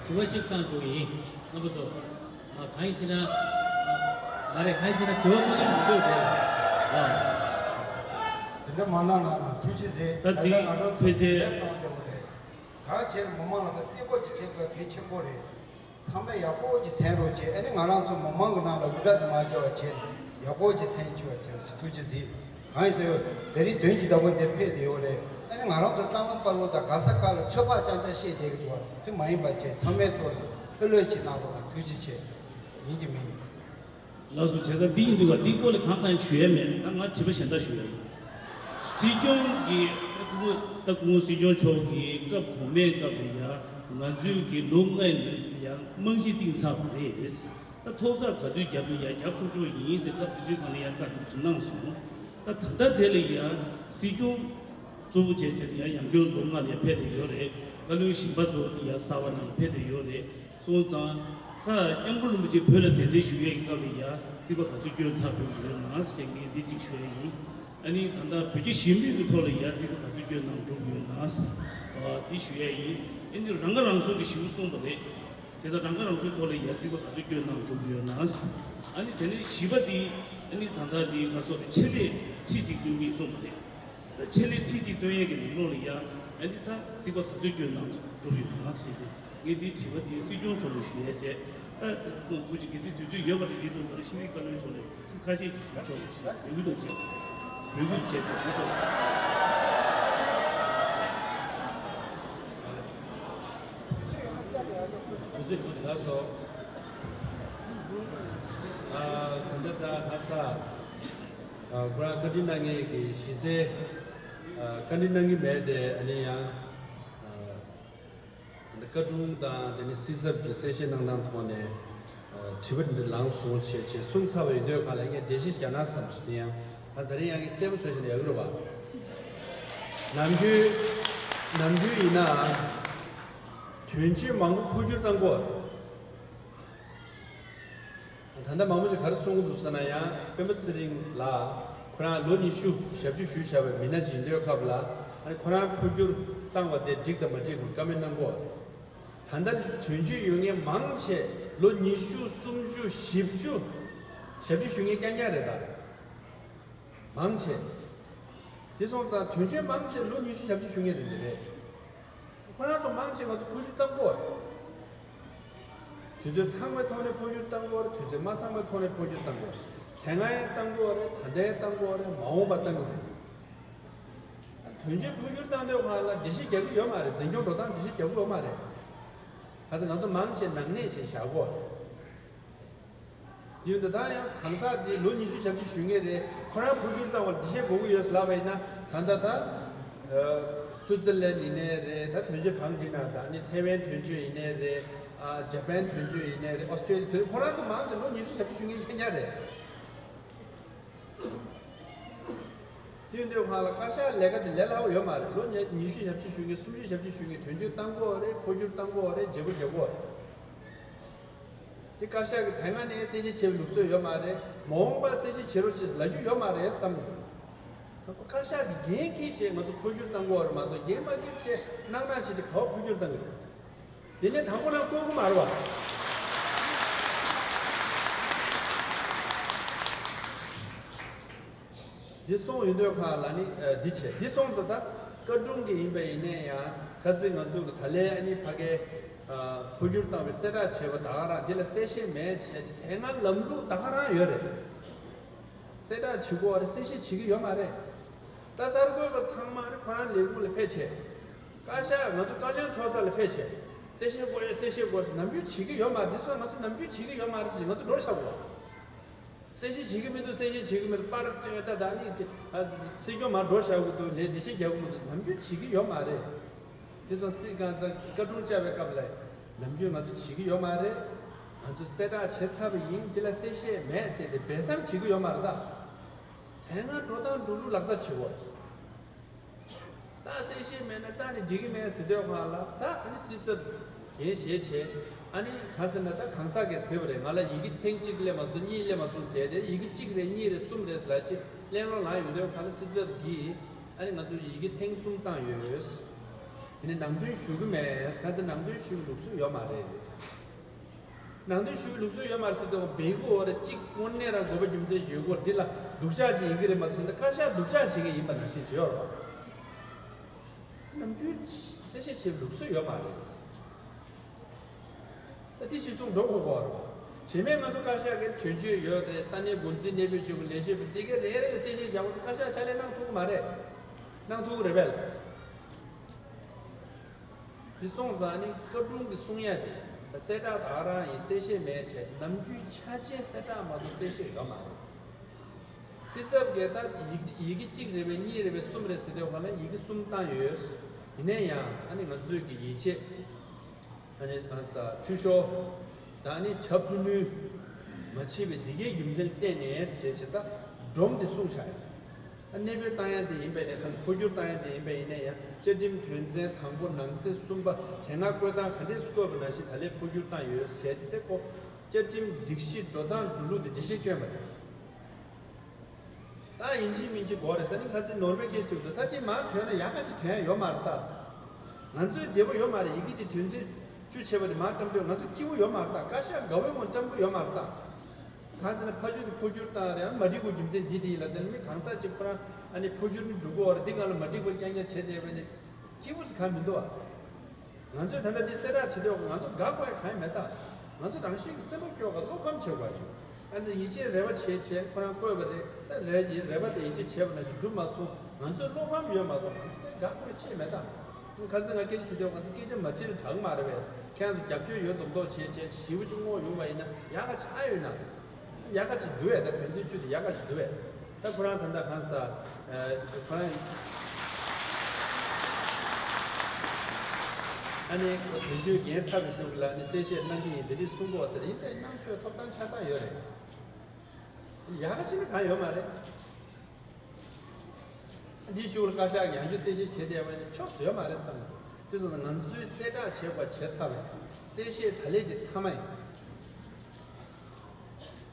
དྲི་བ་གཅིག་བཏང་འགྲོ་གི་ཡིན། རྣམ་པ་ཚོ་གང་ཡིན་ཟེར་ན། ང་རེ་གང་ཡིན་ཟེར་ན་དྲི་བ་མང་པོ་མི་འདུག་རེད། ཨ། དེ་འདྲ་མ་གནང་ན་ཐུགས་རྗེ་ཆེ། ད་ལྟ་ང་རང་ཚོ་ཕལ་ཆེར་ལས་བཏང་བསྡད་པ་རེད། གང་བྱས་མི་མང་ལ་ད་གསལ་པོ་ཅིག་བྱེད་དགོས་གལ་ཆེན་པོ་རེད། ཚང་མས་ཡག་པོ་ཅིག་གསན་རོགས་བྱེད། ཨ་ནི་ང་རང་ཚོ་མི་མང་གི་ནང་ལ་འུར་སྒྲ་དེ་མ་རྒྱག་པ་བྱེད། ཡག་པོ་ཅིག་གསན་བཅུག་པ་བྱེད། ཐུགས་རྗེ་གཟིགས། གང་ཡིན་ཟེར་བ་དེ་རིང་དོན་གྱི་བདག་པོ་འདིར་ཕེབས་བསྡད་ཡོད་རེད། ཨ་ནི་ང་རང་ཚོ་བཀྲ་ལམ་དཔལ་ལོ་དང་ག་ས་ག་ལ་ཚོད་དཔག་རྐྱང་རྐྱང་བཤད་བསྡད་ཀྱི་འདུག་བ། དེ་མ་ཡིན་པ་བྱེད། ཚང་མའི་ཐོག་ནས་ལྷོད་ལྷོད་ཅིག་གནང་རོགས་གནང་། ཐུགས་རྗེ་ཆེ། ཡིན་གྱི་མིན། ལགས་སོ། བྱས་ཙང་འདི་ཡིན་དུས་ཀ་འདི་སྐོར་ལ་གང་གང་ཞུ་ཡས་མེད། ད་ང་དྲི་བ་གཞན་དག་ཞུ་ཡས་ཡིན། སྲིད་སྐྱོང་གིས་ད་སྐུ་ངོ་ད་སྐུ་ངོ་སྲིད་སྐྱོང་མཆོག་གིས་སྐབས་གོང་མའི་སྐབས་ལ་ཡ་ང་ཚོའི་གི་ལོ་ལྔ་ནས་ཡ་རྨང་གཞི་བཏིང་ཚར་བ་རེད། ད་ཐོག་ས་ག་དུས་རྒྱབ་ནས་ཡ་རྒྱབ་ཆོག་ཆོག་ཡིན་ཟེར་སྐབས་དེ་དུས་གང་ལ་ཡ་བཀའ་འདུག་སེ་གནང་སོང་། ད་ད་ལྟ་དེ་ལ་ཡ་སྲིད་སྐྱོང་གཙོ་བོ་བྱས་བྱས་ནས་ཡ་ཡང་སྐྱོང་ལོ་ལྔ་ལ་ཡ་ཕེབས་བསྡད་ཡོད་རེད། བཀའ་བློན་གཞན་པ་ཚོ་ཡ་གསར་པ་ནང་ལ་ཕེབས་བསྡད་ཡོད་རེད། སོང་ཙང་ ད་སྐྱབས་མགོན་རིན་པོ་ཆེ་བོད་ལ་གདན་འདྲེན་ཞུ་ཡས་ཀྱི་སྐབས་ལ་ཡ་རྩིས་པ་ག་ཚོད་བསྐྱོན་ཚར་གྲུབ་ཡོད་ན་ཞེས་ངས་འདི་གཅིག་ཞུ་ཡས་ཡིན། ཨ་ནི་ད་ལྟ་བོད་རྒྱ་ཞི་མོལ་གྱི་ཐོག་ལ་ཡ་རྩིས་པ་ག་ཚོད་བསྐྱོན་གནང་གྲུབ་ཡོད་ན་འདི་ཞུ་ཡས་ཡིན། ཨ་ནི་རང་ཁ་རང་གསོ་གི་ཞུ་གསུངས་པ་རེད། དེ་ལྟར་རང་ཁ་རང་གསོའི་ཐོག་ལ་ཡ་རྩིས་པ་ག་ཚོད་བསྐྱོན་གནང་གྲུབ་ཡོད་ན། ཨ་ནི་དེ་ནས་བཞི་པ་འདི་ཨ་ནི་ད་ལྟ་འདི་ང་ཚོ་ལ་ཆེད་ལས་ཁྲི་གཅིག་བསྐྱོན་གྱི་གསུངས་པ་རེད། ད་ཆེད་ལས་ཁྲི་གཅིག་བསྐྱོན་ཡས་ཀྱི་ལམ་ལུགས་ལ་ཡ་ཨ་ནི་ད་རྩིས་པ་ག་ཚོད་བསྐྱོན་གནང་གྲུབ་ཡོད་ན་ཞེས་ཏེ་ངས་འདི་དྲི་བ་འདི་སྲིད་སྐྱོང་མཆོག་ལ་ཞུ་ཡས་བྱས། ད་སྐུ་མཁྱེན་གལ་སྲིད་དུས་ཚོད་ཡོད་པ་རེད། ཡིན་དུས་ཙང་ཤེས་རིག་བཀའ་བློན་མཆོག་ལ་ཚིག་ཁ་ཤས་ཅིག་ཞུ་ཆོག་ཞེས་འབོད་སྐུལ་དང་བཅས་འབོད་སྐུལ་བྱས་ཏེ་ཞུ་ཆོག་དུས་ཚོད་ཁོ་ནས་ལགས་སོ། ཨ་ད་ལྟ་ད་ལྷ་ས། ཨ་ཁོ་རང་བཀའ་འདྲི་གནང་མཁན་གྱི་གཞི་རྩའི་ཨ་བཀའ་འདྲི་གནང་གི་མེད་དེ། ཨ་ནི་ཡང་ཨ་བཀའ་དྲུང་དང་དེ་ནས་སྲིད་ཚབ་ཀྱི་གསལ་བཤད་གནང་སྟངས་ཐོག་ནས་ཨ་དྲི་བ་འདི་ལངས་སོང་བྱས་བྱས་གསུངས་ཚར་བ་ཡིན་དུས་ག་ལ་ངས་འགྲེལ་བཤད་ཞིག་རྒྱག་ན་བསམ་སོང་། དེ་ཡང་ད་ད་རིང་ཡང་གི་གསལ་པོ་བཟོ་བྱས་ནས་ཡག་གི་རེད་བ། ནམ་རྒྱུན་ནམ་རྒྱུན་ཡིན་ན་དོན་གཅོད་མང་པོ་འཕོ་འགྱུར་བཏང་དགོས། ད་ལྟ་མང་པོ་ཞིག་ག་རེ་གསུང་གི་འདུག་ཟེར་ན། ཡང་སྤེན་པ་ཚེ་རིང་ལགས་ཁོ་རང་ལོ་ཉི་ཤུ་ཞབས་ཕྱི་ཞུས་བཞག་པའི་མི་སྣ་ཅིག་ཡིན་དུས་སྐབས་ལ། ཨ་ནི་ཁོ་རང་འཕོ་འགྱུར་བཏང་བ་དེ་འགྲིག་དང་མ་འགྲིག་ཁོང་བཀའ་མོལ་གནང་དགོས། ད་ལྟ་དོན་གཅོད་ཡོད་མཁན་མང་ཆེ་ལོ་ཉི་ཤུ་སུམ་ཅུ་བཞི་བཅུ་ཞབས་ཕྱི་ཞུ་མཁན་རྐྱང་རྐྱང་རེད་ད། མང་ཆེ། དེ་སོང་ཙང་དོན་གཅོད་མང་ཆེ་ལོ་ཉི་ཤུ་ཞབས་ཕྱི་ཞུ་མཁན་རེད་འདི་རེད། ཁོ་རང་ཚོ་མང་ཆེ་ང་ཚོ་འཕོ་འགྱུར་བཏང་དགོས་རེད། དུས་ཚོད་ཚང་བའི་ཐོག་ནས་འཕོ་འགྱུར་བཏང་དགོས་རེད། དུས་ཚོད་མ་ཚང་བའི་ཐོག་ནས་འཕོ་འགྱུར་བཏང་དགོས་རེད། དེ་སྔ་ཡང་བཏང་དགོས་རེད། ད་ལྟ་ཡང་བཏང་དགོས་རེད། མ་འོངས་པ་བཏང་གི་རེད། དོན་གཅོད་འཕོ་འགྱུར་བཏང་དུས་སྒང་ལ་འགྲེལ་བཤད་རྒྱག་གི་ཡོད་མ་རེད། འཛིན་སྐྱོང་འགྲོ་སྟངས་འགྲེལ་བཤད་རྒྱག་གི་ཡོད་མ་རེད། ག་ཚོད་ང་ཚོ་མང་ཆེ་ནང་གནས་བྱས་བཞག་གོ། ཡིན་དུས་ད་ཡང་གང་ཟག་དེ་ལོ་ཉི་ཤུ་ཞབས་ཕྱི་ཞུ་མཁན་རེད། ཁོ་རང་འཕོ་འགྱུར་བཏང་བར་འགྲེལ་བཤད་དགོས་ཀྱི་ཡོད་ལབ་པ་ཡིན་ན། ད་ལྟ་ད་སུའུ་ཙི་ལན་ཡིན་ནའི་རེད། ད་དོན་གཅོད་གང་འགྲིག་ན་ད་ནི་ཐེ་ཝན་དོན་གཅོད་ཡིན་ནའི་རེད། ཨ་ཇ་པན་དོན་གཅོད་ཡིན་ནའི་རེད། ཨོ་སི་ཀྲེ་ལི་ཡ་དོན། ཁོ་རང་ཚོ་མང་ཆེ་ལོ་ཉི་ཤུ་ཞབས་ཕྱི་ཞུ་མཁན་ཁྱེད་ཉག་རེད། དེ་འདྲའི་བར་ལ་བཀའ་ཤག་ལས་ཀ་དེ་ལས་སླ་པོ་ཡོད་མ་རེད། ལོ་ཉི་ཉི་ཤུ་ཞབས་ཕྱི་ཞུ་མཁན། སུམ་ཅུ་ཞབས་ཕྱི་ཞུ་མཁན། དོན་གཅོད་བཏང་དགོས་རེད། འཕོ་འགྱུར་བཏང་དགོས་རེད། བརྗེ་པོ་རྒྱག་དགོས་རེད། དེ་བཀའ་ཤག་གིས་དེ་སྔ་ནས་གསལ་བཤད་བྱས་པའི་ལུགས་སྲོལ་ཡོད་མ་རེད། མ་འོངས་པར་གསལ་བཤད་བྱེད་རོགས་བྱེད་ལབ་རྒྱུ་ཡོད་མ་རེད་བསམ་གི་འདུག་བཀའ་ཤག་གིས་འགན་འཁྱེར་བྱས་ང་ཚོ་འཕོ་འགྱུར་བཏང་དགོས་རེད་མ་གཏོགས། འགན་མ་འཁྱེར་བྱས་གནང་གནང་བྱས་བྱས་ག་པར་འཕོ་འགྱུར་བཏང་གི་རེད། དེ་ནས་དང་པོ་ལ་བསྐོ་གི་མ་རེད་བ། འདི་སོང་ཡོད་དུས་སྒང་ལ་ནི་ཨ་འདི་བྱས། འདི་སོང་ཙང་ད་བཀའ་དྲུང་གི་ཡིན་པ་ཡིན་ནའི་ཡང་། ཁ་སང་ང་ཚོ་གི་ད་ལན་ཨ་ནི་ཕ་གིའི་ཨ་འཕོ་འགྱུར་བཏང་བའི་གསལ་བསྒྲགས་བྱས་པ་ད་ག་རང་འདི་ལ་གསལ་བཤད་མེད་བྱས་ཏེ། དེ་སྔ་ལམ་ལུགས་ད་ག་རང་ཡོད་རེད། གསལ་བསྒྲགས་བྱེད་དགོས་རེད། གསལ་བཤད་བྱེད་ཀྱི་ཡོད་མ་རེད། ད་གསར་འགོད་པ་ཚང་མ་ནི་ཁོ་རང་ལས་ཁུངས་ལ་ཕེབས་བྱས། བཀའ་ཤག་ང་ཚོ་བཀའ་བློན་ཚོགས་ས་ལ་ཕེབས་བྱས། གསལ་བཤད་དགོས་ཡོད། གསལ་བཤད་དགོས་ཟེར་ནམ་རྒྱུན་བྱེད་ཀྱི་ཡོད་མ་རེད། འདི་སོང་ང་ཚོ་ནམ་རྒྱུན་བྱེད་ཀྱི་ཡོད་མ་རེད་ཟེར་ང་ཚོ་འགྲོ་ཤག་གོ། གསལ་བཤད་བྱེད་ཀྱི་མི་འདུག་གསལ་བཤད་བྱེད་ཀྱི་མི་འདུག་པར་སྟོན་ད་ད་ནི་ཅི་ཨ་སྲིད་སྐྱོང་མར་འགྲོ་བཞག་གི་འདུག་ལས་འགྲེལ་བཤད་རྒྱག་གི་མི་འདུག་ནམ་རྒྱུན་བྱེད་ཀྱི་ཡོད་མ་རེད། དེ་ཚོ་སྲིད་སྒང་ཚ་བཀའ་དྲུང་བཅར་བའི་སྐབས་ལ་ནམ་རྒྱུན་ང་ཚོ་བྱེད་ཀྱི་ཡོད་མ་རེད། ང་ཚོ་གསལ་བསྒྲགས་བྱས་ཚར་བ་ཡིན། འདི་ལ་གསལ་བཤད་མེད་ཟེར་ཏེ་སྦས་གསང་བྱེད་ཀྱི་ཡོད་མ་རེད་ད། དེ་སྔ་འགྲོ་སྟངས་འགྲོ་ལུགས་ལག་བསྟར་བྱེད་དགོས། ད་གསལ་བཤད་མེད་ན་རྩ་ནས་འགྲིག་གི་མེད་ཟེར་དུས་སྒང་ལ། ད་ཨ་ནི་སྲིད་ཚབ་འགན་བཞེས་བྱས། ཨ་ནི་གང་ཟེར་ན་ད་གང་ཟག་གིས་ཟེར་བ་རེད། ང་ལ་ཡི་གེ་ཐེངས་གཅིག་སླེབས་མ་སོང་། གཉིས་སླེབས་མ་སོང་ཟེར་ཏེ། ཡི་གེ་གཅིག་རེད། གཉིས་རེད། གསུམ་རེད་ལབ་ཅིག་གླེང་སློང་ལངས་ཡོང་དུས་སྒང་ལ་སྲིད་ཚབ་ཀྱིས་ཨ་ནི་ང་ཚོ་ཡི་གེ་ཐེངས་གསུམ་བཏང་ཡོད། དེ་ནས་ནང་དོན་ཞུ་གི་མེད། གང་ཟེར་ནང་དོན་ཞུ་གི་ལུགས་སྲོལ་ཡོད་མ་རེད། ནང་དོན་ཞུ་གི་ལུགས་སྲོལ་ཡོད་མ་རེད་ཟེར་དུས་སྒང་བེད་སྐུ་འོ་རེ་གཅིག་དངོས་གནས་རང་དགོས་པ་རྒྱུ་མཚན་ཞིག་ཡོད་སྐོར་འདི་ལ་སྡུག་ཅག་ཅིག་ཡིན་གྱི་རེད་མ་གཏོགས་ཟེར་ན། བཀའ་ཤག་སྡུག་ཅག་བྱེད་མཁན་ཡིན་པ་ནང་བཞིན་བྱེད་ཡོད་རེད་བ། ནམ་རྒྱུན་གསལ་བཤད་བྱེད་ལུགས་སྲོལ་ཡོད་མ་རེད། ད་དེ་གཞི་བཟུང་འགྲོ་དགོས་ཀྱི་རེད་བ། གཞན་མའི་ང་ཚོ་བཀའ་ཤག་གི་དོན་གཅོད་ཡོད་རེད། ས་གནས་འགོ་འཛིན་གནས་སྤོས་ཆེན་པོ་ལས་བྱེད་པ་དེ་གའི་རེ་རེ་ལ་གསལ་བཤད་རྒྱག་དགོས་ཚེ་བཀའ་ཤག་ཕྱག་ལས་གནང་ཐུབ་ཀྱི་མ་རེད། གནང་ཐུབ་ཀྱི་རེད་པས། འདི་སོང་ཙང་ནི་བཀའ་དྲུང་གིས་གསུང་ཡ་དེ་ད་གསལ་བསྒྲགས་ད་ག་རང་ཡིན། གསལ་བཤད་མེད་བྱས། ནམ་རྒྱུན་ཆ་ཆེན་གསལ་བསྒྲགས་མ་གཏོགས་གསལ་བཤད་ཡོད་མ་རེད། སྲིད་ཚབ་ཀྱིས་ད་ཡི་ཡི་གེ་གཅིག་རེད་པས། གཉིས་རེད་པས། གསུམ་རེད་ཟེར་དུས་སྒང་ལ་ཡི་གེ་གསུམ་བཏང་ཡོད། ཡིན་ན་ཡང་ཨ་ནི་ང་ཚོས་ཀྱི་ཡིད་ཆེས། ཨ་ནི་ཨ་ས་འཐུས་ཤོར། ད་ནི་བྱ་ཕུ་ནུས་མ་བྱས་པའི་འདི་གའི་རྒྱུ་མཚན་བརྟེན་ནས་ཞེས་བྱས། ད་སྒྲོམ་དེ་སྲུང་བཞག་ཡོད། ད་ གནས་སྤོས་བཏང་ཡ་དེ་ཡིན་པ་ཡིན་ན་ཡང་། ཁ་འཕོ་འགྱུར་བཏང་ཡ་དེ་ཡིན་པ་ཡིན་ན་ཡང་། བཅའ་ཁྲིམས་དོན་ཚན་དང་པོ་ནང་གསེས་གསུམ་པ་དེ་སྔ་བཀོད་སྟངས་ག་འདྲས་སུ་བཀོད་པ་ནང་བཞིན་ད་ལན་འཕོ་འགྱུར་བཏང་ཡོད་ཟེར་ཏེ། དེ་ཁོ་བཅའ་ཁྲིམས་སྒྲིག་གཞི་འགྲོ་སྟངས་འགྲོ་ལུགས་དེ་འགྲེལ་བཤད་སྐྱོན་པ་རེད། ད་ཡིན་གཅིག་མིན་གཅིག་དགོས་རེད་ཟེར་ནས་ཁ་སང་ནོར་བེ་སྐད་ཆ་དྲིས་འདུག་ད་དེ་མར་ཐོན་ན་ཡག་ག་ཅིག་ཐོན་ཡ་ཡོད་མ་རེད་ད། ང་ཚོའི་བདེ་པོ་ཡོད་མ་རེད། ཡི་གེ་དེ་དོན་ཚན་བཅུ་བྱས་པ་དེ་མར་བཀྲམ་དུས་ང་ཚོ་སྐྱིད་པོ་ཡོད་མ་རེད་ད། བཀའ་ཤག་དགའ་བོའི་ངང་བཀྲམ་གི་ཡོད་མ་རེད་ད། གང་ཟེར་ན་ཕ་ཇོ་དེ་འཕོ་འགྱུར་བཏང་རེད། ཨ་མ་འགྲིག་གོ་རྒྱུ་མཚན་འདི་དེ་ཡིན་ལ། དེ་ནི་མི་གང་ཟག་ཅིག་ཁོ་རང་ཨ་ནི་འཕོ་འགྱུར་ནི་འགྲོ་གི་ཡོད་རེད། འདི་ང་ལ་མ་འགྲིག་པ་རྐྱང་རྐྱང་བྱས་བསྡད་པ་ནི་སྐྱིད་པོ་ཟེར་གང་མི་འདུག་ཨ། ང་ཚོས་ད་ལྟ་འདི་གསལ་བསྒྲགས་བྱེད་དུས་ང་ཚོ་དགའ་དགོས་ཡ་གང་ཡང་མེད་ད། ང་ཚོ་རང་བཞིན་གྱི་སེམས་པ་སྐྱོ་ག་བློ་ཕམ་བྱེད་དགོས་ཞུ། ང་ཚོས་ཡིད་ཆེས་རེ་བ་བྱས་བྱས་ཁོ་རང་བསྐོས་པ་རེད། ད་རེད་ཀྱི་རེ་བ་དེ་ཡིད་ཆེས་བྱས་པ་ནང་བཞིན་འགྲུབ་མ་སོང་། ང་ཚོས་བློ་ཕམ་ཡོད་མ་གཏོགས་ང་ཚོ་དེ་དགའ་དགོས་ཡ་ཅི་ཡང་མེད་ད། ཁ་སང་ང་སྐད་ཆ་དྲིས་དུས་ང་ཚོ་སྐད་ཆ་མ་དྲིས་ན་དྲག་མ་རེད་པས། ཁྱེད་རང་ཚོ་རྒྱབ་སྐྱོར་ཡོད་མདོག་མདོག་བྱས་བྱས་ཞེ་པོ་ཅིག་བསྔོགས་ཡོང་བ་ཡིན་ན་ཡག་ག་ཅིག་ཨ་ཡོད་ན། ཡག་ག་ཅིག་འདུག་བས། ད་དོན་ཚན་བཅུ་དེ་ཡག་ག་ཅིག་འདུག་བས། ད་ཁོ་རང་ད་ལྟ་གང་ཟེར། ཨ་ཁོ་རང་ཨ་ནི་དོན་གཅོད་འགན་ཚབ་པའི་གཞུག་ལ་ནི་གསལ་བཤད་གནང་གི་ཡིན། དེ་འདྲས་གསུང་གི་ཡོད་ཟེར། ཡིན་ད་ཡིན་གནང་ཆོག་ཐོབ་ཐང་ཆ་ཚང་ཡོད་རེད། ཡག་ག་ཅིག་ནི་གང་ཡོད་མ་རེད། འདིའི་གཞུག་ལ་བཀའ་ཤག་གིས་ཡང་བསྐྱར་གསལ་བཤད་བྱེད་བསྡད་པ་ནི་ཆོག་ཡོད་མ་རེད་བསམ་གི། དེ་སོང་ཙང་ང་ཚོས་གསལ་བསྒྲགས་བྱེད་དགོས་བྱས་ཚར་བས། གསལ་བཤད་ད་ལན་དེ་མཐའ་མ་ཡིན།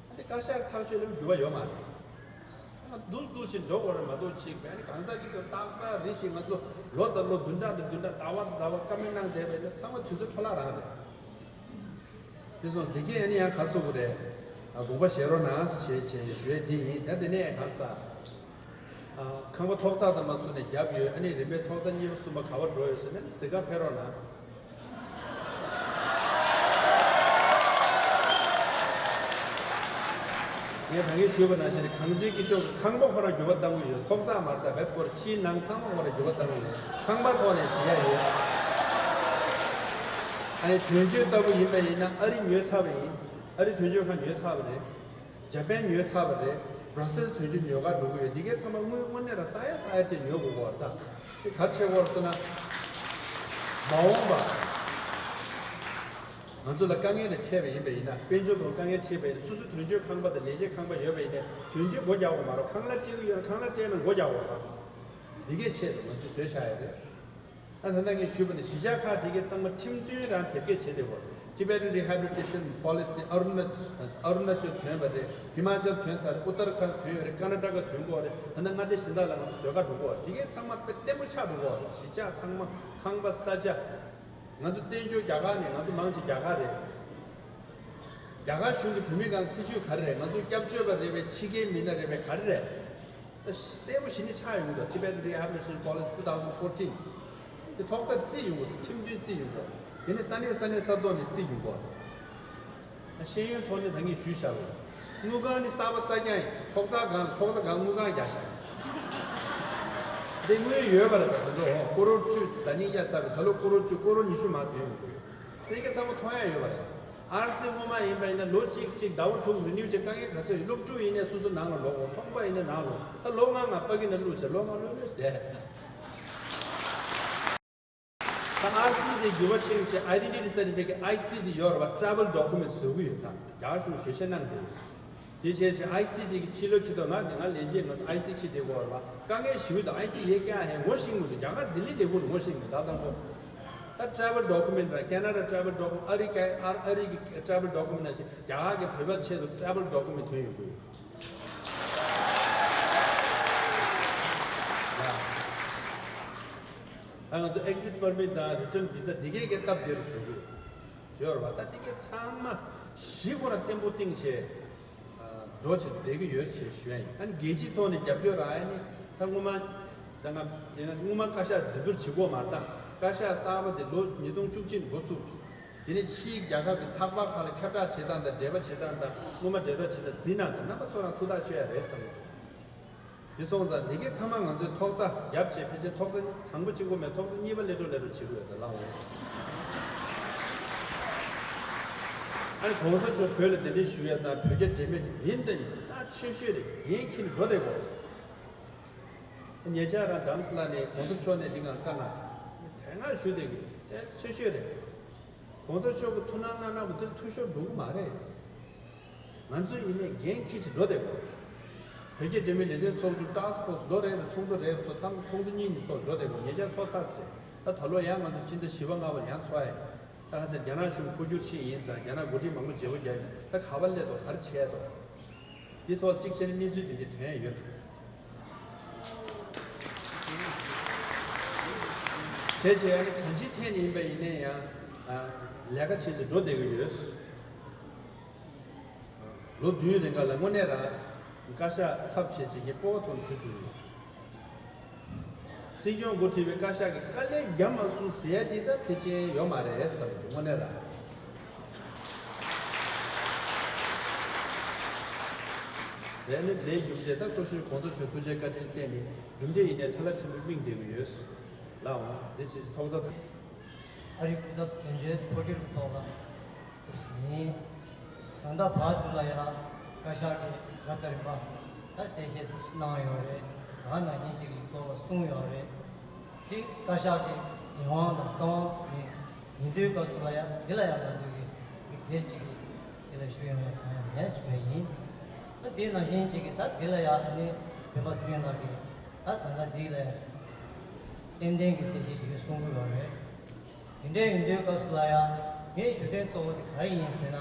ཨ་ནི་བཀའ་ཤག་ཐག་གཅོད་ལ་འགྱུར་བ་ཡོད་མ་རེད། ང་ཚོ་འདུག་འདུག་བྱས་འགྲོ་དགོས་རེད་མ་གཏོགས་ཅིག་ཨ་ནི་གང་ཟག་ཅིག་གིས་རྟག་པར་རེ་ཞིག་ང་ཚོ་ལོ་དང་ལོ་བདུན་ཕྲག་དང་བདུན་ཕྲག་ཟླ་བ་དང་ཟླ་བ་བཀའ་མོལ་གནང་བསྡད་པ་ཡིན་ན་ཚང་མ་དུས་ཚོད་འཕྲོ་བརླག་རང་རེད། དེ་སོང་དེ་གས་ཨ་ནི་ཡང་ག་ཟེར་དགོས་རེད། ཨ་དགོངས་པ་བཞེས་རོགས་གནང་ཞེས་བྱས་ཞུ་ཡས་དེ་ཡིན། ད་དེ་ནས་ག་ཟེར། ཨ་ཁང་པ་ཐོག་བརྩེགས་དང་མ་བཟོས་ནས་བརྒྱབ་ཡོད། ཨ་ནི་རིམ་པས་ཐོག་བརྩེགས་གཉིས་པ་གསུམ་པ་ག་པར་འགྲོ་ཡོད་ཟེར་ན་གཟིགས་གར་ཕེབས་རོགས་གནང་། ངས་ད་གིན་ཞུས་པ་ནང་བཞིན་གངས་ཅན་སྐྱིད་གཤོངས་ཀྱི་ཁང་པ་ཁོ་རང་འགྱུར་བ་གཏང་གི་ཡོད། ཐོག་བརྩེགས་མ་རེད་ད། བེད་སྐོར་ཕྱིའི་ནང་ཚང་མ་ཁོ་རང་འགྱུར་བ་གཏང་གི་ཡོད། ཁང་པ་ཐོག་ནས་གཟིགས་ཡ་ཡོད། ཨ་ནི་དོན་གཅོད་ལྟ་བུ་ཡིན་པ་ཡིན་ན་ཨ་རི་ཉོས་ཚར་བ་ཡིན། ཨ་རི་དོན་གཅོད་ཁང་ཉོས་ཚར་བ་རེད། ཇ་པན་ཉོས་ཚར་བ་རེད། བྷ་ར་སེལ་སི་དོན་གཅོད་ཉོ་གར་འགྲོ་གི་ཡོད། འདི་གའི་ཚང་མ་དངུལ་དངོས་གནས་རང་ས་ཡ་ས་ཡ་སྤྲད་ཉོ་དགོས་ཀྱི་ཡོད་རེད་ད། དེ་ག་རེ་བྱེད་དགོས་རེད་ཟེར་ན། མ་འོངས་པ་ང་ཚོ་ལ་དཀའ་ངལ་རེ་འཕྲད་པ་ཡིན་པ་ཡིན་ན། དཔལ་འབྱོར་ཐོག་དཀའ་ངལ་འཕྲད་པ་ཡིན་ན། སོ་སོ་དོན་གཅོད་ཁང་པ་དང་ལས་བྱེད་ཁང་པ་ཡོད་པ་ཡིན་ན་དོན་གཅོད་སྒོ་རྒྱག་དགོས་མ་རེད། ཁང་གླ་སྤྲད་ཀྱི་ཡོད་ན་ཁང་གླ་སྤྲད་ན་སྒོ་རྒྱག་དགོས་རེད། འདི་གའི་ཆེད་དུ་ང་ཚོས་བཟོས་བཞག་ཡོད་རེད། ད་ད་ལྟ་ངས་ཞུས་པ་ནི་གཞིས་ཆགས་ཁག་དེ་གའི་ཚང་མ་ཁྲིམས་མཐུན་རང་དེབ་སྐྱེལ་བྱས་ཏེ་གོ། Tibetan Rehabilitation Policy། ཨ་རུ་ན་ཨ་རུ་ན་ཅལ་ཐོན་པ་རེད། ཧི་མ་ཅལ་ཐོན་ཚར་རེད། ཨུ་ཏར་ཁཱན་ཐོན་ཡོད་རེད། ཀར་ན་ཊ་ཀ་ཐོན་གོ་རེད། ད་ལྟ་མངའ་སྡེ་གཞན་དག་ལ་ང་ཚོ་བཟོ་ག་འགྲོ་གོ་རེད། དེ་གའི་ཚང་མ་དཔེ་བརྟན་པོ་ཆགས་འགྲོ་གོ་རེད། གཞིས་ཆགས་ཚང་མ་ཁང་པ་ས་ཆ། ང་ཚོ་བཙན་བྱོལ་རྒྱ་གར་ནས་ང་ཚོ་མང་ཆེ་རྒྱ་གར་རེད། རྒྱ་གར་གཞུང་གི་བོད་མི་སྒང་སྲིད་ཇུས་ག་རེ་རེད། ང་ཚོ་སྐྱབས་བཅོལ་བ་རེད་པས། ཕྱི་རྒྱལ་མི་སྣ་རེད་པས། ག་རེ་རེད། ད་གསལ་པོ་ཞེ་ནས་ཆགས་ཡོང་གི་འདུག Tibet Rehabilitation Policy two thousand fourteen། དེ་ཐོག་རྩ་བརྩིས་ཡོང་གི་འདུག་ཁྲིམས་མཐུན་བརྩིས་ཡོང་གི་འདུག་དེ་ནས་ས་གནས་ས་གནས་ས་ཐོག་ནས་བརྩིས་ཡོང་གི་འདུག་ད་ཤེས་ཡོན་ཐོག་ནས་ད་ངས་ཞུས་བཞག་པ་རེད། དངུལ་ཁང་ནི་གསར་པ་གསར་རྐྱང་ཡིན། ཐོག་རྩ་སྒང་ལ་ཐོག་རྩ་སྒང་དངུལ་ཁང་རྒྱག་བཞག་དེ་དངུལ་ཡོད་པ་རེད་པ། ད་དུང་ཀོ་རོར་བཅུ་ད་ནི་རྒྱག་ཚར་བའི་ད་ལོ་ཀོ་རོར་བཅུ་ཀོ་རོར་ཉི་ཤུ་མར་ཐོན་ཡོང་གི་ཡོད། དེ་ག་ཚང་མ་མཐོང་ཡ་ཡོད་པ་རེད། ཨར་སི་སྔོན་མ་ཡིན་པ་ཡིན་ན་ལོ་གཅིག་གཅིག་ཟླ་བ་དྲུག་རི་ནིའུ་བྱེད་དཀའ་ངལ་ག་ཚོད་ཡོད། སློབ་ཕྲུག་ཡིན་ནའི་སོ་སོ་ནང་ལ་ལོག་འོང་། ཚོང་པ་ཡིན་ནའི་ནང་ལོག་ད་ལོ་ལྔ་ལྔ་ཕ་གི་ནང་བླུགས་བྱས་ལོ་ལྔ་ལོས་ལོས་བསྡད། ད་ཨར་སི་དེ་འགྱུར་བ་ཕྱིན་བྱས་ཨའི་ཌེན་ཊི་ཊི་སར་ཊི་ཕི་ཀེཊ་ཨའི་སི་དེ་ཡོད་རེད་པ། ཊེ་རེ་ཝལ་ཌོ་ཀུ་མེན་ཊི་བཟོ་གི་ཡོད། ད་རྒྱ་གཞུང་ཞལ་བཞེས་གནང་བསྡད་ཡོད། དེ་བྱས་ཙང་ཨའི་སི་དེ་གི་ཕྱི་ལོགས་ཁྱི་ཐོག་ང་དེ་ང་ལས་བྱེད་ང་ཚོ་ཨའི་སི་ཁྱི་དེ་གོ་བ་དཀའ་ངལ་ཞིག་དང་། ཨའི་སི་ཡེ་ཀྱ་ཧེ་ངོ་ཤེས་མི་འདུག་རྒྱ་གར་ལྡི་ལི་ལས་ཁུངས་ངོ་ཤེས་མི་འདུག་ད་དང་པོ་ད་ཊེ་རེ་ཝལ་ཌོ་ཀུ་མེན་ཊི་ར་ཁེ་ན་ཌ་ཊེ་རེ་ཝལ་ཌོ་ཀུ་མེན་ཊི། ཨ་རི་ཀ་ཨ་ཨ་རི་གི་ཊེ་རེ་ཝལ་ཌོ་ཀུ་མེན་ཊི་ནང་བཞིན་རྒྱ་གར་གི་བོད་པའི་ཆེད་དུ་ཊེ་རེ་ཝལ་ཌོ་ཀུ་མེན་ཊི་ཐོན་ཡོང་གི་ཡོད། ད་ང་ཚོ་ཨེག་ཛིཊ་པར་མིཊ་དང་རི་ཊརན་བི་ཟ་འདི་གའི་གི་སྟབས་བདེ་རུ་བཟོ་གི་ཡོད། ཡོད་རེད་བ། ད་དེ་གའི་ཚང་མ་གཞི་ཁོ་རང་བརྟན་པོ་བཏིང་བྱས། འགྲོ་ཕྱིར་བསྡད་ཀྱི་ཡོད་ཞེས་ཞུ་ཡ་ཡིན། ཨ་ནི་རྒྱལ་སྤྱིའི་ཐོག་ནས་རྒྱབ་སྐྱོར་རག་ཡ་ནི་ད་སྔོན་མ་ད་ང་ཡིན་ན་སྔོན་མ་བཀའ་ཤག་སྒྲིག་སྦྱོར་བྱེད་དགོས་མ་རེད། ད་བཀའ་ཤག་གསར་པ་དེ་ལོ་ཉིས་སྟོང་བཅུ་གཅིག་འགོ་བཙུགས། དེ་ནས་ཕྱིའི་རྒྱལ་ཁབ་ཀྱི་ཚགས་པར་ཁག་ལ་ཁྱབ་བསྒྲགས་བྱེད་སྟངས་དང་། འབྲེལ་བ་བྱེད་སྟངས་དང་། སྔོན་མ་འབྲེལ་ཐག་བྱེད་སྟངས་ཟིན་གནང་དང་། རྣམ་པ་ཚོ་རང་ཐུགས་ཐག་ཆོད་ཡ་རེད་བསམ་གྱི་འདུག་དེ་སོང་ཙང་འདི་གའི་ཚང་མ་ང་ཚོས་ཐོག་རྩ་བརྒྱབ་བྱས། ཕལ་ཆེར་ཐོག་རྩ་དང་པོ་གཅིག་པོ་མེད། ཐོག་རྩ་གཉིས་པ་སླེབས་འགྲོ་སླེབས་འགྲོ་བྱེད་དགོས་ཡོད་ད་ལགས་འོ། ཨ་ནི་གོང་ས་མཆོག་བོད་ལ་གདན་འདྲེན་ཞུ་ཡ་དང་བོད་རྒྱ་འབྲེལ་མོལ་ཡིན་དང་ཡིན། རྩ་ཆེ་ཤོས་རེད། འགན་འཁྱེར་འགྲོ་བསྡད་དགོས། ཉེ་ཆར་རང་དྷ་རམ་ས་ལ་ནས་གོང་ས་མཆོག་ནས་འདི་གར་བཀའ་གནང་། དེ་སྔ་ཞུས་བསྡད་ཀྱི་གསལ་ཆེ་ཤོས་རེད། གོང་ས་མཆོག་གིས་ཐུགས་སྣང་གནང་གནང་བ་དེར་འཐུས་ཤོར་འགྲོ་གི་མ་རེད། ང་ཚོ་ཡིན་ནའི་འགན་འཁྱེར་བྱས་འགྲོ་བསྡད་དགོས། བོད་ཀྱི་འབྲེལ་མོལ་ལས་དོན་ཚོགས་ཆུང་ཊཱསྐ་ཕོར་སི་ལོ་རེ་རེ་ཚོགས་འདུ་རེ་རེ་ཚོགས་ཙང་ཚོགས་འདུ་གཉིས་གཉིས་ཚོགས་འགྲོ་བསྡད་དགོས། ཉེ་ཆར་ཚོགས་ཚར་ཟེར། ད་ད་ལོ་ཡང་ང་ཚོ་སྤྱི་ཟླ་བཞི་པ་ལྔ་པར་ཡང་ཚོགས་ཡ། ད་ཁ་སང་རྒྱ་ནག་གཞུང་འཕོ་འགྱུར་ཕྱིན་ཡིན་ཙང་རྒྱ་ནག་འགོ་ཁྲིད་མང་པོ་བརྗེ་པོ་རྒྱག་ཡིན་ཙང་ད་ག་པར་སླེབས་འདུག་ག་རེ་བྱས་འདུག་དེ་ཐོག་གཅིག་བྱས་ན་གནས་ཚུལ་དེ་འདྲའི་ཐོན་ཡ་ཡོད་འགྲོ། བྱས་བྱས་ཨ་ནི་གང་ཅིའི་ཐད་ནས་ཡིན་པ་ཡིན་ནའི་ཡང་ལས་ཀ་བྱས་བྱས་འགྲོ་བསྡད་ཀྱི་ཡོད། ལོ་བདུན་རིང་ག་ལ་དངོས་གནས་རང་བཀའ་ཤག་ཚབ་བྱས་བྱས་ངས་སྤོབས་པ་ཐོག་ནས་ཞུ་ཐུབ་ཡོད། སྲིད་སྐྱོང་འགོ་ཁྲིད་པའི་བཀའ་ཤག་གིས་དཀའ་ལས་བརྒྱབ་མ་སོང་ཟེར་ཡ་དེ་ད་ཕལ་ཆེར་ཡོད་མ་རེད་བསམ་གྱི་འདུག་དངོས་གནས་རང་། རེད་ནི་ལས་རྒྱུ་འབྲས་ད་གཙོ་ཤོས་གོང་ས་མཆོག་ཐུགས་རྗེ་བཀའ་དྲིན་བརྟེན་ནས་གྲུབ་འབྲས་ཡིན་ནའི་ཁྲ་ལ་ཕྲན་བུ་སྨིན་བསྡད་ཀྱི་ཡོད། ལགས་འོང་འདི་ཅིག་ཐོག་ཚ་དང་། ཨ་རིའི་སྐུ་ཚབ་དོན་གཅོད་འཕོ་འགྱུར་གྱི་ཐོག་ལ་སྐུ་ཞིག་ཡིན། ད་ལྟ་བར་དུ་ལ་ཡང་བཀའ་ཤག་གིས་རབ་དང་རིམ་པ་ད་གསལ་བཤད་གནང་ཡོད་རེད། ད་ག་ནང་བཞིན་ཅིག་གི་ཐོག་ལ་གསུངས་ཡོད་རེད། དེ་བཀའ་ཤག་གི་ཡིད་དབང་དང་བཀའ་དབང་མེད། ཡིན་དུས་སྐབས་སུ་ལ་ཡང་འདི་ལ་ཡང་ང་ཚོས་ཀྱི་མི་སྒེར་གཅིག་གིས་འདི་ལ་ཞུ་ཡོང་ཡ་གང་ཡང་མེད་ཞུ་ཡ་ཡིན། ད་འདི་ནང་བཞིན་གཅིག་གིས་ད་འདི་ལ་ཡང་ནི་སྤེན་པ་ཚེ་རིང་ལགས་ཀྱིས་ད་ད་ལྟ་འདི་ལ་ཡང་ཏན་ཏན་གྱི་གསལ་བཤད་ཞུ་གསུང་གི་ཡོད་རེད། དེ་འདྲའི་ཡིན་དུས་སྐབས་སུ་ལ་ཡང་ངའི་ཞུ་དོན་གཙོ་བོ་དེ་ག་རེ་ཡིན་ཟེར་ན།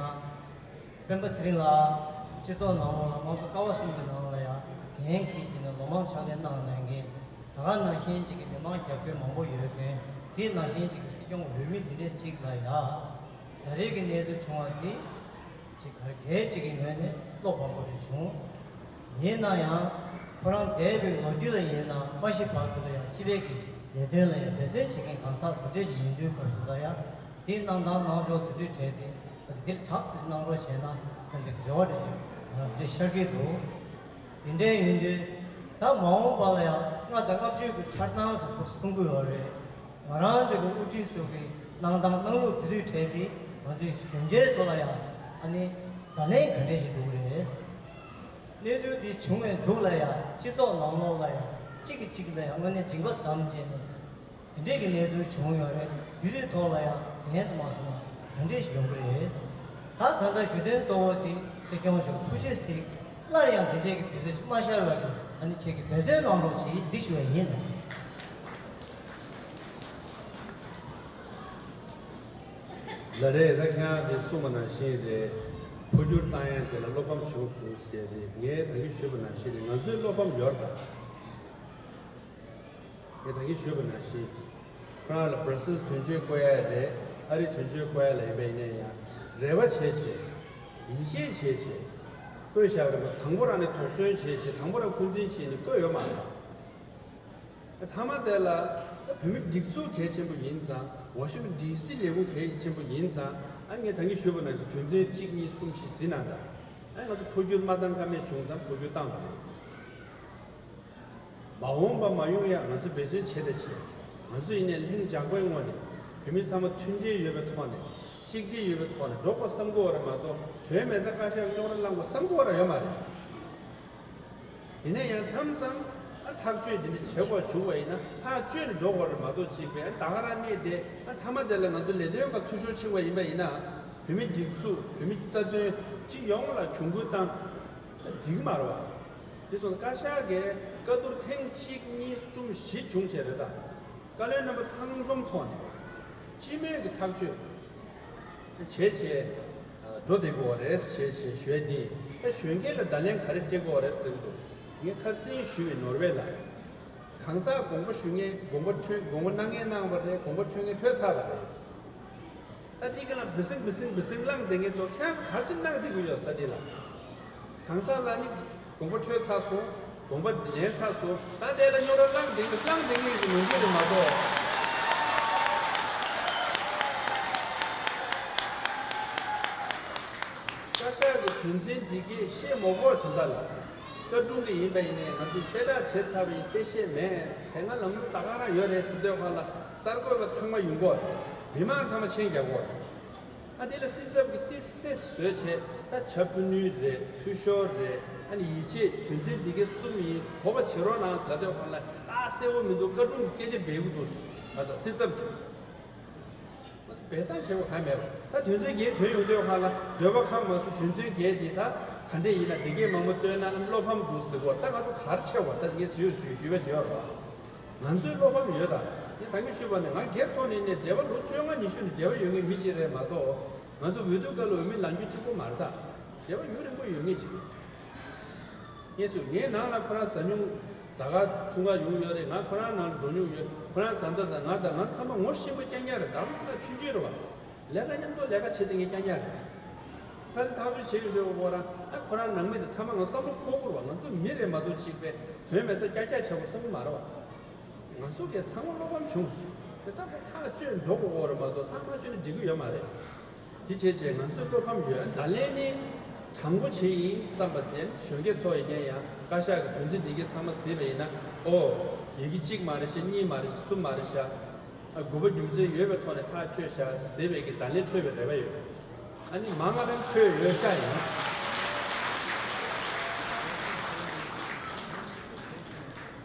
སྤེན་པ་ཚེ་རིང་ལགས་སྤྱི་ཚོགས་ནང་ལོགས་ལ་དམངས་གཙོ་ཀ་བ་གསུམ་གྱི་ནང་ལ་ཡང་འགན་འཁྱེར་གྱིས་ནས་ལོ་མང་ཕྱག་ལས་གནང་གནང་མཁན་ད་ག་ནང་བཞིན་ཅིག་གི་མི་མང་རྒྱབ་སྐྱོར་མང་པོ་ཡོད་མཁན་དེ་ནང་བཞིན་ཅིག་གི་སྲིད་སྐྱོང་འོས་མི་འདི་འདྲས་ཅིག་ལ་ཡང་ད་རེས་ཀྱི་གནས་ཚུལ་བྱུང་བ་འདི་ཅིག་ག་རེ་གལ་ཅིག་གི་ངོས་ནས་བློ་ཕམ་པོ་རེ་བྱུང་། ཡིན་ན་ཡང་ཁོ་རང་འདས་པའི་ལོ་རྒྱུས་ལ་ཡིན་ན་མ་ཤི་བར་དུ་ལ་ཡང་སྤྱི་པའི་གི་ལས་དོན་ལ་ཡང་འབད་བརྩོན་བྱེད་མཁན་གང་ཟག་འདི་འདྲས་ཞིག་ཡིན་དུས་སྐབས་སུ་ལ་ཡང་དེའི་གནང་སྟངས་གནང་ཕྱོགས་དེ་ཚོའི་གྲས་དེ་ད་དེ་དྲག་ཏུ་གནང་རོགས་བྱས་ན་བསམ་པའི་རེ་བ་རེ་ཞིག་ང་རང་འདི་འདྲས་ཤར་གྱི་འདུག་དེ་འདྲས་ཡིན་དུས་ད་མ་འོངས་པ་ལ་ཡང་ལྔ་དང་ལྔ་བཅུ་གི་འཆར་སྣང་ཟེར་གསུང་གི་ཡོད་རེད། ང་རང་ཚོ་གི་དབུ་ཁྲིད་ཚོ་གི་གནང་སྟངས་གནང་ལུགས་དེ་ཚོའི་གྲས་དེ་ང་ཚོའི་གཞོན་སྐྱེས་ཚོ་ལ་ཡང་ཨ་ནི་བརྡ་ལན་ག་འདྲས་ཞིག་འགྲོ་གི་རེད། གནས་ཚུལ་འདི་བྱུང་བའི་མཇུག་ལ་ཡང་སྤྱི་ཚོགས་ནང་ལོགས་ལ་ཡང་གཅིག་གིས་གཅིག་ལ་ཡང་དངོས་གནས་སྦྱིན་པ་བསྡམས་བྱས་ནས་དེ་འདྲས་ཀྱི་གནས་ཚུལ་བྱུང་ཡོད་རེད། དེ་ཚོའི་ཐོག་ལ་ཡང་ལན་དུ་མ་སོང་ན་ག་འདྲས་ཞིག་ཡོང་གི་རེད། ད་ད་ལྟ་ཞུ་དོན་གཙོ་བོ་དེ་སྲིད་སྐྱོང་མཆོག་ཐུགས་རྗེ་གཟིགས། སླར་ཡང་དེ་འདྲས་ཀྱི་དུས་ཚོད་ཞིག་མ་ཤར་བར་དུ་ཨ་ནི་ཁྱེད་ཀྱིས་འབད་བརྩོན་གནང་རོགས་གྱིས་འདི་ཞུ་བ་ཡིན། ལགས་རེད། ད་ཁྱེད་རང་གིས་གསུངས་པ་ནང་བཞིན་རེད། འཕོ་འགྱུར་བཏང་ཡ་དེ་ལ་བློ་ཕམ་བྱུང་སོང་ཟེར་རེད། ངས་ད་གིན་ཞུས་པ་ནང་བཞིན་རེད། ང་ཚོའི་བློ་ཕམ་ཡོད་རེད་ད། ངས་ད་གིན་ཞུས་པ་ནང་བཞིན། ཁོ་རང་ལ་བྷར་སིལ་དོན་གཅོད་བསྐོ་ཡ་རེད། ཨ་རི་དོན་གཅོད་བསྐོ་ཡ་ལ་ཡིན་པ་ཡིན་ན་ཡང་རེ་བ་བྱས་བྱས། ཡིད་ཆེས་བྱས་བྱས། བསྐོས་བཞག་རེད་པ། དང་པོ་རང་ནས་དོགས་ཟོན་བྱས་བྱས། དང་པོ་རང་འཁོན་འཛིན་བྱས་ནས་བསྐོས་ཡོད་མ་རེད། མཐའ་མ་དེ་ལ་ད་བོད་མི་སྒྲིག་འཛུགས་གལ་ཆེན་པོ་ཡིན་ཙང་། ཝ་ཤིང་ཊོན་ཌི་སི་ལས་ཁུངས་གལ་ཆེན་པོ་ཡིན་ཙང་། ཨ་ངས་ད་གིན་ཞུས་པ་ནང་བཞིན་དོན་ཚན་གཅིག་གཉིས་གསུམ་བཞི་ཟིན་གནང་དང་། ཨ་ང་ཚོ་འཕོ་འགྱུར་མ་བཏང་ཀ་མེད་བྱུང་ཙང་འཕོ་འགྱུར་བཏང་བ་རེད། མ་འོངས་པ་མ་ཡོང་ཡ་ང་ཚོས་འབད་བརྩོན་བྱེད་དང་བྱེད། ང་ཚོ་ཡིན་ནའི་ལྷིང་འཇགས་པོའི་ངང་ནས་བོད་མི་ཚང་མ་མཐུན་སྒྲིལ་ཡོད་པའི་ཐོག་ནས། གཅིག་སྒྲིལ་ཡོད་པའི་ཐོག་ནས་འགྲོ་དགོས་བསམ་གྱི་ཡོད་རེད་མ་གཏོགས། དོན་མེད་ཙང་བཀའ་ཤག་རྙོག་དྲ་བསླང་དགོས་བསམ་གྱི་ཡོད་རེད་ཡོད་མ་རེད། ཡིན་ན་ཡང་མཚམས་མཚམས་ཨ་ཐག་གཅོད་འདི་འདྲ་བྱེད་དགོས་བྱུང་བ་ཡིན་ན་ཐག་གཅོད་ནས་འགྲོ་དགོས་རེད་མ་གཏོགས། གཅིག་པའི་ཨ་ད་ག་རང་གནས་བསྡད། ཨ་མཐའ་མ་དེ་ལ་ང་ཚོ་ལས་དོན་ཁག་འཐུས་ཤོར་ཕྱིན་པ་ཡིན་པ་ཡིན་ན། བོད་མི་སྒྲིག་འཛུགས་བོད་མི་རྩ་དོན་སྤྱི་ཡོངས་ལ་གྱོང་གུན་བཏང་ན་འགྲིག་གི་མ་རེད་བ། དེ་སོང་ཙང་བཀའ་ཤག་གིས་བཀའ་བསྡུར་ཐེངས་གཅིག་གཉིས་གསུམ་བཞི་བྱུང་བྱས་རེད་ད། བཀའ་བློན་རྣམ་པ་ཚང་འཛོམས་ཐོག་ནས་སྤྱི་མོས་ཀྱི་ཐག་གཅོད་བྱས་བྱས་འགྲོ་བསྡད་དགོས་པ་རེད་ཟེར་བྱས་ཞུ་ཡ་འདི། ད་གཞོན་སྐྱེས་ལ་བརྡ་ལན་ག་རེ་སྤྲད་དགོས་པ་རེད་ཟེར་གྱི་འདུག་ངས་ཁ་སང་ཞུས་པའི་ནོར་ཝེ་ལ། གང་ཟག་དགོངས་པ་ཞུ་མཁན་དགོངས་པ་འཁྲོལ། དགོངས་པ་གནང་མཁན་གནང་བ་རེད། དགོངས་པ་འཁྲོལ་མཁན་འཁྲོལ་ཚར་བ་རེད། ད་དེ་ག་ལ་བི་སིང་བི་སིང་བི་སིང་བླངས་བསྡད་མཁན་ཚོ་ཁྱེད་རང་ཚོ་ག་རེ་བྱས་གནང་བསྡད་ཀྱི་ཡོད་ཟེར། ད་དེ་ལ་གང་ཟག་ལ་ནི་དགོངས་པ་འཁྲོལ་ཚར་སོང་། དགོངས་པ་ལེན་ཚར་སོང་། ད་དེ་ལ་རྙོག་དྲ་བསླངས་བསྡད་ཀྱི་བསླངས་བསྡད་མཁན་གྱི་མི་འདུག་རེད་མ་གཏོགས། བཀའ་ཤག་གི་དོན་ཚན་འདི་གས་བཤད་མ་དགོས་དོན་དག་ལ། བཀའ་དྲུང་གི་ཡིན་པ་ཡིན་ནའི་ང་ཚོས་གསལ་བསྒྲགས་བྱས་ཚར་བ་ཡིན། གསལ་བཤད་མེད། དེ་སྔ་ལམ་ལུགས་ད་ག་རང་ཡོད་རེད་ཟེར་དུས་སྒང་ལ་གསར་འགོད་པ་ཚང་མ་ཡོང་གི་ཡོད་རེད། མི་མང་ཚང་མ་མཆན་རྒྱག་གི་ཡོད་རེད། ཨ་དེ་ལ་སྲིད་ཚབ་ཀྱིས་ཏོག་ཙམ་བཟོས་བྱས། ད་བྱ་ཕུ་ནུས་རེད། འཐུས་ཤོར་རེད། ཨ་ནི་ཡིད་ཆེས་དོན་ཚན་འདི་གས་གསུམ་ཡིན། གོ་བ་བྱེད་རོགས་གནང་ཟེར་དུས་སྒང་ལ། ད་གསལ་པོ་མི་འདུག་བཀའ་དྲུང་གིས་སྐད་ཆ་འབུལ་གྱི་འདུག་ང་ཚོ་སྲིད་ཚབ་ཀྱིས། སྦས་གསང་བྱེད་དགོས་གང་མེད་པ། ད་དོན་ཚན་བརྒྱད་ཐོན་ཡོང་དུས་སྒང་ལ་འདོད་པ་ཁེངས་མ་སོང་། དོན་ཚན་བརྒྱད་འདི་ད་ ག་འདྲས་ཡིན་ན་སྡེ་བརྒྱད་མང་པོ་བཏོན་ན་བློ་ཕམ་འདུག་ཟེར་གོ། ད་ང་ཚོ་གར་ཆེ་བ་ད་ངས་ཟོས་ཟོས་ཞུས་པ་བརྗོད་རོགས། ང་ཚོའི་བློ་ཕམ་ཡོད་ད། དེ་ད་གིན་ཞུས་པ་ནི་ང་སྒེར་ཐོག་ནས་ནས་འབྲེལ་བ་ལོ་བཅོ་ལྔ་ཉི་ཤུ་ནས་འབྲེལ་བ་ཡོད་མཁན་མི་གཅིག་རེད་མ་གཏོགས། ང་ཚོ་འོས་བསྡུ་སྐབས་ལ་འོས་མི་ལངས་རྒྱུ་གཅིག་པོ་མ་རེད་ད། འབྲེལ་བ་ཡུན་རིང་པོ་ཡོད་མཁན་ཅིག་ངས་སུ་ངའི་ནང་ལ་ཁོ་རང་ཟ་སྙུང་ཟ་ཁ་འཐུང་ཁ་ཡོང་ཡོད་རེད། ང་ཁོ་རང་ནང་འགྲོ་མྱོང་ཡོད། ཁོ་རང་བཟའ་ཟླ་དང་ང་དང་ང་ཚང་མ་ངོ་ཤེས་པ་རྐྱང་རྐྱང་རེད། རྡ་རམ་ས་ལ་ཆུང་ཆུང་རེད་བ། ལས་ཀ་མཉམ་དུ་ལས་ཀ་བྱེད་དེ་ངས་རྐྱང་རྐྱང་རེད། ཁ་སང་ཐག་གཅོད་བྱེད་ཡོང་དུས་ཁོ་རང་ཨ་ཁོ་རང་ནང་མི་དེ་ཚང་མ་ང་བསམ་བློ་འཁོར་དགོས་རེད་བ། ང་ཚོ་མི་རེད་མ་གཏོགས་གཅིག་པའི་དོན་མེད་ས་ཀྱག་ཀྱག་བྱེད་དགོས་བསམ་གི་མ་རེད་བ། ང་ཚོ་གས་ཚང་མ་བློ་ཕམ་བྱུང་སོང་། དེ་ལྟ་བུ་ཐག་གཅོད་འགྲོ་དགོས་རེད་མ་གཏོགས་ཐག་མ་གཅོད་ན་འགྲིག་གི་ཡོད་མ་རེད། དེ་བྱས་བྱས་ང་ཚོའི་བློ་ཕམ་ཡོད། ད་ལན་ནི་དྲང་པོ་བྱས་ཡིན་བསམ་པ་དེ་གཞོན་སྐྱེས་ཚོ་ཡིན་ན་ཡང་བཀའ་ཤག་གི་དོན་ཚན་འདི་གའི་ཚང་མ་གཟིགས་པ་ཡིན་ན། ཨོ། ཡི་གེ་གཅིག་མ་རེད་ཤག་གཉིས་མ་རེད་ཤག་གསུམ་མ་རེད་ཤག་ཨ། དགོས་པ་རྒྱུ་མཚན་ཡོད་པའི་ཐོག་ནས་ཐག་ཆོད་ཤག་ཟེར་བའི་གི་ད་ལན་འཕྲོད་པའི་རེ་བ་ཡོད། ཨ་ནི་མང་ང་རང་འཕྲོད་ཡོད་ཤག་ཡིན།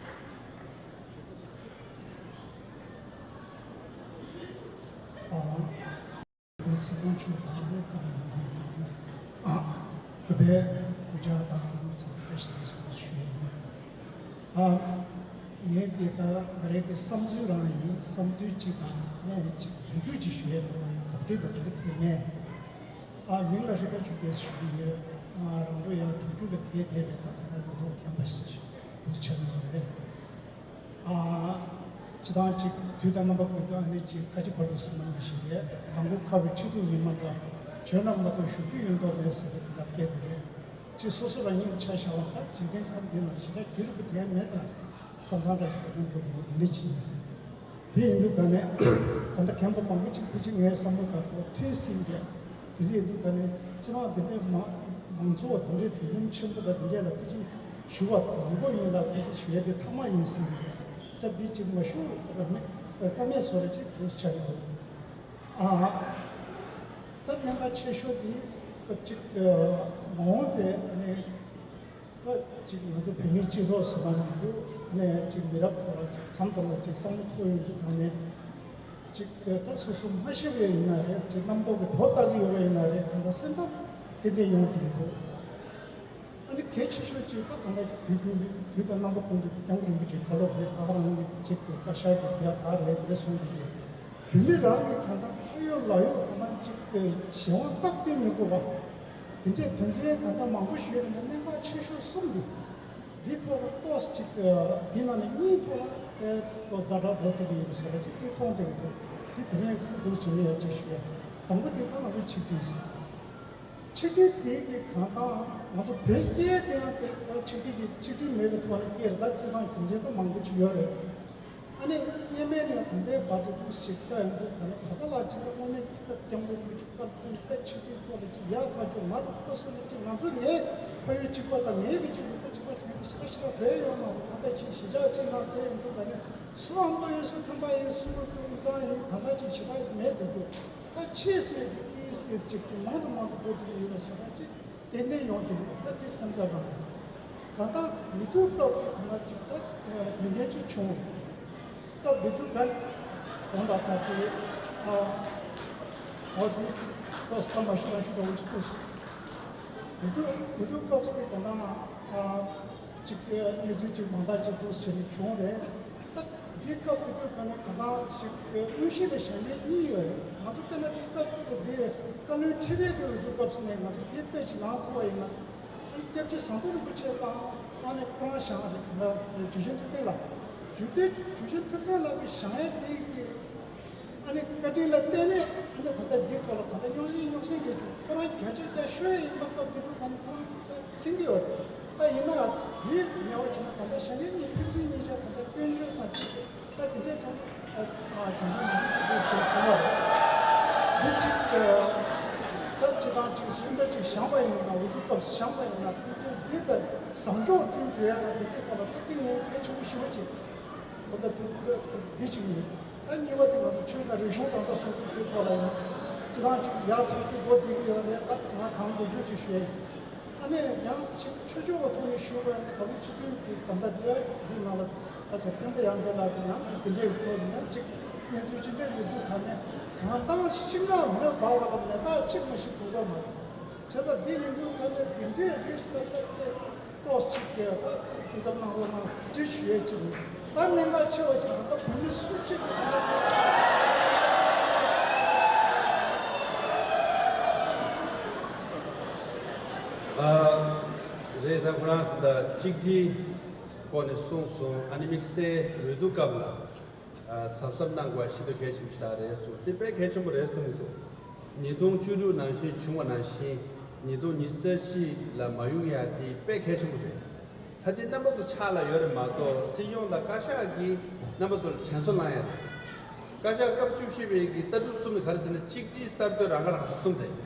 ཨ། དེ་སྲིད་དབང་ཕྱུག་དང་ནི་བཀའ་འགྲོ་ཡོང་ཁུངས་ཡིན། ཨ། གུས་པའི་སྐུ་ཕྱག་དང་ཚང་མ་བཀྲ་ཤིས་བདེ་ལེགས་ཞུ་ཡ་ཡིན། ཨ། ངས་འདི་ལྟར་ང་རང་གི་བསམ་ཚུལ་རང་ཡིན། བསམ་ཚུལ་གཅིག་དང་ཨ་ནི་གཅིག་འབོད་སྐུལ་ཅིག་ཞུ་ཡ་ཡོད་པ་ཡང་དོགས་འདྲི་དང་འདྲི་གི་མེད། ཨ། མིང་ལ་རི་ཀ་ཆོས་འཕེལ་ཞུ་གི་ཡོད། ཨ། རང་ལོ་ཡང་དྲུག་ཅུ་ལ་བརྒལ་བསྡད་པའི་ད་ལྟ་མི་ཐོག་རྒན་པ་ཞིག་འདུག་ཆགས་ཡོད་རེད། ཨ། སྤྱི་བཏང་གཅིག་དུས་དང་རྣམ་པ་ཀུན་ཏུ་ཨ་ནི་གཅིག་ཁ་ཆེ་བར་དུ་གསུངས་པ་ནང་བཞིན་རེད། ལམ་གོ་ཁ་བའི་ཁྲི་གདུགས་ཉི་མ་འདྲ། བྱོན་ན་མ་གཏོགས་བཞུགས་རྒྱུ་ཡོད་མདོག་མེད་ཟེར་བའི་དེ་འདྲ་སྐད་དེ་རེད། གཅིག་སོ་སོ་རང་ཉིད་ཆ་བཞག་པ་ད་འཇིག་རྟེན་ཁམས་འདི་ནང་ཞེ་དྲག་རྒྱུ་རིག་པ་དེ་མེད་ད་བསམ་བསམ་འདྲ་ཞིག་གི་སྙིང་པོ་དེ་ནི་འདི་འདྲ་ཅིག་ཡིན། དེ་ཡིན་དུས་ག་ནས་ད་ལྟ་མཁན་པོ་མང་པོ་ཅིག་ཕལ་ཆེར་ངའི་བསམ་བློ་ལྟར་དུ་ཐོན་སྲིད་རེད། དེ་འདྲ་ཡིན་དུས་ག་ནས་སྤྱི་བཏང་འདི་འདྲའི་མང་མང་ཚོགས་འདི་འདྲའི་དུས་ཁུངས་ཆེན་པོ་དང་འདི་འདྲའི་ལ་ཕལ་ཆེར་ཞུ་བ་དང་པོ་ཡིན་ལ་ཕལ་ཆེར་ཞུ་ཡ་དེ་ཐ་མ་ཡིན་སྲིད་རེད། ཅག་འདི་ཅིག་མ་ཞུ་ར་མེད་ཀ་མེད་བཟོ་ར་ཅིག་འདུག་ཆགས་ཀྱི་འདུག་ཨ། ད་གནད་འགག་ཆེ་ཤོས་དེ་སྐབས་གཅིག་མ་འོངས་པའི་ཨ་ནི་ད་གཅིག་ང་ཚོ་བོད་མིའི་སྤྱི་ཚོགས་ཟེར་བ་མི་འདུག་ཨ་ནི་གཅིག་མི་རབས་ཐོག་ལ་གཅིག་མཚམས་མཚམས་ལ་གཅིག་བསམ་བློ་འཁོར་ཡོང་དུས་ག་ནས་གཅིག་ད་སོ་སོ་མ་ཤི་བ་ཡིན་ན་རེད། གཅིག་རྣམ་རྟོག་གི་བྲོ་ལྟ་གི་ཡོད་པ་ཡིན་ན་རེད། གང་ལྟར་སེམས་འཚབ་ཏན་ཏན་ཡོང་གི་འདུག་ཨ་ནི་གལ་ཆེ་ཤོས་གཅིག་ད་གང་ལྟར་དུས་རྒྱུན་དུས་དང་རྣམ་པ་ཀུན་ཏུ་སྐྱབས་མགོན་རིན་པོ་ཆེ་བཀའ་སློབ་རེད། ད་ག་རང་གི་གཅིག་གི་བཀའ་ཤག་གི་དེ་ག་རེད་དེ་གསུངས་ཀྱི་ཡོད། བོད་མི་རང་གི་གང་ལྟར་ཁ་ཡོད་ལག་ཡོད་གང་ལྟར་གཅིག་གི་གཞན་དབང་སྟབས་བསྟུན་མི་དགོས་པ། དེ་འདྲའི་དོན་ཚན་གང་ལྟར་མང་པོ་ཞིག་ཡོད་པ་ནས་གནད་འགག་ཆེ་ཤོས་གསུམ་འདི། འདི་ཐོག་ལ་ཏོག་ཙམ་ཅིག་འདི་ནང་ནས་གཉིས་ཐོག་ལ་ཏོག་ཙམ་ཛ་དྲག་འགྲོ་བསྡད་ཀྱི་ཡོད་པ་བཟོ་འདྲ་ཅིག་འདི་མཐོང་བསྡད་ཀྱི་འདུག་འདི་དེ་ནས་ཁུར་འདུག་བྱེད་ངེས་ཡ་ཅིག་ཞུ་ཡ། དང་པོ་དེ་ད་ང་ཚོ་ཆིག་སྒྲིལ། ཆིག་སྒྲིལ་དེ་གི་གང་ལྟར་ང་ཚོ་བོད་སྐད་དེ་ཡང་དེ་ཆིག་སྒྲིལ་གྱི་ཆིག་སྒྲིལ་མེད་པའི་ཐོག་ནས་སྐད་རེད། ད་སྤྱིར་བཏང་རྒྱུ་མཚན་ད་མང་པོ་ཅིག་ཡོད་རེད། ཨ་ནི་སྔོན་མའི་ནས་ད་ལྟའི་བར་དུ་ཅིག་ཞིག་ལྟ་ཡོང་དུས་ད་ནི་ག་ས་ལ་ཅིག་ལ་དངོས་གནས་ཀྱི་སྐབས་སྐྱབས་མགོན་རིན་པོ་ཆེ་བཀའ་བཙན་བཀའ་ཆིག་སྒྲིལ་ཐོག་ལ་ཅིག་ཡག་ཐག་ཆོད་ང་དང་ཁོ་སོང་ནས་ཅིག་ང་ཚོ་ངའི་ཕ་ཡུལ་གཅིག་པ་དང་ངའི་གི་ཅིག་ལུང་པ་གཅིག་པ་ཟེར་མཁན་དེ་ཞེ་དྲག་ཞེ་དྲག་རེད་ཡོད་མ་རེད། ད་ལྟ་ཅིག་གཞིས་ཆགས་གཅིག་ནང་བསྡད་ཡོང་དུས་ད་ནི་སུའང་ལྟོ་ཡིན་སུ་ཐམ་པ་ཡིན་སུ་ལ་ཀུན་བཟང་ཡིན་ད་ལྟ་ཅིག་ཞེ་དྲག་མེད་དུ་འདུག་ད་ཕྱིས་ནས་ཀྱི་ཏིས་ཏིས་ཅིག་གི་མང་དུ་མང་དུ་འགྲོ་ཐུབ་ཀྱི་ཡོད་པ་བཟོ་འདྲ་ཅིག་ཏན་ཏན་ཡོང་གི་འདུག་ད་དེ་སེམས་འཚབ་རང་རེད། ད་ལྟ་མི་ཐུག་སྐབས་ཀྱི་ད་ལྟ་ཅིག་ད་དོན་རྐྱེན་ཅིག་བྱུང་། སྐབས་དེ་དུས་ད་དགོངས་དག་ད་དེ་ཨ་འོ་དེ་ཏོག་ཙམ་མ་ཞུ་རང་ཞུ་འདྲ་བོ་ཅིག་ཐུག་སོང་། མི་ཐུག་མི་ཐུག་སྐབས་ཀྱི་ད་ལྟ་ཨ། ཅིག་གི་གནས་ཚུལ་ཅིག་མང་དག་ཅིག་འདུག་ཟེར་ནས་བྱུང་རེད། ད་འདི་སྐབས་དེ་དུས་ག་ནས་ག་འདྲ་ཞིག་གི་དངོས་གཞི་ལ་བཞེངས་མཁན་གཉིས་ཡོད་རེད། ང་ཚོ་དཔེར་ན་འདི་སྐབས་དེ་བཀའ་བློན་ཁྲི་པའི་དུས་དུས་སྐབས་སུ་ནས་ང་ཚོ་འདི་དཔེ་ཅིག་ལངས་ཐུབ་པ་ཡིན་ན། ཨ་ནི་སྐྱབས་རྗེ་ཟམ་གདོང་རིན་པོ་ཆེ་དང་ཨ་ནི་ཁོ་རང་བཞེངས་རེད། ག་འདྲ་ཇུ་ཆེན་ཐུབ་བསྟན་ལགས། ཇུ་བསྟན་ཇུ་ཆེན་ཐུབ་བསྟན་ལགས་ཀྱི་བཞེངས་ཡས་དེ་གི་ཨ་ནི་བཀའ་དྲིན་ལ་བརྟེན་ནས་ཨ་ནི་ད་ལྟ་འདིའི་ཐོག་ལ་ད་ལྟ་རྙོག་ཟིང་རྙོག་ཟིང་རེད་བྱུང་། ཁོ་རང་བརྒྱ་ཆ་བརྒྱ་ཤོད་ཡིན་པ་སྐབས་དེ་དུས་ད་ནི་ཁོ་རང་མཁྱེན་གྱི་ཡོད་རེད། ད་ཡིན་ན་ཡང་དེའི་ཉེ་བ་བྱས་ན་ད་ལྟ་བཞེངས་མཁན་གཉིས་ཕན་ཚུན་གཉིས་ཆ་ད་ལྟ་སྐྱོན་བརྗོད་དང་ཅིག་ད་དེ་འདྲའི་ཐོག་ཨ་ཨ་གྱོང་གུན་མང་པོ་ཅིག་བཟོས་བྱས་བྱུང་བ་རེད། འདི་ཅིག་ད་སྤྱི་བཏང་ཅིག་སུ་འདྲ་ཅིག་བཞེངས་པ་ཡིན་ན་འོས་བསྡུ་སྐབས་སུ་བཞེངས་པ་ཡིན་ན་ཕན་ཚུན་འདི་ལྟར་བཟང་ཕྱོགས་བསྐྲུན་དགོས་ཡ་ན་དེ་འདྲའི་ཐོག་ལ་ད་ཏིང་ངེ་གལ་ཆེན་པོ་ཞེ་པོ་ཅིག་ཁོ་ད་དེ་དེ་ཅིག་ཡིན། ད་གཉིས་པ་དེ་ང་ཚོ་ཆོས་དང་རིག་གཞུང་དང་ད་སོགས་དེ་ཐོག་ལ་ཡིན། སྤྱི་བཏང་ཅིག་ཡག་ཐག་ཆོད་འགྲོ་བསྡད་ཀྱི་ཡོད་རེད། ད་ང་གང་དགོས་རྒྱུ་ཅིག་ཞུ་ཡ་ཡིན། ཨ་ནི་ཡང་ཅིག་ཆོས་ཕྱོགས་ཀྱི་ཐོག་ནས་ཞུ་བ་ཡིན་ན་ད་ལོ་སྤྱི་འཐུས་ཀྱི་ད་ལྟ་དེ་འདི་ནང་ལ་ད་ཆ་བསྟན་པ་ཡར་འཕེལ་ལགས་ཀྱི་ཡང་ཅིག་དེ་འདྲའི་ཐོག་ནས་ཡང་ཅིག་གནས་ཚུལ་ཅིག་སླེབས་ཡོད་དུས་ད་ནས་གང་ལྟར་ཤིང་ནགས་མེ་འབར་བ་ལ་མེ་སྟག་གཅིག་མ་ཞིག་འདུག་པ་མ་རེད། བྱས་ཙང་འདི་ཡིན་དུས་ཁ་ནས་འདི་འདྲའི་རིགས་ལ་བལྟས་ཏེ་ཏོག་ཅིག་གིས་ད་ཐུགས་བསམ་གནང་རོགས་གནང་ཟེར་ཅིག་ཞུ་ཡས་ཅིག་ཡིན། ད་གནད་འགག་ཆེ་བ་ཅིག་ད་ལྟ་བོད་མི་སུ་གཅིག་གིས་ད་ལྟ་ཨ་རེད། ད་ཁོ་རང་ད་གཅིག་སྒྲིལ་སྐོར་ནས་གསུངས་སོང་། ཨ་ནི་དམིགས་བསལ་འོས་བསྡུ་སྐབས་ལ། གཟབ་གཟབ་གནང་དགོས་པ་ཤིན་ཏུ་གལ་ཆེན་པོ་ཞིག་རེད་གསུངས། དེ་དཔེ་གལ་ཆེན་པོ་རེད་བསམ་གྱི་འདུག་ཉིས་སྟོང་བཅུ་དྲུག་ནང་བཞིན་བྱུང་བ་ནང་བཞིན་ཉིས་སྟོང་ཉི་ཤུ་རྩ་གཅིག་ལ་མ་ཡོང་ཡ་དེ་དཔེ་གལ་ཆེན་པོ་རེད། ད་དེ་རྣམ་པ་ཚོ་ཕྱག་ལ་ཡོད་རེད་མ་གཏོགས་སྲིད་སྐྱོང་དང་བཀའ་ཤག་གིས་རྣམ་པ་ཚོ་ལ་དྲན་གསོ་གནང་ཡ་རེད། བཀའ་ཤག་སྐབས་བཅུ་བཞི་པའི་གི་ལྟ་གྲུབ་གསུམ་དེ་ག་རེ་ཟེར་ན་གཅིག་སྒྲིལ་གསར་གཏོད་རང་ཁ་རང་གསོ་གསུམ་རེད།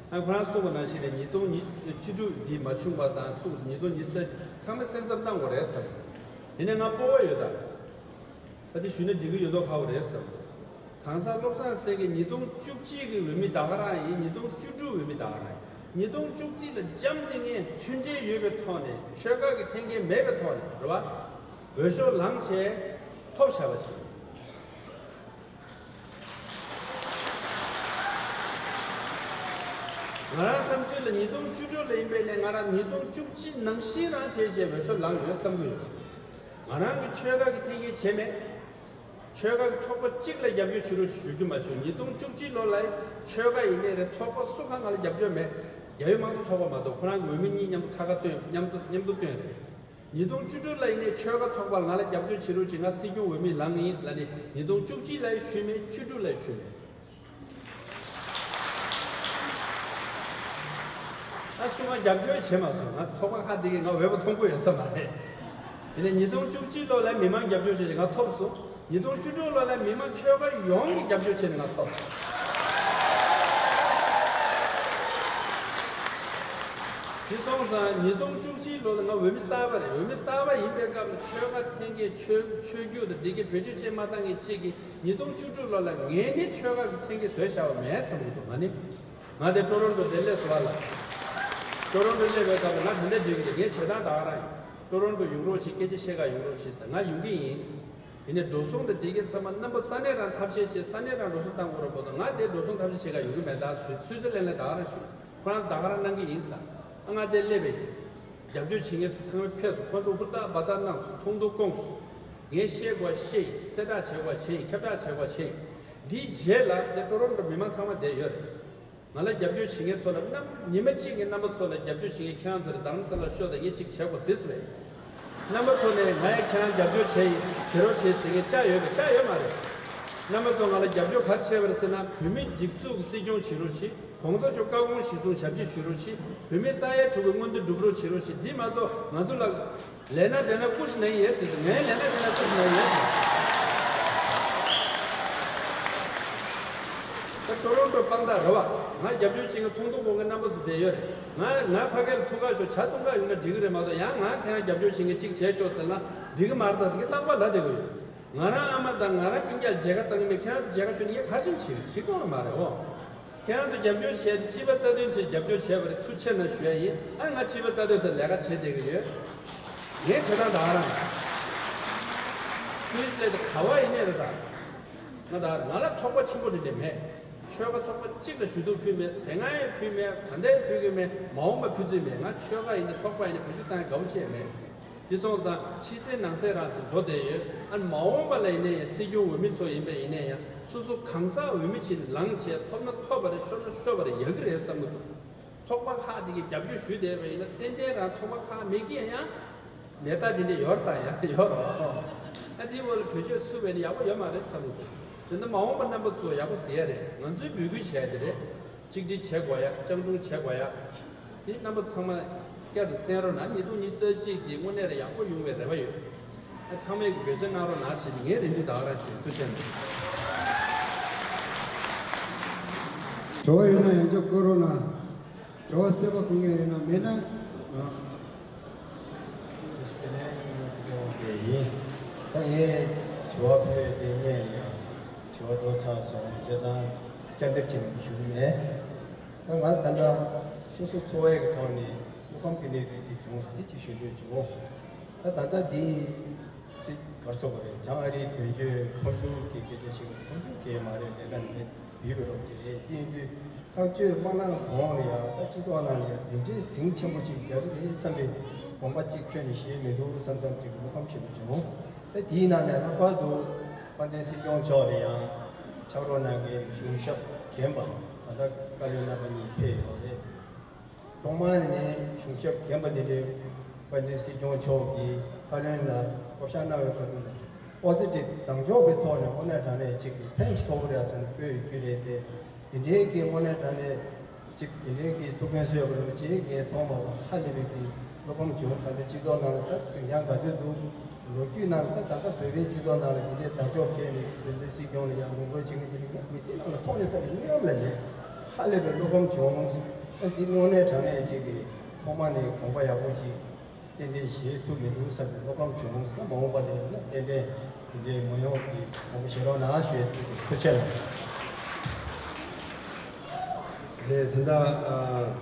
ཨ་ཁོ་རང་གསུངས་པ་ནང་བཞིན་རེད། ཉིས་སྟོང་ཉི་ཤུ་བཅུ་དྲུག་འདི་མ་བྱུང་བ་དང་གསུངས་སོང་། ཉིས་སྟོང་ཉི་ཤུ་རྩ་གཅིག་ཚང་མས་སེམས་འཚབ་གནང་དགོས་རེད་བསམ། ཡིན་ནའི་ང་སྤོབས་པ་ཡོད་ད། ད་དེ་ཞུས་ན་འགྲིག་གི་ཡོད་མདོག་ཁ་པོ་རེད་བསམ། གང་ཟག་བློ་བཟང་སེང་གེ་ཉིས་སྟོང་བཅུ་གཅིག་གི་འོས་མི་ད་ག་རང་ཡིན། ཉིས་སྟོང་བཅུ་དྲུག་འོས་མི་ད་ག་རང་ཡིན། ཉིས་སྟོང་བཅུ་གཅིག་ལ་འབྱམས་ཏེ་ངས་མཐུན་སྒྲིལ་ཡོད་པའི་ཐོག་ནས་ཆོལ་ཁ་གི་འཐེན་འཁྱེར་མེད་པའི་ཐོག་ནས་རེད་བ། འོས་ཤོག་ལངས་བྱས་ཐོབ་བཞག་པ་ཞིག་ང་རང་བསམ་ཚུལ་ལ་ཉིས་སྟོང་བཅུ་དྲུག་ལ་ཡིན་པའི་ནས་ང་རང་ཉིས་སྟོང་བཅུ་གཅིག་ནང་བཞིན་རང་བྱས་བྱས་འོས་ཤོག་ལངས་ཡོད་བསམ་གྱི་ཡོད། ང་རང་གི་ཆོལ་ཁ་གི་འཐེན་འཁྱེར་བྱས་མེད། ཆོལ་ཁ་གི་ཚོགས་པ་གཅིག་ལ་རྒྱབ་སྐྱོར་ཞུ་རོགས་ཞུ་རྒྱུ་མ་ཞུ། ཉིས་སྟོང་བཅུ་གཅིག་ལོ་ལ་ཆོལ་ཁ་ཡིན་ནའི་རེད། ཚོགས་པ་སུ་གང་ང་ལ་རྒྱབ་སྐྱོར་མེད། རྒྱ་ཡོད་དམངས་གཙོ་ཚོགས་པ་མ་གཏོགས་ཁོ་རང་གི་འོས་མི་གཉིས་མཉམ་དུ་ཁ་ཁ་བཏོན། མཉམ་དུ་མཉམ་དུ་བཏོན་རེད། ཉིས་སྟོང་བཅུ་དྲུག་ལ་ཡིན་ནའི་ཆོལ་ཁ་ཚོགས་པ་ང་ལ་རྒྱབ་སྐྱོར་བྱེད་རོགས་བྱེད། ང་སྲིད་སྐྱོང་འོས་མི་ལངས་ཡིན་ཟེར་ལ་ནི་ཉིས་སྟོང་བཅུ་གཅིག་ལ་ཞུས་མེད། བཅུ་དྲུག་ལ་ཞུས་མེད། ཨ་སུ་ང་རྒྱབ་སྐྱོར་བྱེད་མ་སོང་། ང་ཚོགས་པ་ཁག་འདི་གིས་ང་འོས་པ་ཐོབ་ཀྱི་ཡོད་ས་མ་རེད། ཡིན་ནའི་ཉིས་སྟོང་བཅུ་གཅིག་ལོ་ལ་མི་མང་རྒྱབ་སྐྱོར་བྱས་ང་ཐོབ་སོང་། ཉིས་སྟོང་བཅུ་དྲུག་ལོ་ལ་མི་མང་ཆོལ་ཁ་ཡོངས་ཀྱིས་རྒྱབ་སྐྱོར་བྱས་ནས་ང་ཐོབ། དེ་སོང་ཙང་ཉིས་སྟོང་བཅུ་གཅིག་ལོ་ལ་ང་འོས་མི་གསར་པ་རེད། འོས་མི་གསར་པ་ཡིན་པའི་སྐབས་ལ་ཆོལ་ཁ་འཐེན་འཁྱེར་ཆོས་ཆོས་བརྒྱུད་དང་སྡེ་དགེ་བེད་སྤྱོད་བྱེད་མ་བཏང་མཁན་གཅིག་གིས་ཉིས་སྟོང་བཅུ་དྲུག་ལོ་ལ་ངས་ནི་ཆོལ་ཁ་གི་འཐེན་འཁྱེར་བཟོས་བཞག་པ་མེད་བསམ་གྱི་འདུག་ང་ནི། ང་དེ་ཀྲོ་རོན་ཀྲོ་དེ་སླེབས་སོང་བ་ལ། ཀྲོ་རོན་ཀྲོ་སླེབས་པའི་སྐབས་ལ་ང་དེ་འདྲ་འགྲིག་གི་རེད། ངས་བྱེད་སྟངས་ད་ག་རང་ཡིན། ཀྲོ་རོན་ཀྲོ་ཡོང་རོགས་བྱེད། སྐད་ཆ་བཤད་ག་ཡོང་རོགས་བྱེད་ཟེར། ང་ཡོང་གི་ཡིན། ཡིན་ནའི་འགྲོ་སོང་དང་དེ་གའི་ཚང་མ་རྣམ་པ་ས་གནས་རང་ཐབས་ཤེས་བྱེད། ས་གནས་རང་འགྲོ་སོང་བཏང་དགོས་རེད་མ་གཏོགས་ང་དེ་འགྲོ་སོང་ཐབས་ཤེས་བྱེད་ག་ཡོང་གི་མེད། ད་སུད་སི་ལན་ལ་ད་ག་རང་ཞུ། ཁོ་རང་ཚོ་ད་ག་རང་གནང་གི་ཡིན་ས། ཨ་ང་དེ་སླེབས་པ་ཡིན། རྒྱབ་སྐྱོར་བྱེད་མཁན་ཚོ་ཚང་མ་ཕེབས་སོང་། ཁོ་ཚོ་ཧུར་ཐག་འབད་ཐག་གནང་སོང་། ཚོགས་འདུ་བསྐོངས་སོང་། ངས་བཤད་དགོས་བཤད་ཡིན། གསལ་བསྒྲགས་བྱེད་དགོས་བྱེད་ཡིན། ཁྱབ་བསྒྲགས་བྱེད་དགོས་བྱེད་ཡིན། འདིའི་རྗེས་ལ་དེ་ཀྲོ་རོན་ཀྲོ་མི་མང་ཚང་མ་བསྡད་ཡོད་རེད། ང་ལ་རྒྱབ་སྐྱོར་བྱེད་མཁན་ཚོ་ལ་རྣམ་ཉི་མ་གཅིག་གི་རྣམ་པ་ཚོ་ལ་རྒྱབ་སྐྱོར་བྱེད་མཁན་ཁྱེད་རང་ཚོ་ལ་རྡ་རམ་ས་ལ་ཤོག་དང་ངས་གཅིག་བྱེད་དགོས་ཟེར་སོང་བས། རྣམ་པ་ཚོ་ནས་ང་ཡང་ཁྱེད་རང་རྒྱབ་སྐྱོར་བྱེད་ཡིན། བྱེད་རོགས་བྱེད་ཟེར་མཁན་བཅའ་ཡོད་པས། བཅའ་ཡོད་མ་རེད། རྣམ་པ་ཚོ་ང་ལ་རྒྱབ་སྐྱོར་ག་རེ་བྱས་པ་རེད་ཟེར་ན། བོད་མི་སྒྲིག་འཛུགས་ཀྱི་སྲིད་སྐྱོང་བྱེད་རོགས་བྱེད། གོང་ས་མཆོག་བཀའ་དགོངས་གཞིར་བཟུང་ཞབས་ཕྱི་ཞུ་རོགས་བྱེད། བོད་མི་ས་ཡ་དྲུག་གི་མངོན་འདོད་སྒྲུབ་རོགས་བྱེད་རོགས་བྱེད། འདི་མ་གཏོགས་ང་ཚོ་ལ་ལས་ན་དེ་ན་ཀུ་ཤི་ན་ཡིན་ཟེར་ཟེར། ངའི་ལས་ན་དེ་ན་ཀུ་ཤི་ན་ཡིན་ཟེར། ད་ཀྲོ་རོན་ཀྲོ་དཔང་རྟགས་རེད་བ། ང་རྒྱབ་སྐྱོར་བྱེད་མཁན་ཚོགས་འདུ་འགོ་མཁན་རྣམ་པ་ཚོ་བསྡད་ཡོད་རེད། ང་ང་ཕ་གི་ལ་ཐུག་ག་ཤོག་ཇ་འཐུང་ག་ཡོང་ན་འགྲིག་གི་རེད་མ་གཏོགས། ཡང་ང་ཁྱེད་རང་རྒྱབ་སྐྱོར་བྱེད་མཁན་གཅིག་བྱས་ཤོག་ཟེར་ན་འགྲིག་གི་མ་རེད་ད་ཟེར་མཁན་རྟག་པར་ལབ་བསྡད་ཀྱི་ཡོད། ང་རང་ཨ་མ་དང་ང་རང་སྤུན་ཀྱག་མཇལ་ཁ་བཏང་གི་མེད། ཁྱེད་རང་ཚོ་མཇལ་ཁ་ཞུ་ན་ངས་ག་ཞིག་བྱེད་བྱེད་དགོས་མ་རེད་འོ། ཁྱེད་རང་ཚོ་རྒྱབ་སྐྱོར་བྱས་ཏེ་སྤྱི་པ་རྩ་དོན་ཆེད་རྒྱབ་སྐྱོར་བྱས་པ་རེད། ཐུགས་རྗེ་ཆེ་གནང་ཞུ་ཡ་ཡིན། ཨ་ནི་ང་སྤྱི་པ་རྩ་དོན་ཐད་ལས་ཀ་བྱེད་བསྡད་ཀྱི་ཡོད། ངའི་བྱེད་སྟངས་ད་ག་རང་ཡིན། སུད་སི་ལ་དེ་ག་བ་ཡིན་ནའི་རེད་ད། ང་ད་ང་ལ་ཚོགས་པ་ཆེན་པོ་འདི་འདྲ་མེད། ཆོལ་ཁ་ཚོགས་པ་གཅིག་ལ་ཞུ་གཏུག་ཕུལ་མེད། དེ་སྔ་ཡང་ཕུལ་མེད། ད་ལྟ་ཡང་ཕུལ་གྱི་མེད། མ་འོངས་པ་ཕུལ་རྩིས་མེད། ང་ཆོལ་ཁ་ཡིན་ན་ཚོགས་པ་ཡིན་ན་བེད་སྤྱོད་བཏང་ཡ་དགའ་པོ་བྱས་མེད། དེ་སོང་ཙང་ཕྱི་གསལ་ནང་གསལ་རང་ཞིག་འགྲོ་བསྡད་ཡོད། ཨ་ནི་མ་འོངས་པ་ལ་ཡིན་ན་ཡང་སྲིད་སྐྱོང་འོས་མི་ཚོ་ཡིན་པ་ཡིན་ན་ཡང་སོ་སོ་གང་ཟག་འོས་མི་བྱས་ནས་ལངས་བྱས་ཐོབ་ན་ཐོབ་པ་རེད། ཤོར་ན་ཤོར་བ་རེད། ཡག་གི་རེད་བསམ་གྱི་འདུག་ཚོགས་པ་ཁག་དེ་གའི་རྒྱབ་སྐྱོར་ཞུས་བསྡད་པ་ཡིན་ན་ཏན་ཏན་རང་ཚོགས་པ་ཁག་མེད་ཀྱི་ཡང་མེད་ད་དེ་འདྲ་ཡོད་དང་ཡང་ཡོད་རོགས། ཨ་དེའི་འོག་ལ་བེད་སྤྱོད་ཚུད་པ་ཡིན་ན་ཡག་པོ་ཡོད་མ་རེད་བསམ་གྱི་འདུག་དེ་ནི་མ་འོངས་པ་རྣམ་པ་ཚོ་ཡག་པོ་ཟེར་ཡ་རེད། ང་ཚོའི་འབོད་སྐུལ་བྱས་ཡ་དེ་རེད། གཅིག་སྒྲིལ་བྱེད་དགོས་ཡ། སྤྱང་གྲུང་བྱེད་དགོས་ཡ། དེ་རྣམ་པ་ཚང་མ་བསྐྱར་དུ་གསན་རོགས་གནང་། ཉིས་སྟོང་ཉི་ཤུ་རྩ་གཅིག་འདི་དངོས་གནས་རེད་ཡག་པོ་ཡོང་བའི་རེ་བ་ཡོད། ཨ་ཚང་མས་འབད་བརྩོན་གནང་རོགས་གནང་བྱས་ཏེ་ངས་རེ་འདུན་ད་ག་རང་ཞུ། ཐུགས་རྗེ་ཆེ་གནང་། བྲོ་བ་ཡོད་ན་ཡང་བསྐྱར་བསྐུར་རོགས་གནང་། བྲོ་བ་སེར་པོ་གོན་མཁན་ཡོད་ན་མེད་ན། ཨ། དེ་ནས་ཀུན་སློང་དེ་ཡིན། ད་ངས་དྲི་བ་ཕུལ་དེ་སྔོན་ལ་ཡང་དྲི་བ་འགྲོ་ཚར་སོང་། བྱས་ཙང་བསྐྱར་འདེབས་བྱེད་མི་ཞུ་གི་མེད། ད་ང་ད་ལྟ་སོ་སོ་འཚོ་བའི་གི་ཐོག་ནས་དངོས་ཁམས་ཀྱི་གནས་ཚུལ་ཅིག་བྱུང་སོང་། དེ་ཅིག་ཞུ་འདོད་བྱུང་། ད་ད་ལྟ་འདི་སྲིད་གར་སོགས་པ་རེད། བྱང་ཨ་རིའི་དོན་གཅོད་ཁོང་ཚོ་གི་སྐད་ཆ་ཞིག་ཁོང་ཚོ་གིས་མ་རེད་ལས་ཀ་འདི་བུད་པའི་རོགས་ཅིག་རེད། དེ་ཡིན་དུས། ཐག་གཅོད་མ་གནང་གོང་ལ་ཡང་ད་སྤྱི་ཚོགས་ནང་ལ་ཡང་དེ་འདྲའི་ཟིང་ཆེན་པོ་ཅིག་རྒྱག་གི་རེད་བསམ་པའི་དགོངས་པ་གཅིག་ཁྱོན་ནས་བཞེས་མི་འདུག་བསམ་བསམ་ཅིག་གི་བློ་ཕམ་ཞེ་པོ་བྱུང་། ད་དེའི་ནང་ནས་ལྷག་པར་དུ་དཔལ་ལྡན་སྲིད་སྐྱོང་མཆོག་ལ་ཡང་ཕྱག་རོགས་གནང་མཁན་གཞུང་ཞབས་རྒན་པ་ད་ལྟ་བཀའ་བློན་རྣམ་པ་གཉིས་ཕེབས་ཡོད་རེད། ཐོག་མར་ནས་གཞུང་ཞབས་རྒན་པ་འདི་འདྲའི་དཔལ་ལྡན་སྲིད་སྐྱོང་མཆོག་གིས་བཀའ་བློན་ལ་བསྐོ་བཞག་གནང་བའི་ཁ་ཐུག་ལ་པོ་སི་ཊིབ་བཟང་ཕྱོགས་ཀྱི་ཐོག་ནས་དངོས་གནས་དྲང་གནས་ཅིག་གི་ཕན་ཐོགས་རེད་ཟེར་ནས་བཀོད་ཡོད་རྒྱུ་རེད་དེ། འདི་འདྲའི་གི་དངོས་གནས་དྲང་གནས་ཅིག་འདི་འདྲའི་གི་ཐུགས་ཕན་གསོས་པ་རེད་ཅེས་ངས་མཐོང་བ་ལ་ཧ་ལས་པའི་གི་བློ་ཕམ་བྱུང་། ད་ལྟ་སྤྱི་ཚོགས་ནང་ལ་ད་ཟིང་ཆ་ག་ཚོད་འདུག་ལོ་རྒྱུས་ནང་ལ་ད་ད་ལྟ་བོད་པའི་སྤྱི་ཚོགས་ནང་ལ་འདི་འདྲའི་དར་ལྕོག་ཁྱེར་ནས་བོད་པའི་སྲིད་སྐྱོང་ལ་ཡང་ངོ་རྒོལ་བྱེད་མཁན་དེ་འདྲ་ངས་མི་ཚེ་ནང་ལ་མཐོང་མ་སོང་བའི་གཉིད་རོགས་ལ་མེད། ཧ་ལས་པའི་བློ་ཕམ་བྱུང་། ཨ་འདི་དངོས་གནས་དྲང་གནས་ཅིག་གི་ཐོག་མ་ནས་དགོངས་པ་ཡག་པོ་ཅིག་ཏན་ཏན་བཞེས་ཐུབ་མི་འདུག་བསམ་པའི་བློ་ཕམ་བྱུང་། ད་མ་འོངས་པ་ལ་ཡང་ན་ཏན་ཏན་དེ་འདྲའི་ངོ་ཡོང་གི་དགོངས་པ་བཞེས་རོགས་གནང་ཞུ་ཡས་ཐུགས་སེམས་ཐུགས་ཆེ་གནང་། རེད། དེ་འདྲ་ཨ།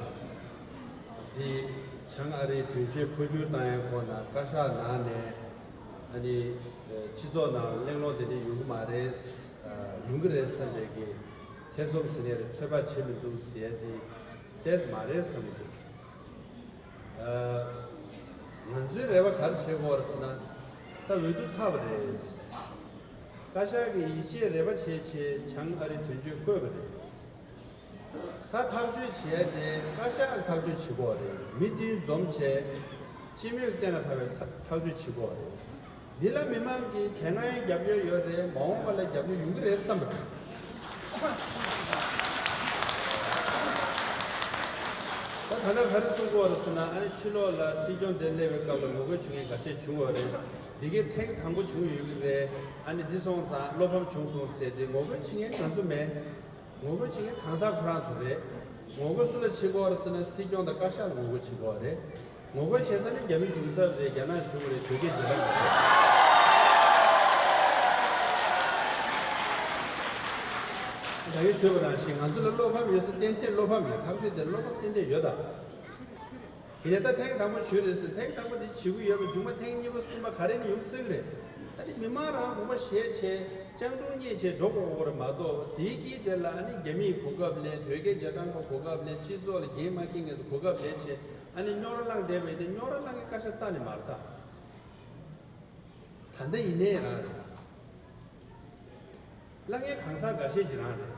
འདི་བྱང་ཨ་རིའི་དོན་གཅོད་འཕོ་འགྱུར་བཏང་ཡའི་སྐོར་ན་བཀའ་ཤག་ནང་ནས་ཨ་ནི་སྤྱི་ཚོགས་ནང་གླེང་སློང་དེ་འདྲ་ཡོང་གི་མ་རེད། ཡོང་གི་རེད་བསམ་པའི་གི་ཐེ་ཚོམ་ཟེར་ནས་རེད། ཚོད་དཔག་བྱེད་མི་འདུག་ཟེར་ཡ་དེ་ཏོག་ཙམ་མ་རེད་བསམ་གི་འདུག་ང་ཚོའི་རེ་བ་ག་རེ་བྱེད་དགོས་རེད་ཟེར་ན། ད་འོས་བསྡུ་ཚར་བ་རེད། བཀའ་ཤག་གིས་ཡིད་ཆེས་རེ་བ་བྱས་བྱས་བྱང་ཨ་རིའི་དོན་གཅོད་བསྐོས་པ་རེད། ད་ཐག་གཅོད་བྱས་ཏེ་བཀའ་ཤག་གིས་ཐག་གཅོད་བྱེད་དགོས་རེད། མི་བདུན་འཛོམས་བྱས་སྤྱི་མོས་གཏན་ལ་ཕབ་པའི་ཐག་ཐག་གཅོད་བྱེད་དགོས་རེད། འདི་ལ་མི་མང་གིས་དེ་སྔ་ཡང་རྒྱབ་སྐྱོར་ཡོད་རེད། མ་འོངས་པ་ལ་རྒྱབ་སྐྱོར་ཡོང་གི་རེད་བསམ་པ་རེད། ད་ད་ལྟ་ག་རེ་གསུང་གི་ཡོད་རེད་ཟེར་ན། ཨ་ནི་ཕྱི་ལོགས་ལ་སྲིད་སྐྱོང་དེ་སླེབས་པའི་སྐབས་ལ་ངོ་རྒོལ་བྱེད་མཁན་འགའ་ཤས་བྱུང་ཡོད་རེད། འདི་གའི་ཐེངས་དང་པོ་བྱུང་ཡོད་ཀྱི་རེད། ཨ་ནི་འདི་སོང་ཙང་བློ་ཕམ་བྱུང་སོང་ཟེར་ཏེ་ངོ་རྒོལ་བྱེད་མཁན་ང་ཚོ་མེད། ངོ་རྒོལ་བྱེད་མཁན་གང་ཟག་ཁོ་རང་ཚོ་རེད། ངོ་རྒོལ་སུ་ལ་བྱེད་དགོས་རེད་ཟེར་ན་སྲིད་སྐྱོང་དང་བཀའ་ཤག་ལ་ངོ་རྒོལ་བྱེད་དགོས་རེད། ངོ་རྒོལ་བྱེད་ས་ནི་རྒྱ་མི་གཞུང་ཚབ་རེད། རྒྱ་ནག་གཞུང་རེད། བོད་སྐད་རྒྱལ་ཁབ་རེད། ད་གིན་ཞུས་པ་ནང་བཞིན་ང་ཚོ་ལ་བློ་ཕམ་ཡོད་ས་ཏན་ཏན་བློ་ཕམ་ཡོད། ཐག་གཅོད་དེ་བློ་ཕམ་ཏན་ཏན་ཡོད་ད། དེ་ནས་ད་ཐེངས་དང་པོ་བྱུང་རེད་ཟེར། ཐེངས་དང་པོ་དེ་བྱེད་ཀྱི་ཡོད་པ་མཇུག་མ་ཐེངས་གཉིས་པ་གསུམ་པ་ག་རེ་ནས་ཡོང་སྲིད་ཀྱི་རེད། ད་དེ་མི་མང་རང་དགོངས་པ་བཞེས་བྱས་སྤྱང་གྲུང་བརྙེས་བྱས་འགྲོ་དགོས་ཀྱི་རེད་མ་གཏོགས། དེའི་དཀྱིལ་དེ་ལ་ཨ་ནི་རྒྱ་མིས་གོ་སྐབས་ལེན། བོད་སྐད་རྒྱ་སྒང་གི་གོ་སྐབས་ལེན། སྤྱི་ཚོགས་ལ་འགན་མ་འཁྱེར་མཁན་ཚོ་གོ་སྐབས་ལེན་བྱས་ཨ་ནི་རྙོག་དྲ་བསླངས་བསྡད་པ་ཡིན་ན་རྙོག་དྲ་བསླངས་མཁན་བཀའ་ཤག་རྩ་ནས་མ་རེད་ད། ད་ལྟ་ཡིན་ནའི་རང་རེད། བླ་ངའི་གང་ཟག་འགའ་ཤས་ཀྱི་རང་རེད།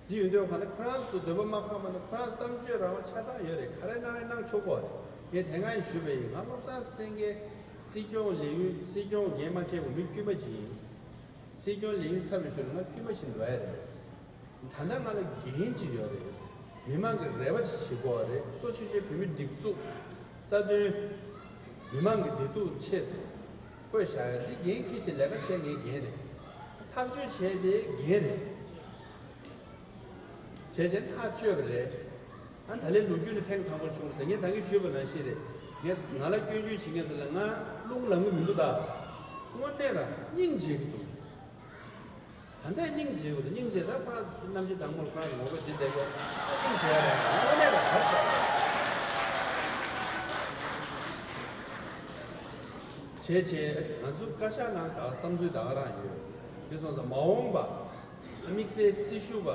འདི་ཡོད་དུས་ག་ནས་ཁོ་རང་ཚོ་འདོད་པ་མ་ཁེངས་པ་ནས་ཁོ་རང་གཏམ་བརྗོད་རང་དབང་ཆ་ཚང་ཡོད་རེད། ག་རེ་གནང་རེ་གནང་ཆོག་གོ་རེད། ངས་དེ་སྔ་ཡང་ཞུས་པ་ཡིན། ང་བློ་བཟང་སེང་གེ་སྲིད་སྐྱོང་ལས་ཡུན་སྲིད་སྐྱོང་འགན་མ་འཁྱེར་བ་མི་དཀྱུས་མ་ཅིག་ཡིན། སྲིད་སྐྱོང་ལས་ཡུན་ཚར་བའི་ཤུལ་ལ་ང་དཀྱུས་མ་ཞིག་འགྲོ་ཡ་རེད། ད་ལྟ་ང་ལ་འགན་ཅིག་ཡོད་རེད། མི་མང་གི་རེ་བ་ཅིག་བྱེད་དགོས་རེད། གཙོ་ཆེ་ཤོས་བོད་མི་སྒྲིག་འཛུགས་རྩ་དོན། མི་མང་གི་བདེ་སྡུག་ཆེད་དུ་བཀོད་བཞག་ཡ་འདི་འགན་འཁྱེར་བྱས་ལས་ཀ་བྱེད་མཁན་འགན་རེད། ཐག་གཅོད་བྱས་ཏེ་འགན་རེད། བྱས་བྱས་ཐག་གཅོད་པ་རེད། ཨ་ད་ལན་ལོ་རྒྱུས་ནི་ཐེངས་དང་པོ་བྱུང་ཟེར། ངས་ད་གིན་ཞུས་པ་ནང་བཞིན་རེད། ངས་ང་ལ་སྐྱོན་བརྗོད་བྱེད་མཁན་ཚོ་ལ་ང་རླུང་ལངས་གི་མི་འདུག་ད། དངོས་གནས་རང་སྙིང་རྗེ་གི་འདུག་ད་ལྟ་སྙིང་རྗེ་གི་འདུག་སྙིང་རྗེ། ད་ཁོ་རང་ཚོ་གནམ་གཤིས་དྭངས་མོར་ཁོ་རང་ཚོ་ངོ་རྒོལ་བྱེད་བསྡད་དགོས། སྙིང་རྗེ་རེད། དངོས་གནས་རང་གར་བཞག་བྱས་བྱས་ང་ཚོ་བཀའ་ཤག་ནང་ད་བསམ་ཚུལ་ད་ག་རང་ཡོད། དེ་སོང་ཙང་མ་འོངས་པ་དམིགས་བསལ་སྲི་ཞུ་བ་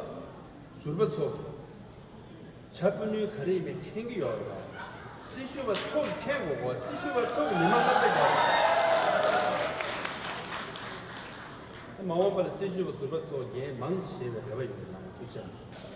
ཟུར་པ་ཚོ་གི་བྱ་སྤུ་ནུས་ག་རེ་ཡིན་མིན་མཁྱེན་གྱི་ཡོད་རེད་པ། སྲི་ཞུ་བ་ཚོ་གི་མཁྱེན་དགོས་གོ། སྲི་ཞུ་བ་ཚོ་གི་མི་མང་ལ་བརྩི་དགོས། མ་འོངས་པ་ལ་སྲི་ཞུ་བ་ཟུར་པ་ཚོ་འགན་མང་ཞེས་པའི་རེ་བ་ཡོད་རེད། ལགས་ཐུགས་རྗེ་ཆེ།